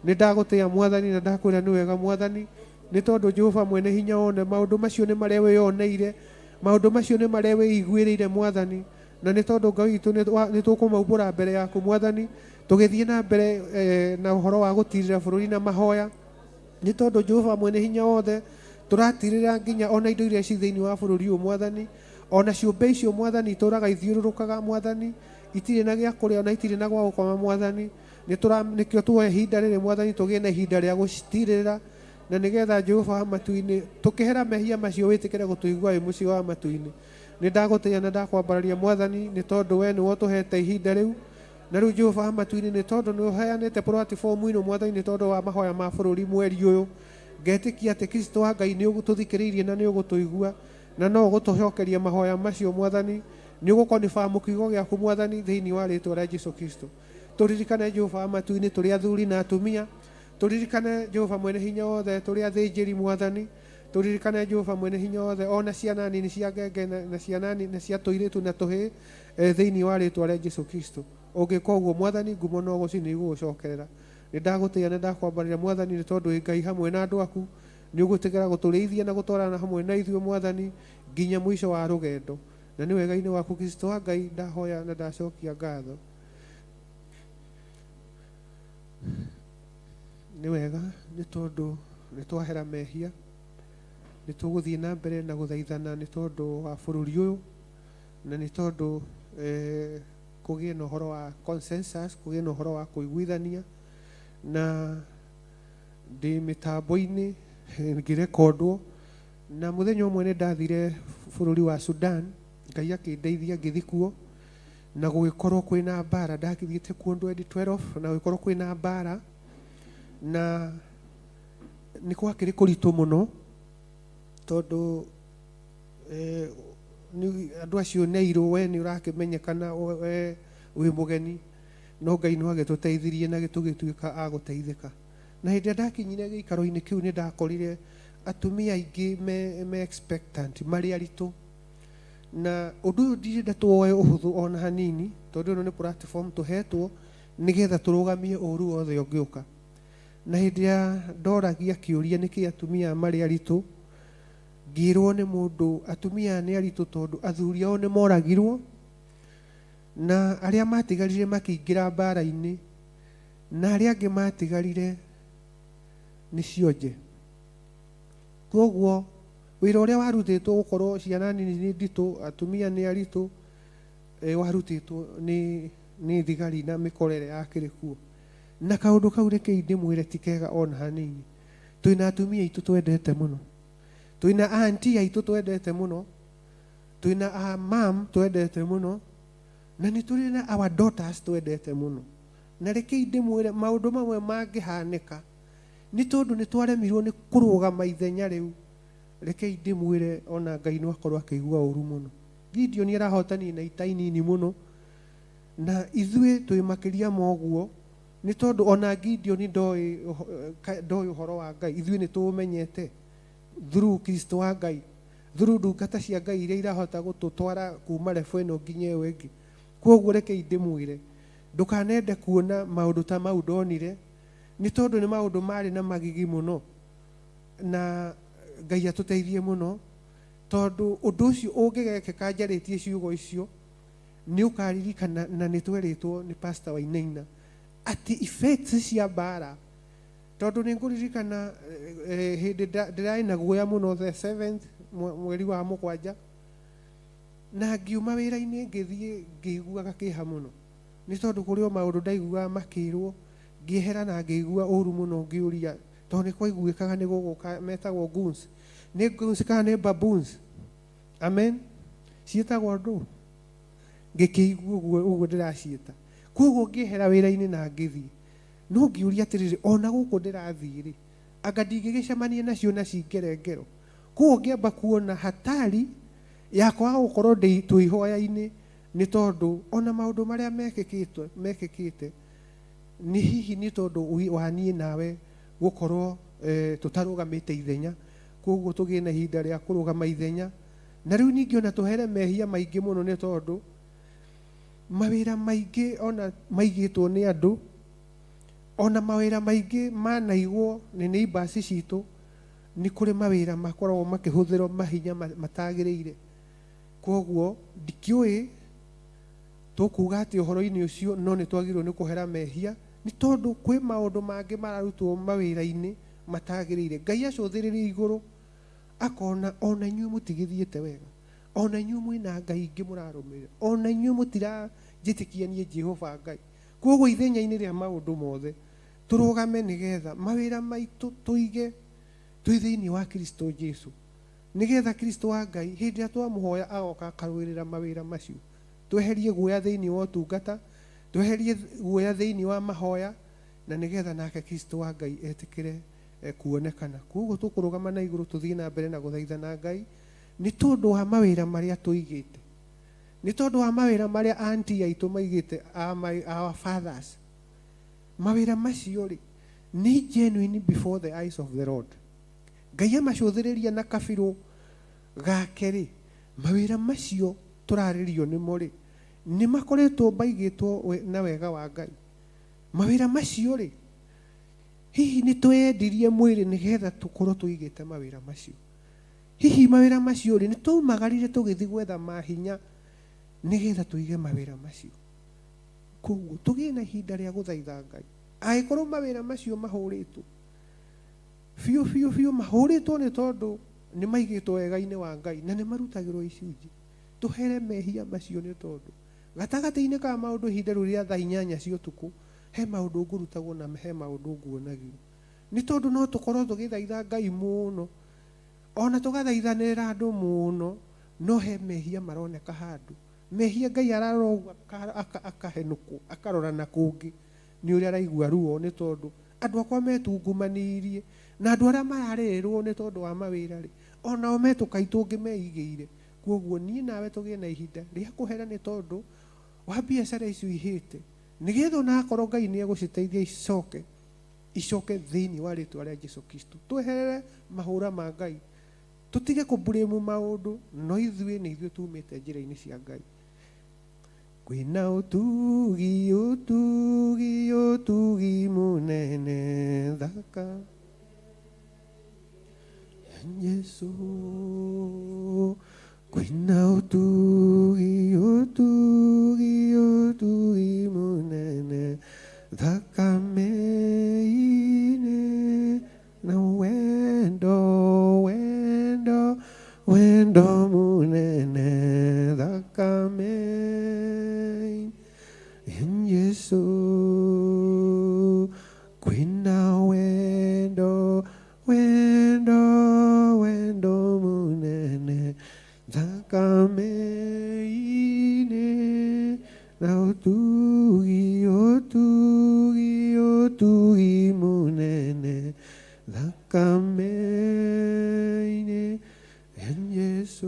Nĩ ndagũtĩĩa Mwathani na ndakwĩra nĩ wega Mwathani, nĩ tondũ Jehova mwene hinya wothe, maũndũ macio nĩ marĩa wĩyoneire, maũndũ macio nĩ marĩa wĩiguĩrĩire Mwathani, na nĩ tondũ Ngai witũ nĩ tũkũmaumbũra mbere yaku Mwathani, tũgĩthiĩ na mbere na ũhoro wa gũtirĩra bũrũri na mahoya, nĩ tondũ Jehova mwene hinya wothe tũratirĩra nginya ona indo iria ci thĩinĩ wa bũrũri ũyũ Mwathani, ona ciũmbe icio Mwathani itũraga ithiũrũrũkaga Mwathani, itirĩ na gĩa kũrĩa ona itirĩ na gwa gũkoma Mwathani. Nĩkĩo tuoe ihinda rĩrĩ Mwathani, tũgĩe na ihinda rĩa gũcitirĩrĩra, na nĩgetha Jehova wa matu-inĩ tũkĩhera mehia macio wĩtĩkĩre gũtũigua wĩ mũciĩ wa matu-inĩ. Nĩ ndagũtĩĩa na ndakwambararia Mwathani, nĩ tondũ we nĩwe ũtũhete ihinda rĩu. Na rĩu Jehova wa matu-inĩ, nĩ tondũ nĩ ũheanĩte platform ĩno Mwathani, nĩ tondũ wa mahoya ma bũrũri mweri ũyũ, ngetĩkia atĩ Kristo wa Ngai nĩ ũtũthikĩrĩirie na nĩ ũgũtũigua, na no ũgũtũcokeria mahoya macio Mwathani. Nĩ ũgũkonifam kiugo gĩaku Mwathani thĩinĩ wa rĩtwa rĩa Jesu Kristo. Tũririkane Jehova wa matu-inĩ tũrĩ athuri na atumia, tũririkane Jehova mwene hinya wothe tũrĩ athĩnjĩri Mwathani, tũririkane Jehova mwene hinya wothe ona ciana nini cia ngenge na ciana nini cia tũirĩtu na tũhĩĩ thĩinĩ wa rĩtwa rĩa Jesu Kristo. Ũngĩka ũguo Mwathani, ngumo na ũgoci nĩ igũgũcokerera. Nĩ ndagũtĩĩa na ndakwambarĩra Mwathani, nĩ tondũ wĩ Ngai hamwe na andũ aku, nĩ ũgũtĩkĩra gũtũrĩithia na gũtwarana hamwe na ithuĩ Mwathani nginya mũico wa rũgendo. Na nĩ wega-inĩ waku Kristo wa Ngai ndahoya na ndacokia ngatho. Nĩ wega nĩ tondũ nĩ twahera mehia, nĩ tũgũthiĩ na mbere na gũthaithana nĩ tondũ wa bũrũri ũyũ, na nĩ tondũ kũgĩe na ũhoro wa consensus, kũgĩe na ũhoro wa kũiguithania. Na ndĩ mĩtambo-inĩ ngĩrekondwo, na mũthenya ũmwe nĩ ndathire bũrũri wa Sudan, Ngai akĩndeithia ngĩthiĩ kuo, na gũgĩkorwo kwĩna mbara. Ndathiĩte kuo 2012 na gũgĩkorwo kwĩna mbara, na nĩ gwakĩrĩ kũritũ mũno tondũ andũ acio nĩ airũ, we nĩ ũrakĩmenyekana we wĩ mũgeni, no Ngai no agĩtũteithirie na tũgĩtuĩka a gũteithĩka. Na hĩndĩ ĩrĩa ndakinyire gĩikaro-inĩ kĩu nĩ ndakorire atumia aingĩ me expectant, marĩ aritũ. Na ũndũ ũyũ ndirenda tuoe ũhũthũ ona hanini, tondũ ĩno nĩ platform tũhetwo nĩgetha tũrũgamie ũru wothe ũngĩũka. Na hĩndĩ ya ndoragia kĩũria nĩkĩ atumia marĩ aritũ, ngĩrwo nĩ mũndũ atumia nĩ aritũ tondũ athuri ao nĩ moragirwo, na arĩa matigarire makĩingĩra mbara-inĩ, na arĩa angĩ matigarire nĩ cionje. Koguo wĩra ũrĩa warutĩtwo gũkorwo ciana nini nĩ nditũ, atumia nĩ aritũ, warutĩtwo nĩ thigari na mĩkorere yakĩrĩ kuo. Na kaũndũ kau rekei ndĩmwĩre ti kega ona hanini, Twĩna atumia aitũ twendete mũno, twĩna auntie aitũ twendete mũno, twĩna a mam twendete mũno, na nĩ tũrĩ na our daughters twendete mũno. Na rekei ndĩmwĩre maũndũ mamwe mangĩhanĩka nĩ tondũ nĩ twaremirwo nĩ kũrũgama ithenya rĩu. Rekei ndĩmwĩre ona Ngai no akorwo akĩigua ũru mũno. Gideon arahotanire na ita inini mũno, na ithuĩ twĩ makĩria ma ũguo, nĩ tondũ ona Gideon ndoĩ ũhoro wa Ngai, ithuĩ nĩ tũũmenyete through Kristo wa Ngai, through ndungata cia Ngai iria irahota gũtũtwara kuma level ĩno nginya ĩyo ĩngĩ. Koguo rekei ndĩmwĩre ndũkanende kuona maũndũ ta mau ndonire, nĩ tondũ nĩ maũndũ marĩ na magigi mũno, na Ngai atũteithie mũno, tondũ ũndũ ũcio ũngĩgekĩka njarĩtie ciugo icio nĩ ũkaririkana, na nĩ twerĩtwo nĩ Pastor Wainaina atĩ effects cia mbara, tondũ nĩ ngũririkana hĩndĩ ndĩrarĩ na guoya mũno the 7th mweri wa mũgwanja, na ngiuma wĩra-inĩ ngĩthiĩ ngĩiguaga kĩeha mũno, nĩ tondũ kũrĩ o maũndũ ndaiguaga makĩrwo, ngĩehera na ngĩigua ũru mũno, ngĩũria tondũ nĩ kwaiguĩkaga nĩ gũgũka metagwo goons, nĩ goons kana nĩ baboons, amen, ciĩtagwo ndũ, ngĩkĩigua ũguo ũguo ndĩraciĩta. Koguo ngĩehera wĩra-inĩ na ngĩthiĩ, no ngĩũria atĩrĩrĩ, ona gũkũ ndĩrathiĩ rĩ, anga ndingĩgĩcemania nacio na cingere ngero. Koguo ngĩamba kuona hatari ya kwaga gũkorwo ndĩ twĩ ihoya-inĩ, nĩ tondũ ona maũndũ marĩa mekĩkĩte nĩ hihi nĩ tondũ wa niĩ nawe gũkorwo tũtarũgamĩte ithenya. Koguo tũgĩe na ihinda rĩa kũrũgama ithenya, na rĩu ningĩ ona tũhere mehia maingĩ mũno, nĩ tondũ mawĩra maingĩ ona maigĩtwo nĩ andũ, ona mawĩra maingĩ manaigwo nĩ neighbors citũ, nĩ kũrĩ mawĩra makoragwo makĩhũthĩrwo mahinya matagĩrĩire. Koguo ndikĩũĩ tũkuga atĩ ũhoro-inĩ ũcio, no nĩ twagĩrĩirwo nĩ kũhera mehia, nĩ tondũ kwĩ maũndũ mangĩ mararutwo mawĩra-inĩ matagĩrĩire. Ngai acũthĩrĩria igũrũ akona ona inyuĩ mũtigĩthiĩte wega, ona inyuĩ mwĩna Ngai ingĩ mũrarũmĩrĩra, ona inyuĩ mũtiranjĩtĩkia niĩ Jehova Ngai. Koguo ithenya-inĩ rĩa maũndũ mothe tũrũgame nĩgetha mawĩra maitũ tũige twĩ thĩinĩ wa Kristo Jesu, nĩgetha Kristo wa Ngai hĩndĩ ĩrĩa twamũhoya agoka akarũĩrĩra mawĩra macio. Tweherie guoya thĩinĩ wa ũtungata, tweherie guoya thĩinĩ wa mahoya, na nĩgetha nake Kristo wa Ngai etĩkĩre kuonekana. Koguo tũkũrũgama na igũrũ tũthiĩ na mbere na gũthaithana Ngai nĩ tondũ wa mawĩra marĩa tũigĩte, nĩ tondũ wa mawĩra marĩa auntie aitũ maigĩte, our fathers. Mawĩra macio rĩ nĩ genuine before the eyes of the Lord. Ngai amacũthĩrĩria na kabirũ gake rĩ, mawĩra macio tũrarĩrio nĩmo rĩ, nĩ makoretwo maigĩtwo na wega wa Ngai. Mawĩra macio rĩ, hihi nĩ twendirie mwĩrĩ nĩgetha tũkorwo tũigĩte mawĩra macio? Hihi mawĩra macio rĩ, nĩ twaumagarire tũgĩthiĩ gwetha mahinya nĩgetha tũige mawĩra macio? Koguo tũgĩe na ihinda rĩa gũthaitha Ngai. Angĩkorwo mawĩra macio mahũrĩtwo biũ biũ biũ, mahũrĩtwo nĩ tondũ nĩ maigĩtwo wega-inĩ wa Ngai na nĩ marutagĩrwo icunjĩ, tũhere mehia macio, nĩ tondũ gatagatĩ-inĩ ka maũndũ ihinda rĩu rĩa thaa 8 cia ũtukũ he maũndũ ngũrutagwo na he maũndũ nguonagio, nĩ tondũ no tũkorwo tũgĩthaitha Ngai mũno ona tũgathaithanĩrĩra andũ mũno, no he mehia maroneka handũ. Mehia Ngai ararora ũguo akahenũkwo, akarora na kũngĩ nĩ ũrĩa araigua ruo, nĩ tondũ andũ akwa metungumanĩirie na andũ arĩa mararĩrĩrwo nĩ tondũ wa mawĩra rĩ, onao me tũkai tũngĩ meigĩire. Koguo niĩ nawe tũgĩe na ihinda rĩa kũhera nĩ tondũ wa biacara icio ihĩte, nĩgetha ona akorwo Ngai nĩ egũciteithia icoke icoke thĩinĩ wa rĩtwa rĩa Jesu Kristo. Tweherere mahũra ma Ngai, tũtige kũburĩmu maũndũ, no ithuĩ nĩ ithuĩ tumĩte njĩra-inĩ cia Ngai. Kwĩna ũtugi, ũtugi, ũtugi mũnene thaka Jesu. Kwĩna ũtugi, ũtugi, ũtugi mũnene thakame-inĩ, na wendo, wendo, wendo mũnene thakame-inĩ Jesu. Kwĩna wendo, Wendo wendo munene thakame-inĩ na ũtugi ũtugi ũtugi munene thakame-inĩ ya Jesu.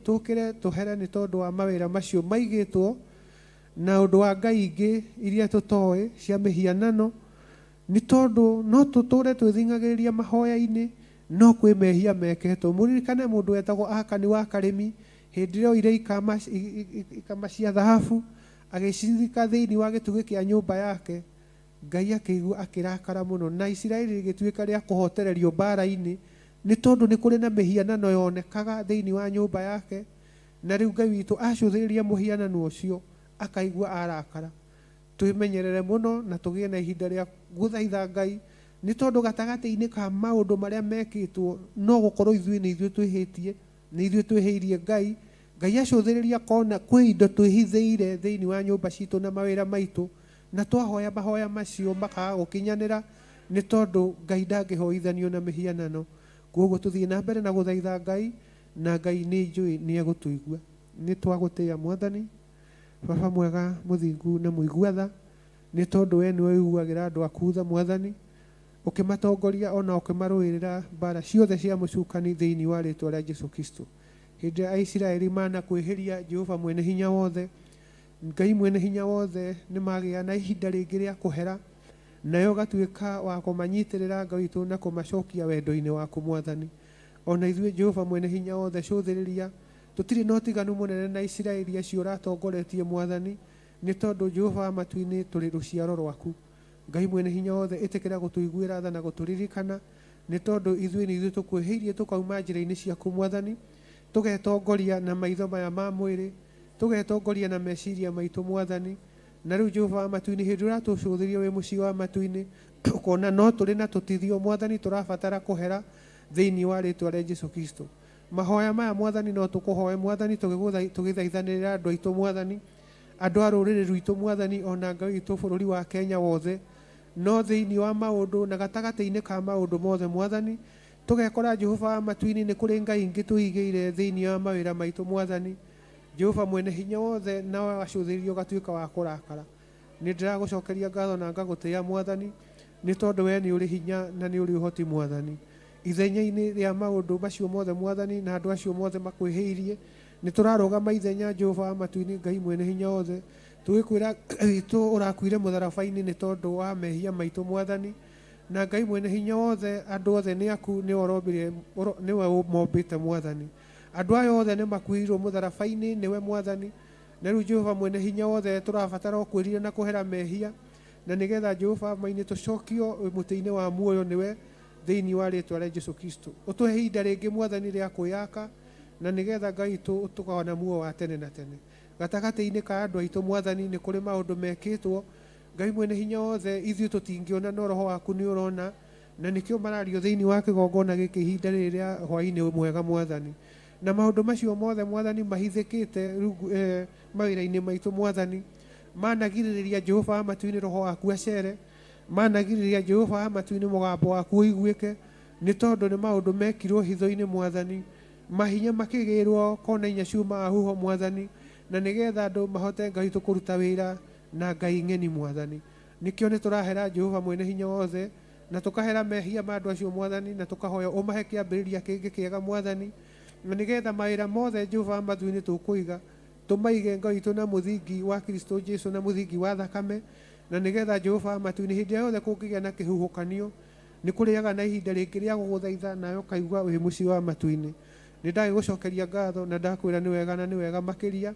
Tũkĩre tũhere nĩ tondũ wa mawĩra macio maigĩtwo na ũndũ wa ngai ingĩ iria tũtoĩ cia mĩhianano, nĩ tondũ no tũtũre twĩthing'agĩrĩria mahoya-inĩ no kwĩ mehia meketwo. Mũririkane mũndũ wetagwo Akani wa Karĩmi, hĩndĩ ĩrĩa oire ikama cia thahabu agĩcithika thĩinĩ wa gĩtugĩ kĩa nyũmba yake, Ngai akĩigua akĩrakara mũno, na Isiraeli rĩgĩtuĩka rĩa kũhotererio mbara-inĩ nĩ tondũ nĩ kũrĩ na mĩhianano yonekaga thĩinĩ wa nyũmba yake. Na rĩu Ngai witũ acũthĩrĩria mũhianano ũcio akaigua arakara. Twĩmenyerere mũno na tũgĩe na ihinda rĩa gũthaitha Ngai, nĩ tondũ gatagatĩ-inĩ ka maũndũ marĩa mekĩtwo no gũkorwo ithuĩ nĩ ithuĩ twĩhĩtie, nĩ ithuĩ twĩhĩirie Ngai. Ngai acũthĩrĩria kona kwĩ indo twĩhithĩire thĩinĩ wa nyũmba citũ na mawĩra maitũ, na twahoya mahoya macio makaga gũkinyanĩra nĩ tondũ Ngai ndangĩhoithanio na mĩhianano. Koguo tũthiĩ na mbere na gũthaitha Ngai, na Ngai nĩ njũĩ nĩ egũtũigua. Nĩ twagũtĩĩa Mwathani Baba mwega mũthingu na mũigua tha, nĩ tondũ we nĩwe ũiguagĩra andũ aku tha Mwathani, ũkĩmatongoria ona ũkĩmarũĩrĩra mbara ciothe cia mũcukani thĩinĩ wa rĩtwa rĩa Jesu Kristo. Hĩndĩ ĩrĩa Aisiraeli manakwĩhĩria Jehova mwene hinya wothe, Ngai mwene hinya wothe, nĩ magĩa na ihinda rĩngĩ rĩa kũhera, nayo ũgatuĩka wa kũmanyitĩrĩra Ngai witũ na kũmacokia wendo-inĩ waku Mwathani. Ona ithuĩ Jehova mwene hinya wothe cũthĩrĩria, tũtirĩ na ũtiganu mũnene na Isiraeli acio ũratongoretie Mwathani, nĩ tondũ Jehova wa matu-inĩ tũrĩ rũciaro rwaku. Ngai mwene hinya wothe ĩtĩkĩra gũtũiguĩra tha na gũtũririkana, nĩ tondũ ithuĩ nĩ ithuĩ tũkwĩhĩirie tũkauma njĩra-inĩ ciaku Mwathani, tũgetongoria na maitho maya ma mwĩrĩ, tũgetongoria na meciria maitũ Mwathani. Na rĩu Jehova wa matu-inĩ hĩndĩ ĩrĩa ũratũcũthĩria wĩ mũciĩ wa matu-inĩ, ũkona no tũrĩ na tũtithio Mwathani tũrabatara kũhera thĩinĩ wa rĩtwa rĩa Jesu Kristo. Mahoya maya Mwathani no tũkũhoe Mwathani, tũgĩthaithanĩrĩra andũ aitũ Mwathani, andũ a rũrĩrĩ rwitũ Mwathani, ona Ngai witũ bũrũri wa Kenya wothe. No thĩinĩ wa maũndũ na gatagatĩ-inĩ ka maũndũ mothe Mwathani, tũgekora Jehova wa matu-inĩ nĩ kũrĩ ngai ingĩ tũigĩire thĩinĩ wa mawĩra maitũ Mwathani. Jehova mwene hinya wothe, nawe wacũthĩrĩria ũgatuĩka wa kũrakara. Nĩ ndĩragũcokeria ngatho na ngagũtĩĩa Mwathani, nĩ tondũ we nĩ ũrĩ hinya na nĩ ũrĩ ũhoti Mwathani. Ithenya-inĩ rĩa maũndũ macio mothe Mwathani, na andũ acio mothe makwĩhĩirie, nĩ tũrarũgama ithenya Jehova wa matu-inĩ Ngai mwene hinya wothe, tũgĩkwĩra witũ ũrakuire mũtharaba-inĩ nĩ tondũ wa mehia maitũ Mwathani. Na Ngai mwene hinya wothe, andũ othe nĩ aku, nĩwe ũrombire, nĩwe ũmombĩte Mwathani. Andũ aya othe nĩ makuĩrĩirwo mũtharaba-inĩ nĩwe Mwathani. Na rĩu Jehova mwene hinya wothe tũrabatara o kwĩrira na kũhera mehia, na nĩgetha Jehova mainĩ tũcokio mũtĩ-inĩ wa muoyo nĩwe thĩinĩ wa rĩtwa rĩa Jesu Kristo. Ũtũhe ihinda rĩngĩ Mwathani rĩa kwĩyaka, na nĩgetha Ngai witũ tũkona muoyo wa tene na tene. Gatagatĩ-inĩ ka andũ aitũ Mwathani nĩ kũrĩ maũndũ mekĩtwo Ngai mwene hinya wothe, ithuĩ tũtingĩona no roho waku nĩ ũrona, na nĩkĩo marario thĩinĩ wa kĩgongona gĩkĩ ihinda rĩrĩ rĩa hwaĩ-inĩ mwega Mwathani. Na maũndũ macio mothe Mwathani mahithĩkĩte rungu mawĩra-inĩ maitũ Mwathani, managirĩrĩria Jehova wa matu-inĩ roho waku acere, managirĩrĩria Jehova wa matu-inĩ mũgambo waku ũiguĩke, nĩ tondũ nĩ maũndũ mekirwo hitho-inĩ Mwathani, mahinya makĩgĩrwo kona inya ciumaga huho Mwathani, na nĩgetha andũ mahote Ngai witũ kũruta wĩra na Ngai ng'eni Mwathani. Nĩkĩo nĩ tũrahera Jehova mwene hinya wothe, na tũkahera mehia ma andũ acio Mwathani, na tũkahoya ũmahe kĩambĩrĩria kĩngĩ kĩega Mwathani, na nĩgetha mawĩra mothe Jehova wa matu-inĩ tũkũiga tũmaige Ngai witũ na mũthingi wa Kristo Jesu na mũthingi wa thakame, na nĩgetha Jehova wa matu-inĩ hĩndĩ ĩrĩa yothe kũngĩgĩa na kĩhuhũkanio nĩ kũrĩaga na ihinda rĩngĩ rĩa gũgũthaitha, nawe ũkaigua wĩ mũciĩ wa matu-inĩ. Nĩ ndagĩgũcokeria ngatho na ndakwĩra nĩ wega na nĩ wega makĩria,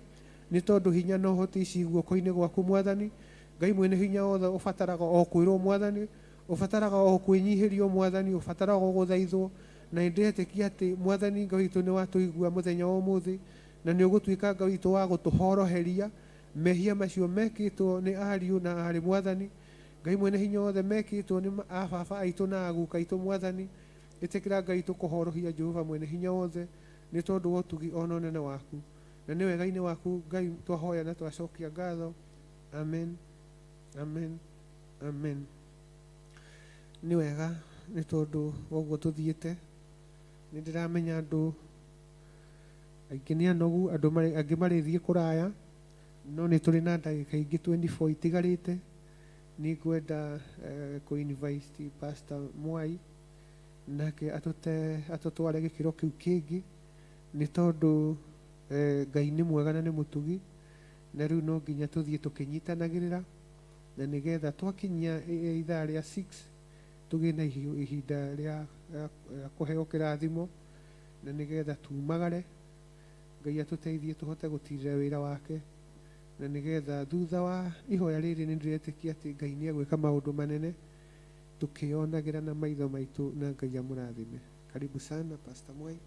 nĩ tondũ hinya na ũhoti ici guoko-inĩ gwaku Mwathani. Ngai mwene hinya wothe ũbataraga o kwĩrwo Mwathani, ũbataraga o kwĩnyihĩrio Mwathani, ũbataraga o gũthaithwo, na nĩ ndĩretĩkia atĩ Mwathani Ngai witũ nĩ watũigua mũthenya wa ũmũthĩ, na nĩ ũgũtuĩka Ngai witũ wa gũtũhoroheria mehia macio mekĩtwo nĩ ariũ na aarĩ Mwathani. Ngai mwene hinya wothe mekĩtwo nĩ ababa aitũ na aguka aitũ Mwathani, ĩtĩkĩra Ngai witũ kũhorohia Jehova mwene hinya wothe, nĩ tondũ wa ũtugi ona ũnene waku, na nĩ wega-inĩ waku Ngai twahoya na twacokia ngatho. Amen, amen, amen. Nĩ wega Nĩ tondũ wa ũguo tũthiĩte, nĩ ndĩramenya andũ aingĩ nĩ anogu, andũ angĩ marĩthiĩ kũraya, no nĩ tũrĩ na ndagĩka ingĩ 24 itigarĩte. Nĩ ngwenda kũ invite Pastor Mwai nake atũtware gĩkĩro kĩu kĩngĩ, nĩ tondũ Ngai nĩ mwega na nĩ mũtugi, na rĩu no nginya tũthiĩ tũkĩnyitanagĩrĩra, na nĩgetha twakinyia ithaa rĩa 6 tũgĩe na ihinda rĩa kũheo kĩrathimo, na nĩgetha tumagare. Ngai atũteithie tũhote gũtirĩra wĩra wake, na nĩgetha thutha wa ihoya rĩrĩ nĩ ndĩretĩkia atĩ Ngai nĩ egwĩka maũndũ manene tũkĩonagĩra na maitho maitũ, na Ngai amũrathime. Karibu sana, Pastor Mwai,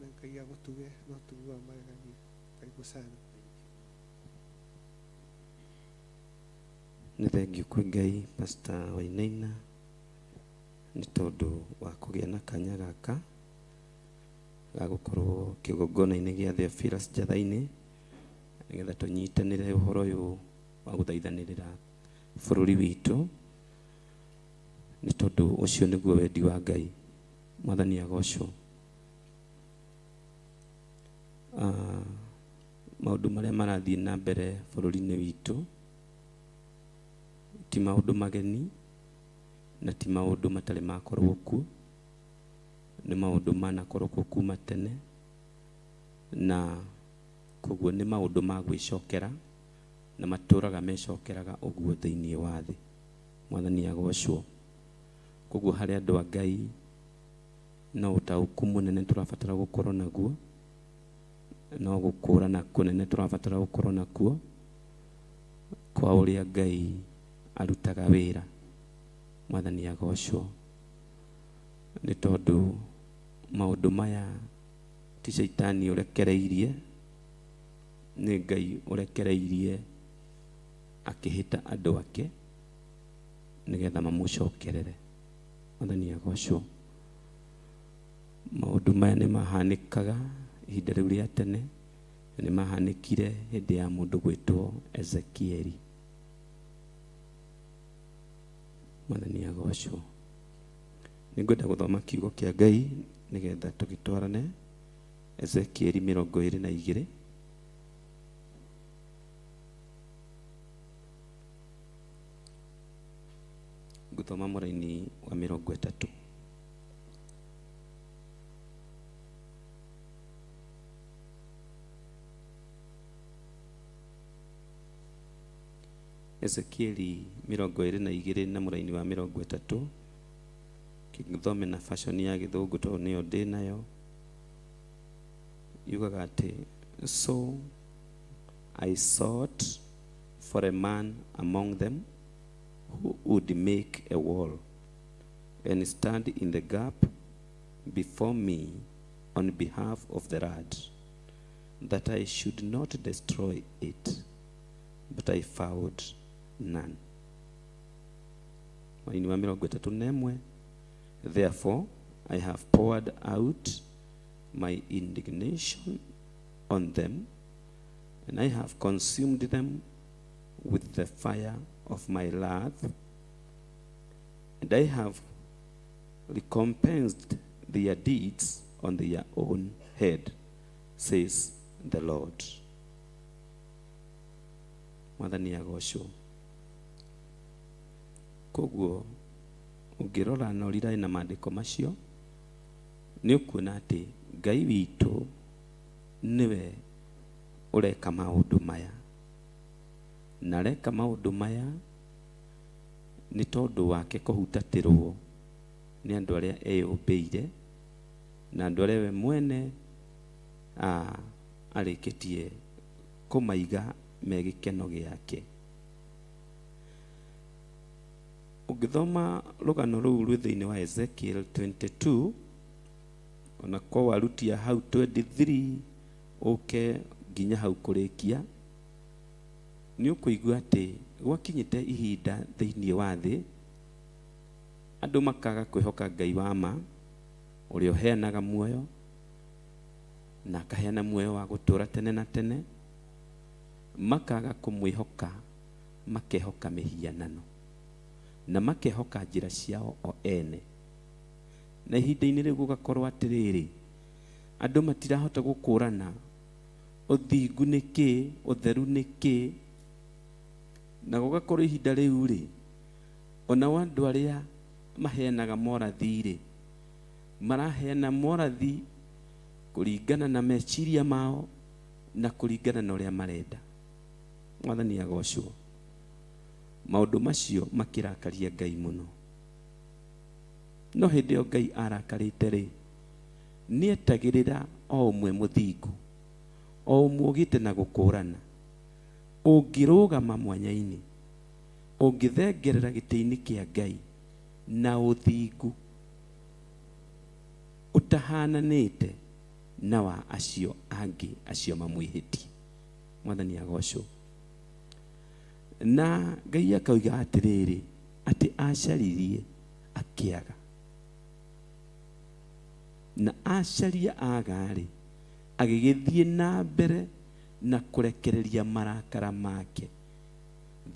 na Ngai agũtuge na ũtugi wa magegania. Karibu sana. Nĩ thengiũ kwĩ Ngai, Pastor Wainaina, nĩ tondũ wa kũgĩa na kanya gaka ga gũkorwo kĩgongona-inĩ gĩa Theophilus Njatha-inĩ, nĩgetha tũnyitanĩre ũhoro ũyũ wa gũthaithanĩrĩra bũrũri witũ, nĩ tondũ ũcio nĩguo wendi wa Ngai. Mwathani agocwo. Maũndũ marĩa marathiĩ na mbere bũrũri-inĩ witũ ti maũndũ mageni, na ti maũndũ matarĩ makorwo kuo, nĩ maũndũ manakorwo kuo kuma tene, na koguo nĩ maũndũ ma gwĩcokera, na matũraga mecokeraga ũguo thĩinĩ wa thĩ. Mwathani agocwo. Koguo harĩ andũ a Ngai no ũtaũku mũnene tũrabatara gũkorwo naguo, no gũkũrana kũnene tũrabatara gũkorwo nakuo kwa ũrĩa Ngai arutaga wĩra. Mwathani agocwo. Nĩ tondũ maũndũ maya ti caitani ũrekereirie, nĩ Ngai ũrekereirie akĩhĩta andũ ake nĩgetha mamũcokerere. Mwathani agocwo. Maũndũ maya nĩ mahanĩkaga ihinda rĩu rĩa tene, na nĩ mahanĩkire hĩndĩ ya mũndũ gwĩtwo Ezekieli. Mwathani agocwo. Nĩngwenda gũthoma kiugo kĩa Ngai nĩgetha tũgĩtwarane. Ezekieli 22. Ngũthoma mũraini wa 30. Ezekieli 22 na mũraini wa 30. Kĩthome na fashion ya gĩthũngũ tondũ nĩyo ndĩ nayo. Yugaga atĩ, so I sought for a man among them who would make a wall and stand in the gap before me on behalf of the land, that I should not destroy it, but I found none. Mũraini wa 31. Therefore I have poured out my indignation on them, and I have consumed them with the fire of my wrath, and I have recompensed their deeds on their own head, says the Lord. Mwathani agocwo. Koguo ũngĩrora na ũrirane na maandĩko macio, nĩ ũkuona atĩ Ngai witũ nĩwe ũreka maũndũ maya, na areka maũndũ maya nĩ tondũ wake kũhutatĩrwo nĩ andũ arĩa eyũmbĩire, na andũ arĩa we mwene arĩkĩtie kũmaiga me gĩkeno gĩake. Ũngĩthoma rũgano rũu rwĩ thĩinĩ wa Ezekiel 22, ona ko warutia hau 23 ũke nginya hau kũrĩkia, nĩ ũkũigua atĩ gwakinyĩte ihinda thĩinĩ wa thĩ andũ makaga kwĩhoka Ngai wa ma, ũrĩa ũheanaga muoyo na akaheana muoyo wa gũtũũra tene na tene, makaga kũmwĩhoka, makehoka mĩhianano na makehoka njĩra ciao o ene. Na ihinda-inĩ rĩu gũgakorwo atĩrĩrĩ, andũ matirahota gũkũrana ũthingu nĩ kĩ, ũtheru nĩ kĩ, na gũgakorwo ihinda rĩu rĩ, onao andũ arĩa maheanaga morathi rĩ, maraheana morathi kũringana na meciria mao na kũringana na ũrĩa marenda. Mwathani agocwo. Maũndũ macio makĩrakaria Ngai mũno. No hĩndĩ ĩyo Ngai arakarĩte rĩ, nĩetagĩrĩra o ũmwe mũthingu, o ũmwe ũgĩte na gũkũrana, ũngĩrũgama mwanya-inĩ, ũngĩthengerera gĩtĩ-inĩ kĩa Ngai na ũthingu ũtahananĩte na wa acio angĩ acio mamwĩhĩtie. Mwathani agocwo. Na Ngai akauga atĩrĩrĩ, atĩ acaririe akĩaga, na acaria aga-rĩ, agĩgĩthiĩ na mbere na kũrekereria marakara make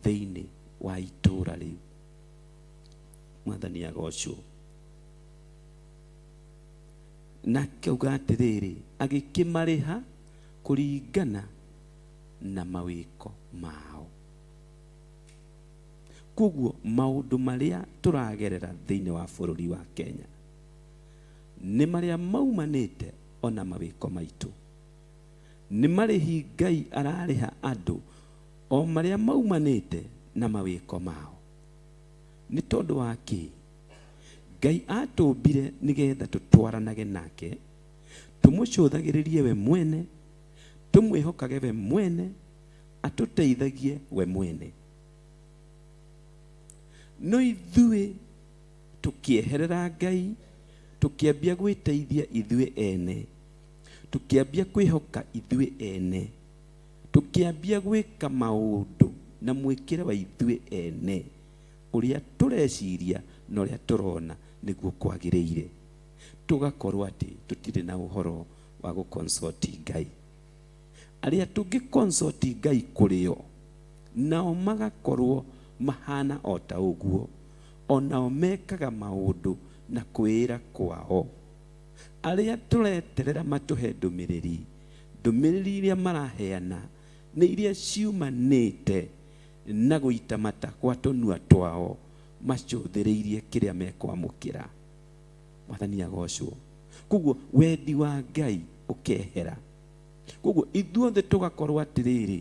thĩinĩ wa itũũra rĩu. Mwathani agocwo. Na akauga atĩrĩrĩ, agĩkĩmarĩha kũringana na mawĩko mao. Koguo maũndũ marĩa tũragerera thĩinĩ wa bũrũri wa Kenya nĩ marĩa maumanĩte ona mawĩko maitũ. Nĩ marĩhi Ngai ararĩha andũ o marĩa maumanĩte na mawĩko mao. Nĩ tondũ wa kĩ? Ngai atũmbire nĩgetha tũtwaranage nake, tũmũcũthagĩrĩrie we mwene, tũmwĩhokage we mwene, atũteithagie we mwene. No ithuĩ tũkĩeherera Ngai, tũkĩambia gwĩteithia ithuĩ ene, tũkĩambia kwĩhoka ithuĩ ene, tũkĩambia gwĩka maũndũ na mwĩkĩre wa ithuĩ ene, ũrĩa tũreciria na ũrĩa tũrona nĩguo kwagĩrĩire. Tũgakorwo atĩ tũtirĩ na ũhoro wa gũconsult Ngai. Arĩa tũngĩconsult Ngai kũrĩ o, nao magakorwo mahana o ta ũguo, onao mekaga maũndũ na kwĩĩra kwao. Arĩa tũreterera matũhe ndũmĩrĩri, ndũmĩrĩri iria maraheana nĩ iria ciumanĩte na gũita mata gwa tũnua twao, macũthĩrĩirie kĩrĩa mekwamũkĩra. Mwathani agocwo. Koguo wendi wa Ngai ũkehera. Koguo ithuothe tũgakorwo atĩrĩrĩ,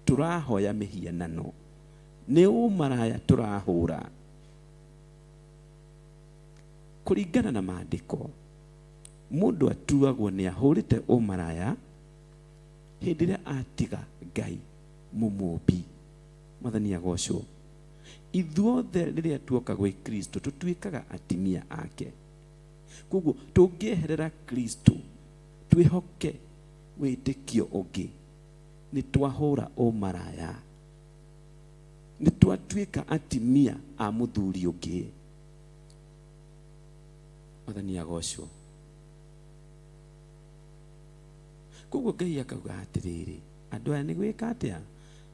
tũrahoya mĩhianano, nĩ ũmaraya tũrahũra. Kũringana na maandĩko, mũndũ atuagwo nĩ ahũrĩte ũmaraya hĩndĩ ĩrĩa atiga Ngai mũmũmbi. Mwathani agocwo. Ithuothe rĩrĩa tuoka gwĩ Kristo tũtuĩkaga atimia ake. Koguo tũngĩeherera Kristo twĩhoke wĩtĩkio ũngĩ, nĩ twahũra ũmaraya, nĩ twatuĩka atimia a mũthuri ũngĩ. Mwathani agocwo. Koguo Ngai akauga atĩrĩrĩ, andũ aya nĩ gwĩka atĩa?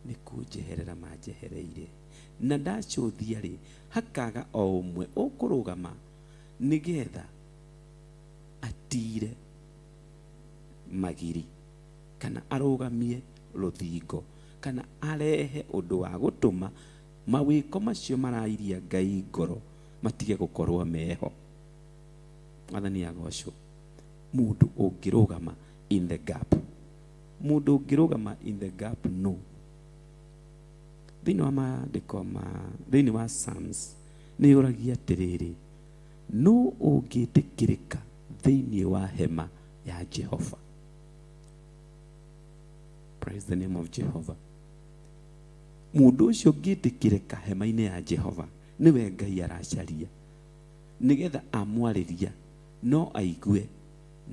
Nĩ kũnjeherera manjehereire. Na ndacũthia rĩ, hakaga o ũmwe ũkũrũgama nĩgetha atire magiri, kana arũgamie rũthingo, kana arehe ũndũ wa gũtũma mawĩko macio marairia Ngai ngoro matige gũkorwo meho. Mwathani agocwo. Mũndũ ũngĩrũgama in the gap. Mũndũ ũngĩrũgama in the gap no. Thĩinĩ wa maandĩko ma thĩinĩ wa Psalms nĩ yũragia atĩrĩrĩ, nũ ũngĩtĩkĩrĩka thĩinĩ wa hema ya Jehova? Praise the name of Jehovah. Mũndũ ũcio ũngĩtĩkĩrĩka hema-inĩ ya Jehova nĩwe Ngai aracaria nĩgetha amwarĩria no aigue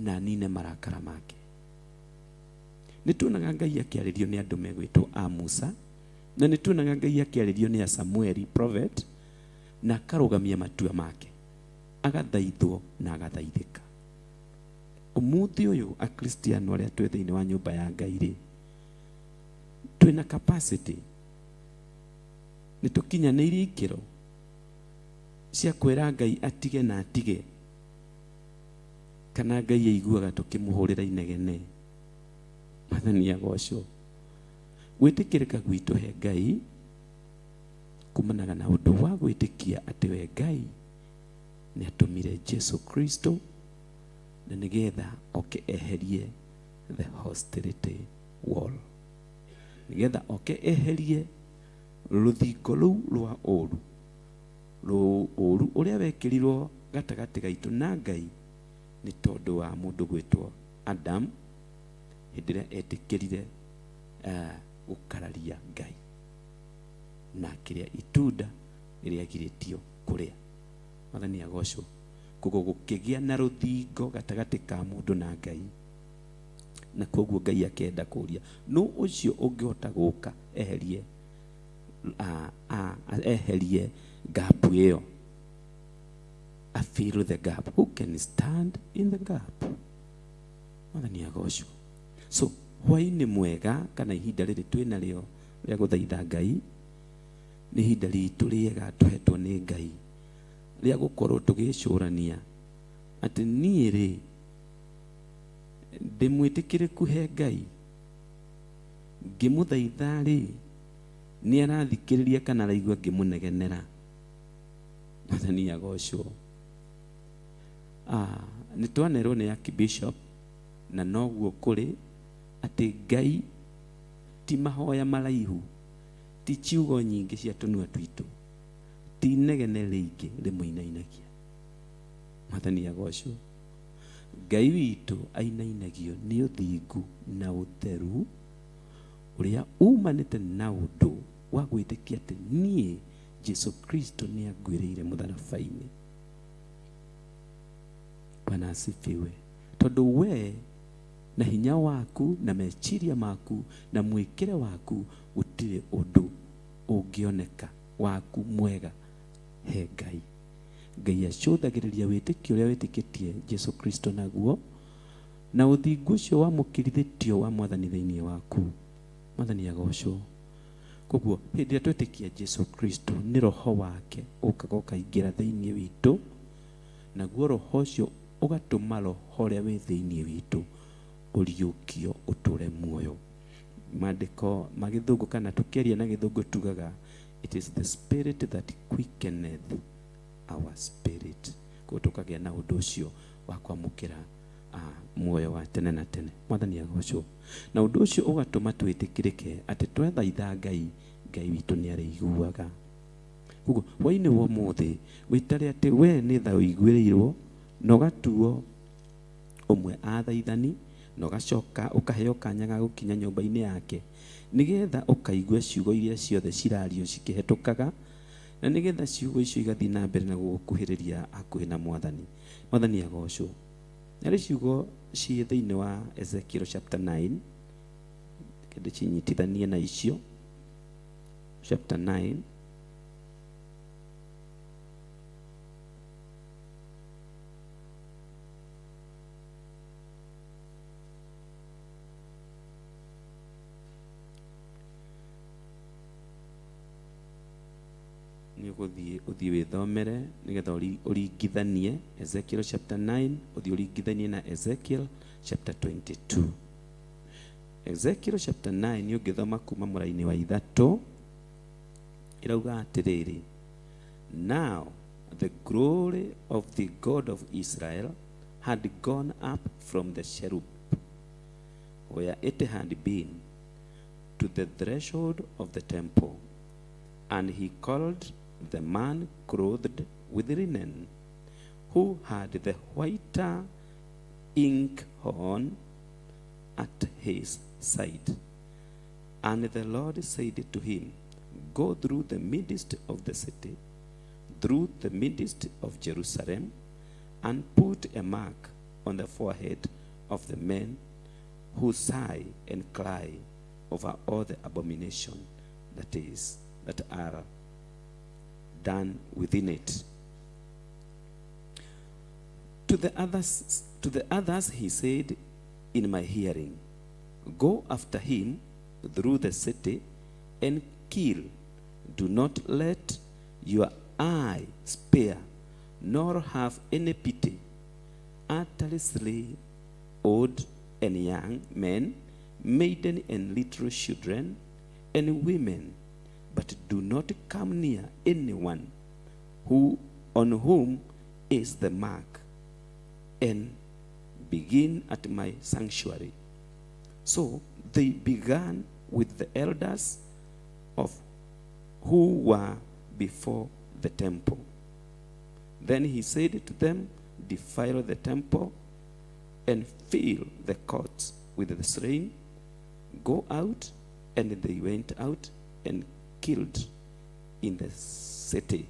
na anine marakara make. Nĩ tuonaga Ngai akĩarĩrio nĩ andũ megwĩtwo a Musa, na nĩ tuonaga Ngai akĩarĩrio nĩ a Samueli prophet, na akarũgamia matua make, agathaithwo na agathaithĩka. Ũmũthĩ ũyũ Akristiano arĩa twĩ thĩinĩ wa nyũmba ya Ngai rĩ, twĩna capacity, nĩ tũkinyanĩirie ikĩro cia kwĩra Ngai atige na atige. Kana Ngai aiguaga tũkĩmũhũrĩra inegene. Mwathani agocwo. Gwĩtĩkĩrĩka gwitũ he Ngai kumanaga na ũndũ wa gwĩtĩkia atĩ we Ngai nĩ atũmire Jesu Kristo na nĩgetha oke eherie the hostility wall, nĩgetha oke eherie rũthingo rũu rwa ũru, ũru ũrĩa wekĩrirwo gatagatĩ gaitũ na Ngai nĩ tondũ wa mũndũ gwĩtwo Adam hĩndĩ ĩrĩa etĩkĩrire gũkararia Ngai na akĩrĩa itunda rĩrĩa agirĩtio kũrĩa. Mwathani agocwo. Koguo gũkĩgĩa na rũthingo gatagatĩ ka mũndũ na Ngai, na koguo Ngai akenda kũria nũ ũcio ũngĩhota gũka eherie eherie gap ĩyo, a fill the gap. Who can stand in the gap? Mwathani agocwo. So hwaĩ-inĩ mwega kana ihinda rĩrĩ twĩna rĩo rĩa gũthaitha Ngai nĩ ihinda ritũ rĩega tũhetwo nĩ Ngai rĩa gũkorwo tũgĩcũrania atĩ niĩ rĩ ndĩmwĩtĩkĩrĩku he Ngai, ngĩmũthaitha rĩ nĩ arathikĩrĩria kana araigua ngĩmũnegenera. Mwathani agocwo. Nĩ twanerwo nĩ Archbishop na noguo kũrĩ atĩ Ngai ti mahoya maraihu, ti ciugo nyingĩ cia tũnua twitũ, ti inegene rĩingĩ rĩmũinainagia. Mwathani agocwo. Ngai witũ ainainagio nĩ ũthingu na ũtheru ũrĩa umanĩte na ũndũ wa gwĩtĩkia atĩ niĩ Jesu Kristo nĩ anguĩrĩire mũtharaba-inĩ. Bwana asifiwe. Tondũ we na hinya waku na meciria maku na mwĩkĩre waku gũtirĩ ũndũ ũngĩoneka waku mwega he Ngai. Ngai acũthagĩrĩria wĩtĩkio ũrĩa wĩtĩkĩtie Jesu Kristo naguo na ũthingu ũcio wamũkĩrithĩtio wa Mwathani thĩinĩ waku. Mwathani agocwo. Koguo hĩndĩ ĩrĩa twetĩkia Jesu Kristo nĩ roho wake ũkaga ũkaingĩra thĩinĩ witũ, naguo roho ũcio ũgatũma roho ũrĩa wĩ thĩinĩ witũ ũriũkio ũtũre muoyo. Maandĩko ma gĩthũngũ kana tũkĩaria na gĩthũngũ tugaga it is the spirit that quickeneth our spirit. Koguo tũkagĩa na ũndũ ũcio wa kwamũkĩra muoyo wa tene na tene. Mwathani agocwo. Na ũndũ ũcio ũgatũma twĩtĩkĩrĩke atĩ twethaitha Ngai, Ngai witũ nĩ arĩiguaga. Koguo hwaĩ-inĩ wa ũmũthĩ wĩtare atĩ we nĩ tha ũiguĩrĩirwo na ũgatuo ũmwe athaithani na ũgacoka ũkaheo kanya ga gũkinya nyũmba-inĩ yake nĩgetha ũkaigue ciugo iria ciothe cirario cikĩhetũkaga, na nĩgetha ciugo icio igathiĩ na mbere na gũgũkuhĩrĩria hakuhĩ na Mwathani. Mwathani agocwo. Na rĩ ciugo ciĩ thĩinĩ wa Ezekiel chapter 9, kende cinyitithanie na icio. Chapter 9 nĩ ũgũthiĩ ũthiĩ wĩthomere nĩgetha ũringithanie Ezekiel chapter 9 ũthiĩ ũringithanie na Ezekiel chapter 22. Ezekiel chapter 9 nĩ ũngĩthoma kuma mũraini wa 3 ĩrauga atĩrĩrĩ, now the glory of the God of Israel had gone up from the cherub where it had been to the threshold of the temple, and he called the man clothed with linen, who had the whiter inkhorn at his side. And the Lord said to him, go through the midst of the city, through the midst of Jerusalem, and put a mark on the forehead of the men who sigh and cry over all the abomination that are done within it. To the others he said in my hearing, go after him through the city and kill. Do not let your eye spare, nor have any pity. Utterly slay old and young men, maiden and little children, and women, but do not come near anyone who on whom is the mark, and begin at my sanctuary. So they began with the elders of who were before the temple. Then he said to them, Defile the temple and fill the courts with the slain. Go out. And they went out and killed in the city.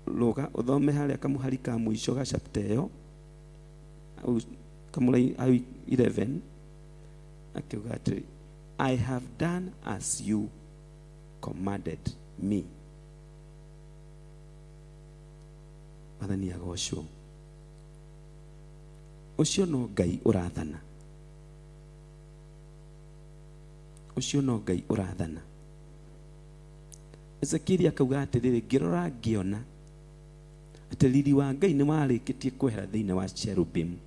Rũga ũthome harĩa kamũhari ka mũico ga chapter ĩyo hau kamũrai hau 11 akiuga atĩrĩ, I have done as you commanded me. Mwathani agocwo. Ũcio no Ngai ũrathana. Ũcio no Ngai ũrathana. Ezekieli akauga atĩrĩrĩ, ngĩrora ngĩona atĩ riri wa Ngai nĩ warĩkĩtie kwehera thĩinĩ wa cherubim.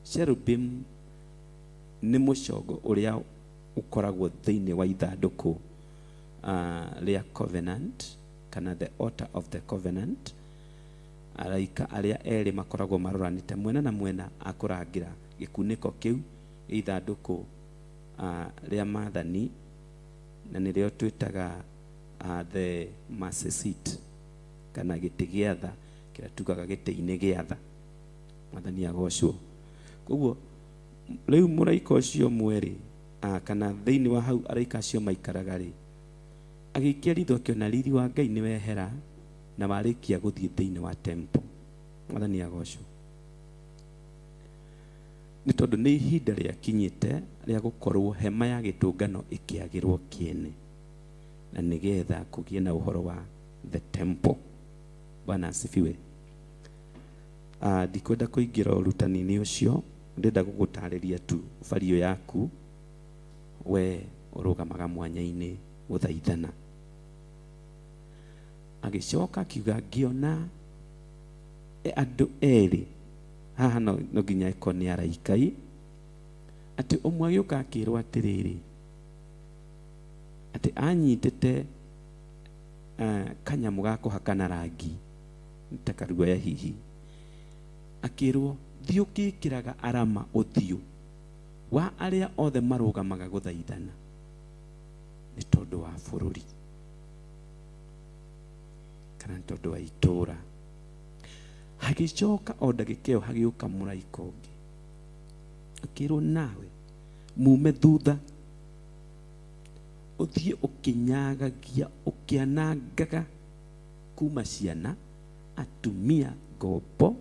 Cherubim nĩ mũcongo ũrĩa ũkoragwo thĩinĩ wa ithandũkũ rĩa covenant kana the altar of the covenant. Araika arĩa erĩ makoragwo maroranĩte mwena na mwena akũrangĩra gĩkunĩko kĩu gĩa ithandũkũ rĩa maathani, na nĩrĩo twĩtaga the mercy seat kana gĩtĩ gĩa tha kĩrĩa tugaga gĩtĩ-inĩ gĩa tha. Mwathani agocwo. Koguo rĩu mũraika ũcio mwerĩ kana thĩinĩ wa hau araika acio maikaraga rĩ, agĩikia ritho akĩona riri wa Ngai nĩ wehera na warĩkia gũthiĩ thĩinĩ wa temple. Mwathani agocwo. Nĩ tondũ nĩ ihinda rĩakinyĩte rĩa gũkorwo hema ya gĩtũngano ĩkĩagĩrwo kĩene, na nĩgetha kũgĩe na ũhoro wa the temple. Bwana asifiwe. Ndikwenda kũingĩra ũrutani-inĩ ũcio, ndĩrenda gũgũtarĩria tu bario yaku we ũrũgamaga mwanya-inĩ gũthaithana. Agĩcoka akiuga ngĩona andũ erĩ haha no nginya ĩkorwo nĩ araikai, atĩ ũmwe agĩũka akĩrwo atĩrĩrĩ, atĩ anyitĩte kanyamũ ga kũhakana rangi ta karuoya hihi, akĩrwo thiĩ ũgĩkĩraga arama ũthiũ wa arĩa othe marũgamaga gũthaithana nĩ tondũ wa bũrũri kana nĩ tondũ wa itũũra. Hagĩcoka o ndagĩka ĩyo hagĩũka mũraika ũngĩ akĩrwo nawe mume thutha ũthiĩ ũkĩnyagagia ũkĩanangaga kuma ciana, atumia, ngombo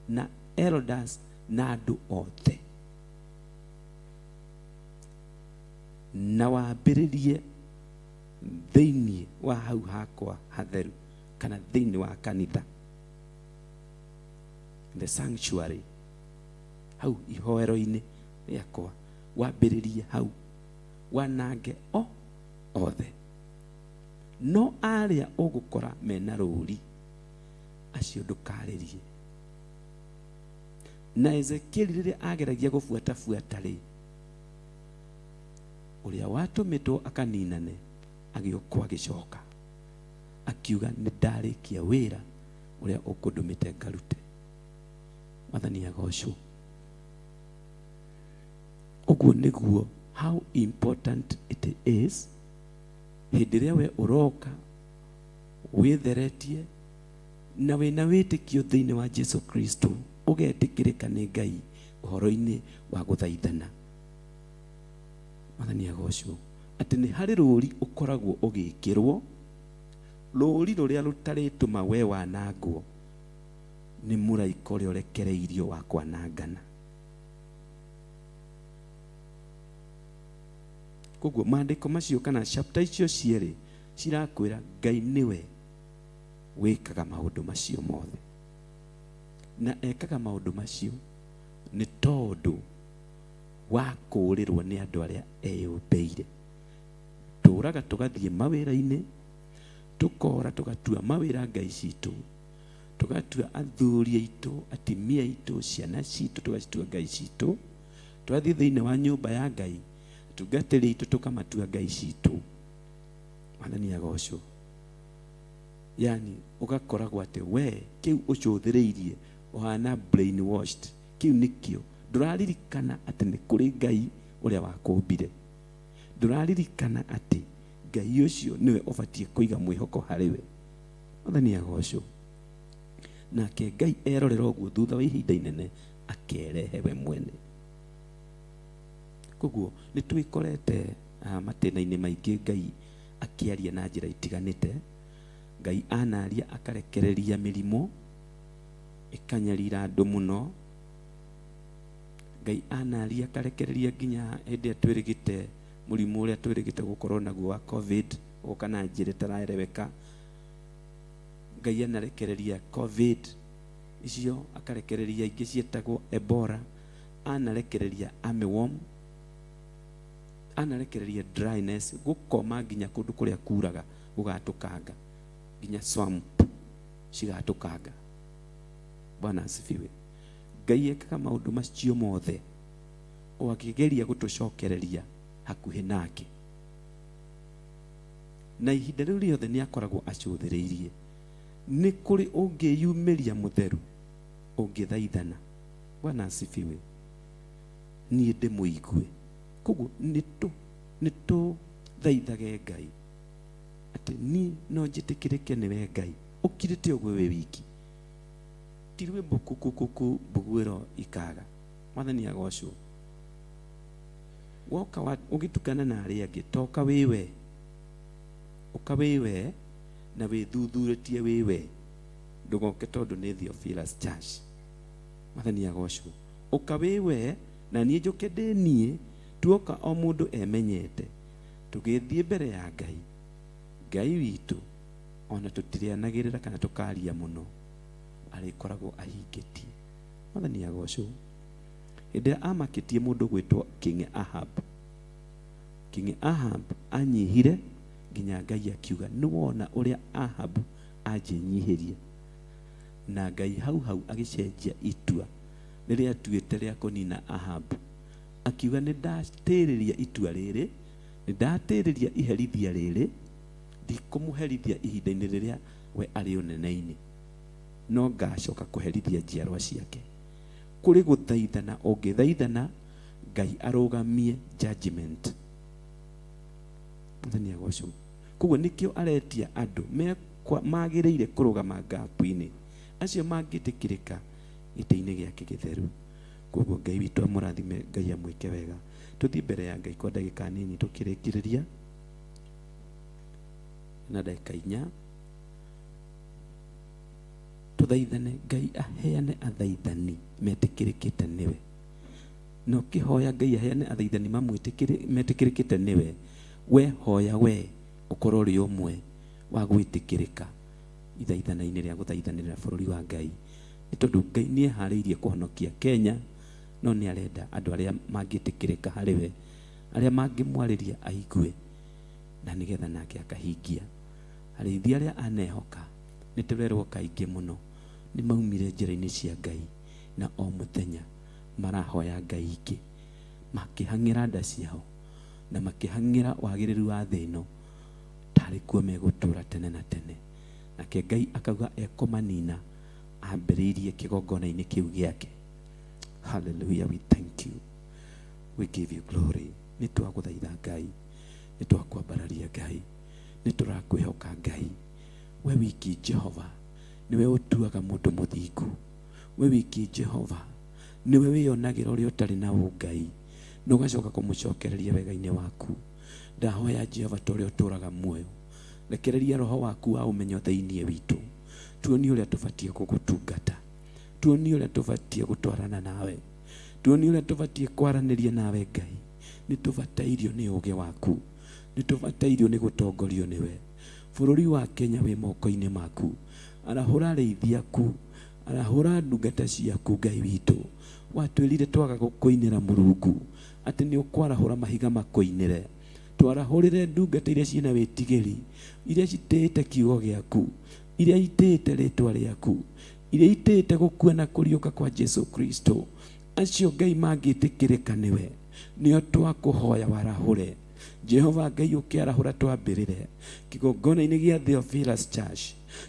na elders na andũ othe, na wambĩrĩrie thĩinĩ wa hau hakwa hatheru kana thĩinĩ wa kanitha, the sanctuary, hau ihoero-inĩ rĩakwa, wambĩrĩrie hau wanange o othe. No arĩa ũgũkora mena rũri acio ndũkarĩrie. Na Ezekieli rĩrĩa ageragia gũbuatabuata rĩ, ũrĩa watũmĩtwo akaninane agĩũkwo agĩcoka akiuga nĩ ndarĩkia wĩra ũrĩa ũkũndũmĩte ngarute. Mwathani agocwo. Ũguo nĩguo how important it is hĩndĩ ĩrĩa we ũroka wĩtheretie na wĩna wĩtĩkio thĩinĩ wa Jesu Kristo, ũgetĩkĩrĩka nĩ Ngai ũhoro-inĩ wa gũthaithana. Mwathani agocwo. Atĩ nĩ harĩ rũri ũkoragwo ũgĩkĩrwo, rũri rũrĩa rũtarĩtũma we wanangwo nĩ mũraika ũrĩa ũrekereirio wa kwanangana. Koguo maandĩko macio kana chapter icio cierĩ cirakwĩra Ngai nĩwe wĩkaga maũndũ macio mothe, na ekaga maũndũ macio nĩ tondũ wa kũũrĩrwo nĩ andũ arĩa eyũmbĩire. Tũraga tũgathiĩ mawĩra-inĩ, tũkora tũgatua mawĩra ngai citũ, Tũgatua athuri aitũ, atimia aitũ, ciana citũ, tũgacitua ngai citũ. Twathiĩ thĩinĩ wa nyũmba ya Ngai, atungatĩri aitũ tũkamatua ngai citũ. Mwathani agocwo. Yani ũgakoragwo atĩ we kĩu ũcũthĩrĩirie ũhana brainwashed, kĩu nĩkĩo ndũraririkana atĩ nĩ kũrĩ Ngai ũrĩa wakũmbire, ndũraririkana atĩ Ngai ũcio nĩwe ũbatiĩ kũiga mwĩhoko harĩ we. Mwathani agocwo. Nake Ngai erorera ũguo thutha wa ihinda inene akerehe we mwene. Koguo nĩ twĩkorete matĩna-inĩ maingĩ Ngai akĩaria na njĩra itiganĩte. Ngai anaria akarekereria mĩrimũ ĩkanyarira andũ mũno. Ngai anaria akarekereria nginya hĩndĩ ĩrĩa twĩrĩgĩte mũrimũ ũrĩa twĩrĩgĩte gũkorwo naguo wa COVID ũgoka na njĩra ĩtaraereweka. Ngai anarekereria COVID icio, akarekereria ingĩ ciĩtagwo Ebola, anarekereria armyworm, anarekereria dryness, gũkoma nginya kũndũ kũrĩa kuraga gũgatũkanga, nginya swamp cigatũkanga. Bwana asifiwe. Ngai ekaga maũndũ macio mothe o akĩgeria gũtũcokereria hakuhĩ nake, na ihinda rĩu rĩothe nĩ akoragwo acũthĩrĩirie nĩ kũrĩ ũngĩyumĩria mũtheru ũngĩthaithana. Bwana asifiwe. Niĩ ndĩmũigue. Koguo nĩtũthaithage Ngai atĩ niĩ no njĩtĩkĩrĩke nĩwe Ngai ũkirĩte ũguo wĩ wiki, ti rwĩmbo kukukuku mbuguĩro ikaga. Mwathani agocwo. Woka ũgĩtukana na arĩa angĩ, toka wĩwe, ũka wĩwe na wĩthuthurĩtie wĩwe, ndũgoke tondũ nĩ Theophilus Church. Mwathani agocwo. Ũka wĩwe na niĩ njũke ndĩ niĩ, tuoka o mũndũ emenyete, tũgĩthiĩ mbere ya Ngai. Ngai witũ ona tũtirĩanagĩrĩra kana tũkaria mũno, arĩkoragwo ahingĩtie. Mwathani agocwo. Hĩndĩ ĩrĩa amakĩtie mũndũ gwĩtwo King Ahab, King Ahab anyihire nginya Ngai akiuga nĩwona ũrĩa Ahab anjĩnyihĩrie, na Ngai hau hau agĩcenjia itua rĩrĩa atuĩte rĩa kũnina Ahab, akiuga nĩ ndatĩrĩria itua rĩrĩ, nĩ ndatĩrĩria iherithia rĩrĩ, ndikũmũherithia ihinda-inĩ rĩrĩa we arĩ ũnene-inĩ, no ngacoka kũherithia njiarwa ciake. Kũrĩ gũthaithana ũngĩthaithana Ngai arũgamie judgment. Mwathani agocwo. Koguo nĩkĩo aretia andũ magĩrĩire kũrũgama ngapu-inĩ, acio mangĩtĩkĩrĩka gĩtĩ-inĩ gĩake gĩtheru. Koguo Ngai witũ amũrathime, Ngai amwĩke wega. Tũthiĩ mbere ya Ngai kwa ndagĩka nini tũkĩrĩkĩrĩria na ndagĩka 4. Tũthaithane Ngai aheane athaithani metĩkĩrĩkĩte nĩwe, na ũkĩhoya Ngai aheane athaithani metĩkĩrĩkĩte nĩwe, we hoya we ũkorwo ũrĩ ũmwe wa gwĩtĩkĩrĩka ithaithana-inĩ rĩa gũthaithanĩrĩra bũrũri wa Ngai, nĩ tondũ Ngai nĩ eharĩirie kũhonokia Kenya, no nĩ arenda andũ arĩa mangĩtĩkĩrĩka harĩ we, arĩa mangĩmwarĩria aigue, na nĩgetha nake akahingia. Arĩithi arĩa anehoka nĩ tũrerwo kaingĩ mũno nĩ maumire njĩra-inĩ cia Ngai, na o mũthenya marahoya Ngai ingĩ, makĩhang'ĩra nda ciao na makĩhang'ĩra wagĩrĩru wa thĩ ĩno tarĩ kuo megũtũra tene na tene. Nake Ngai akauga ekũmanina ambĩrĩirie kĩgongona-inĩ kĩu gĩake. Hallelujah, we thank you, we give you glory. Nĩ twagũthaitha Ngai, nĩ twakwambararia Ngai, nĩ tũrakwĩhoka Ngai. We wiki Jehova nĩwe ũtuaga mũndũ mũthingu. We wiki Jehova nĩwe wĩyonagĩra ũrĩa ũtarĩ na ũngai, na ũgacoka kũmũcokereria wega-inĩ waku. Ndahoya Jehova ta ũrĩa ũtũraga muoyo, rekereria roho waku wa ũmenyo thĩinĩ witũ, tuonie ũrĩa tũbatiĩ gũgũtungata, tuonie ũrĩa tũbatiĩ gũtwarana nawe, tuonie ũrĩa tũbatiĩ kwaranĩria nawe Ngai. Nĩ tũbatairio nĩ ũũgĩ waku, nĩ tũbatairio nĩ gũtongorio nĩwe. Bũrũri wa Kenya wĩ moko-inĩ maku, arahũra arĩithi aku, arahũra ndungata ciaku Ngai witũ. Watwĩrire twaga gũkũinĩra Mũrungu atĩ nĩ ũkwarahũra mahiga makũinĩre. Twarahũrĩre ndungata iria ciĩna wĩtigĩri, iria citĩĩte kiugo gĩaku. Iria itĩĩte rĩtwa rĩaku, iria itĩĩte gũkua na kũriũka kwa Jesu Kristo, acio Ngai mangĩtĩkĩrĩka nĩwe, nĩo twakũhoya warahũre. Jehova Ngai ũkĩarahũra twambĩrĩre kĩgongona-inĩ gĩa Theophilus Church,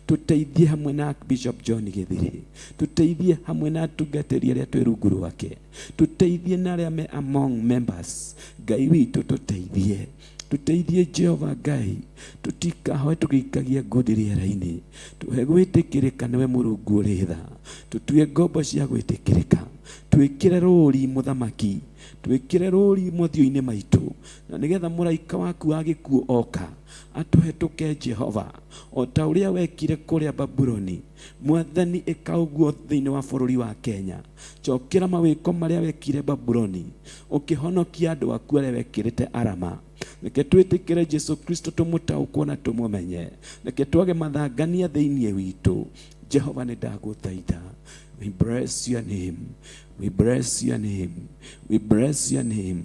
tũteithie hamwe na Archbishop John Gĩthiri, tũteithie hamwe na atungatĩri arĩa twĩ rungu rwake, tũteithie na arĩa me among members. Ngai witũ tũteithie, tũteithie Jehova Ngai, tũtikahoe tũgĩikagia ngundi rĩera-inĩ, tũhe gwĩtĩkĩrĩka nĩwe Mũrungu ũrĩ tha, tũtue ngombo cia gwĩtĩkĩrĩka, twĩkĩre rũũri mũthamaki, twĩkĩre rũũri mothiũ-inĩ maitũ, na nĩgetha mũraika waku wa gĩkuũ oka atũhetũke Jehova, o ta ũrĩa wekire kũrĩa Babuloni. Mwathani ĩka ũguo thĩinĩ wa bũrũri wa Kenya. Cokera mawĩko marĩa wekire Babuloni, ũkĩhonokia andũ aku arĩa wekĩrĩte arama. Reke twĩtĩkĩre Jesu Kristo, tũmũtaũkwo na tũmũmenye. Reke twage mathangania thĩinĩ witũ. Jehova nĩ ndagũthaitha. We bless your name. We bless your name. We bless your name.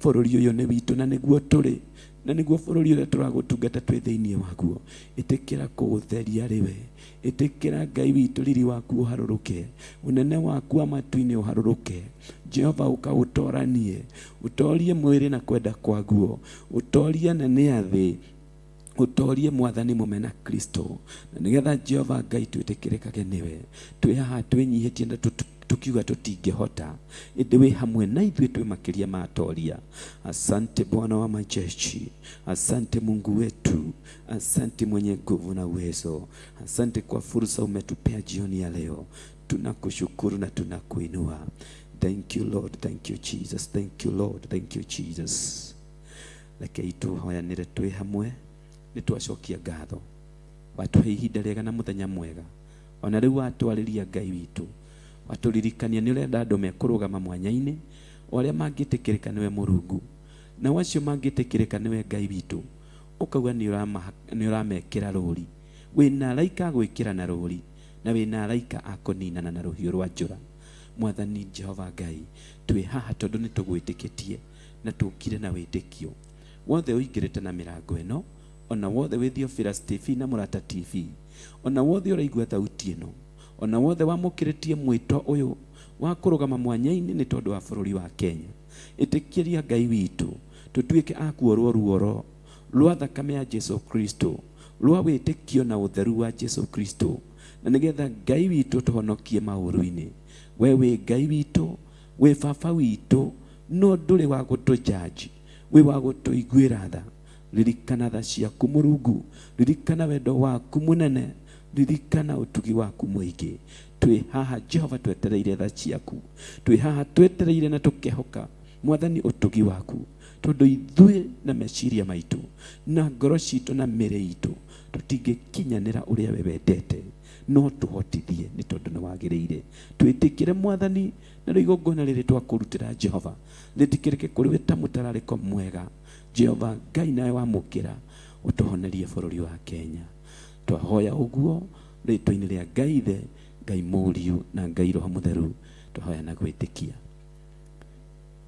Bũrũri ũyũ nĩ witũ na nĩguo tũrĩ, na nĩguo bũrũri ũrĩa tũragũtungata twĩ thĩinĩ waguo. Ĩtĩkĩra kũũtheria rĩwe. Ĩtĩkĩra Ngai witũ riri waku ũharũrũke, ũnene waku wa matu-inĩ ũharũrũke. Jehova ũkaũtoranie, ũtorie mwĩrĩ na kwenda kwaguo, ũtorie anene a thĩ, ũtorie mwathani mũmena Kristo, na nĩgetha Jehova Ngai twĩtĩkĩrĩkage nĩwe. Twĩ haha twĩnyihĩtie na tukiuga tũtingĩhota, ĩndĩ wĩ hamwe na ithuĩ twĩ makĩria ma atoria. Asante Bwana wa majeshi, asante Mungu wetu, asante mwenye nguvu na uwezo, asante kwa fursa umetupea jioni ya leo. Tunakushukuru na tunakuinua. Thank you Lord, thank you Jesus, thank you Lord, thank you Jesus. Rekei tũhoyanĩre twĩ hamwe, nĩ twacokia ngatho. Watũhe ihinda rĩega na mũthenya mwega, ona rĩu watwarĩria Ngai witũ, watũririkania nĩ ũrenda andũ mekũrũgama mwanya-inĩ, o arĩa mangĩtĩkĩrĩka nĩwe Mũrungu, nao acio mangĩtĩkĩrĩka nĩwe Ngai witũ, ũkauga nĩ ũramekĩra rũũri. Wĩna araika a gwĩkĩra na rũũri, na wĩna araika a kũninana na rũhiũ rwa njora. Mwathani Jehova Ngai, twĩ haha tondũ nĩ tũgwĩtĩkĩtie na tũkire na wĩtĩkio. Wothe ũingĩrĩte na mĩrango ĩno, ona wothe wĩ Theophilus TV na Mũrata TV, ona wothe ũraigua thauti ĩno, ona wothe wamũkĩrĩtie mwĩto ũyũ wa kũrũgama mwanya-inĩ nĩ tondũ wa bũrũri wa Kenya, ĩtĩkĩria Ngai witũ tũtuĩke a kuorwo ruoro rwa thakame ya Jesu Kristo, rwa wĩtĩkio na ũtheru wa Jesu Kristo, na nĩgetha Ngai witũ tũhonokie maũru-inĩ. We wĩ Ngai witũ, wĩ baba witũ, no ndũrĩ wa gũtũjaji, wĩ wa gũtũiguĩra tha. Ririkana tha ciaku Mũrungu, ririkana wendo waku mũnene, ririkana ũtugi waku mũingĩ. Twĩ haha Jehova twetereire tha ciaku, twĩ haha twetereire na tũkehoka Mwathani ũtugi waku, tondũ ithuĩ na meciria maitũ na ngoro citũ na mĩrĩ itũ tũtingĩkinyanĩra ũrĩa we wendete, no tũhotithie nĩ tondũ nĩ wagĩrĩire. Twĩtĩkĩre Mwathani, na rĩu igongona rĩrĩ twakũrutĩra Jehova rĩtĩkĩrĩke kũrĩ we ta mũtararĩko mwega. Jehova Ngai nawe wamũkĩra ũtũhonerie bũrũri wa Kenya. Twahoya ũguo rĩtwa-inĩ rĩa Ngai Ithe, Ngai Mũriũ na Ngai Roho Mũtheru, twahoya na gwĩtĩkia.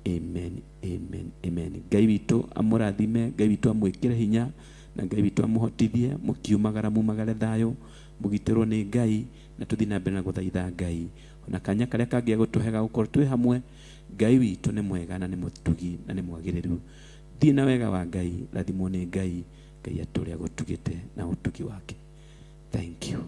Amen, amen, amen. Ngai witũ amũrathime, Ngai witũ amwĩkĩre hinya, na Ngai witũ amũhotithie, mũkiumagara mumagare thayũ, mũgitĩrwo nĩ Ngai, na tũthiĩ na mbere na gũthaitha Ngai. Ona kanya karĩa kangĩ gũtũhe ga gũkorwo twĩ hamwe, Ngai witũ nĩ mwega na nĩ mũtugi na nĩ mwagĩrĩru. Thiĩ na wega wa Ngai, rathimwo nĩ Ngai, Ngai atũre agũtugĩte na ũtugi wake. Thank you.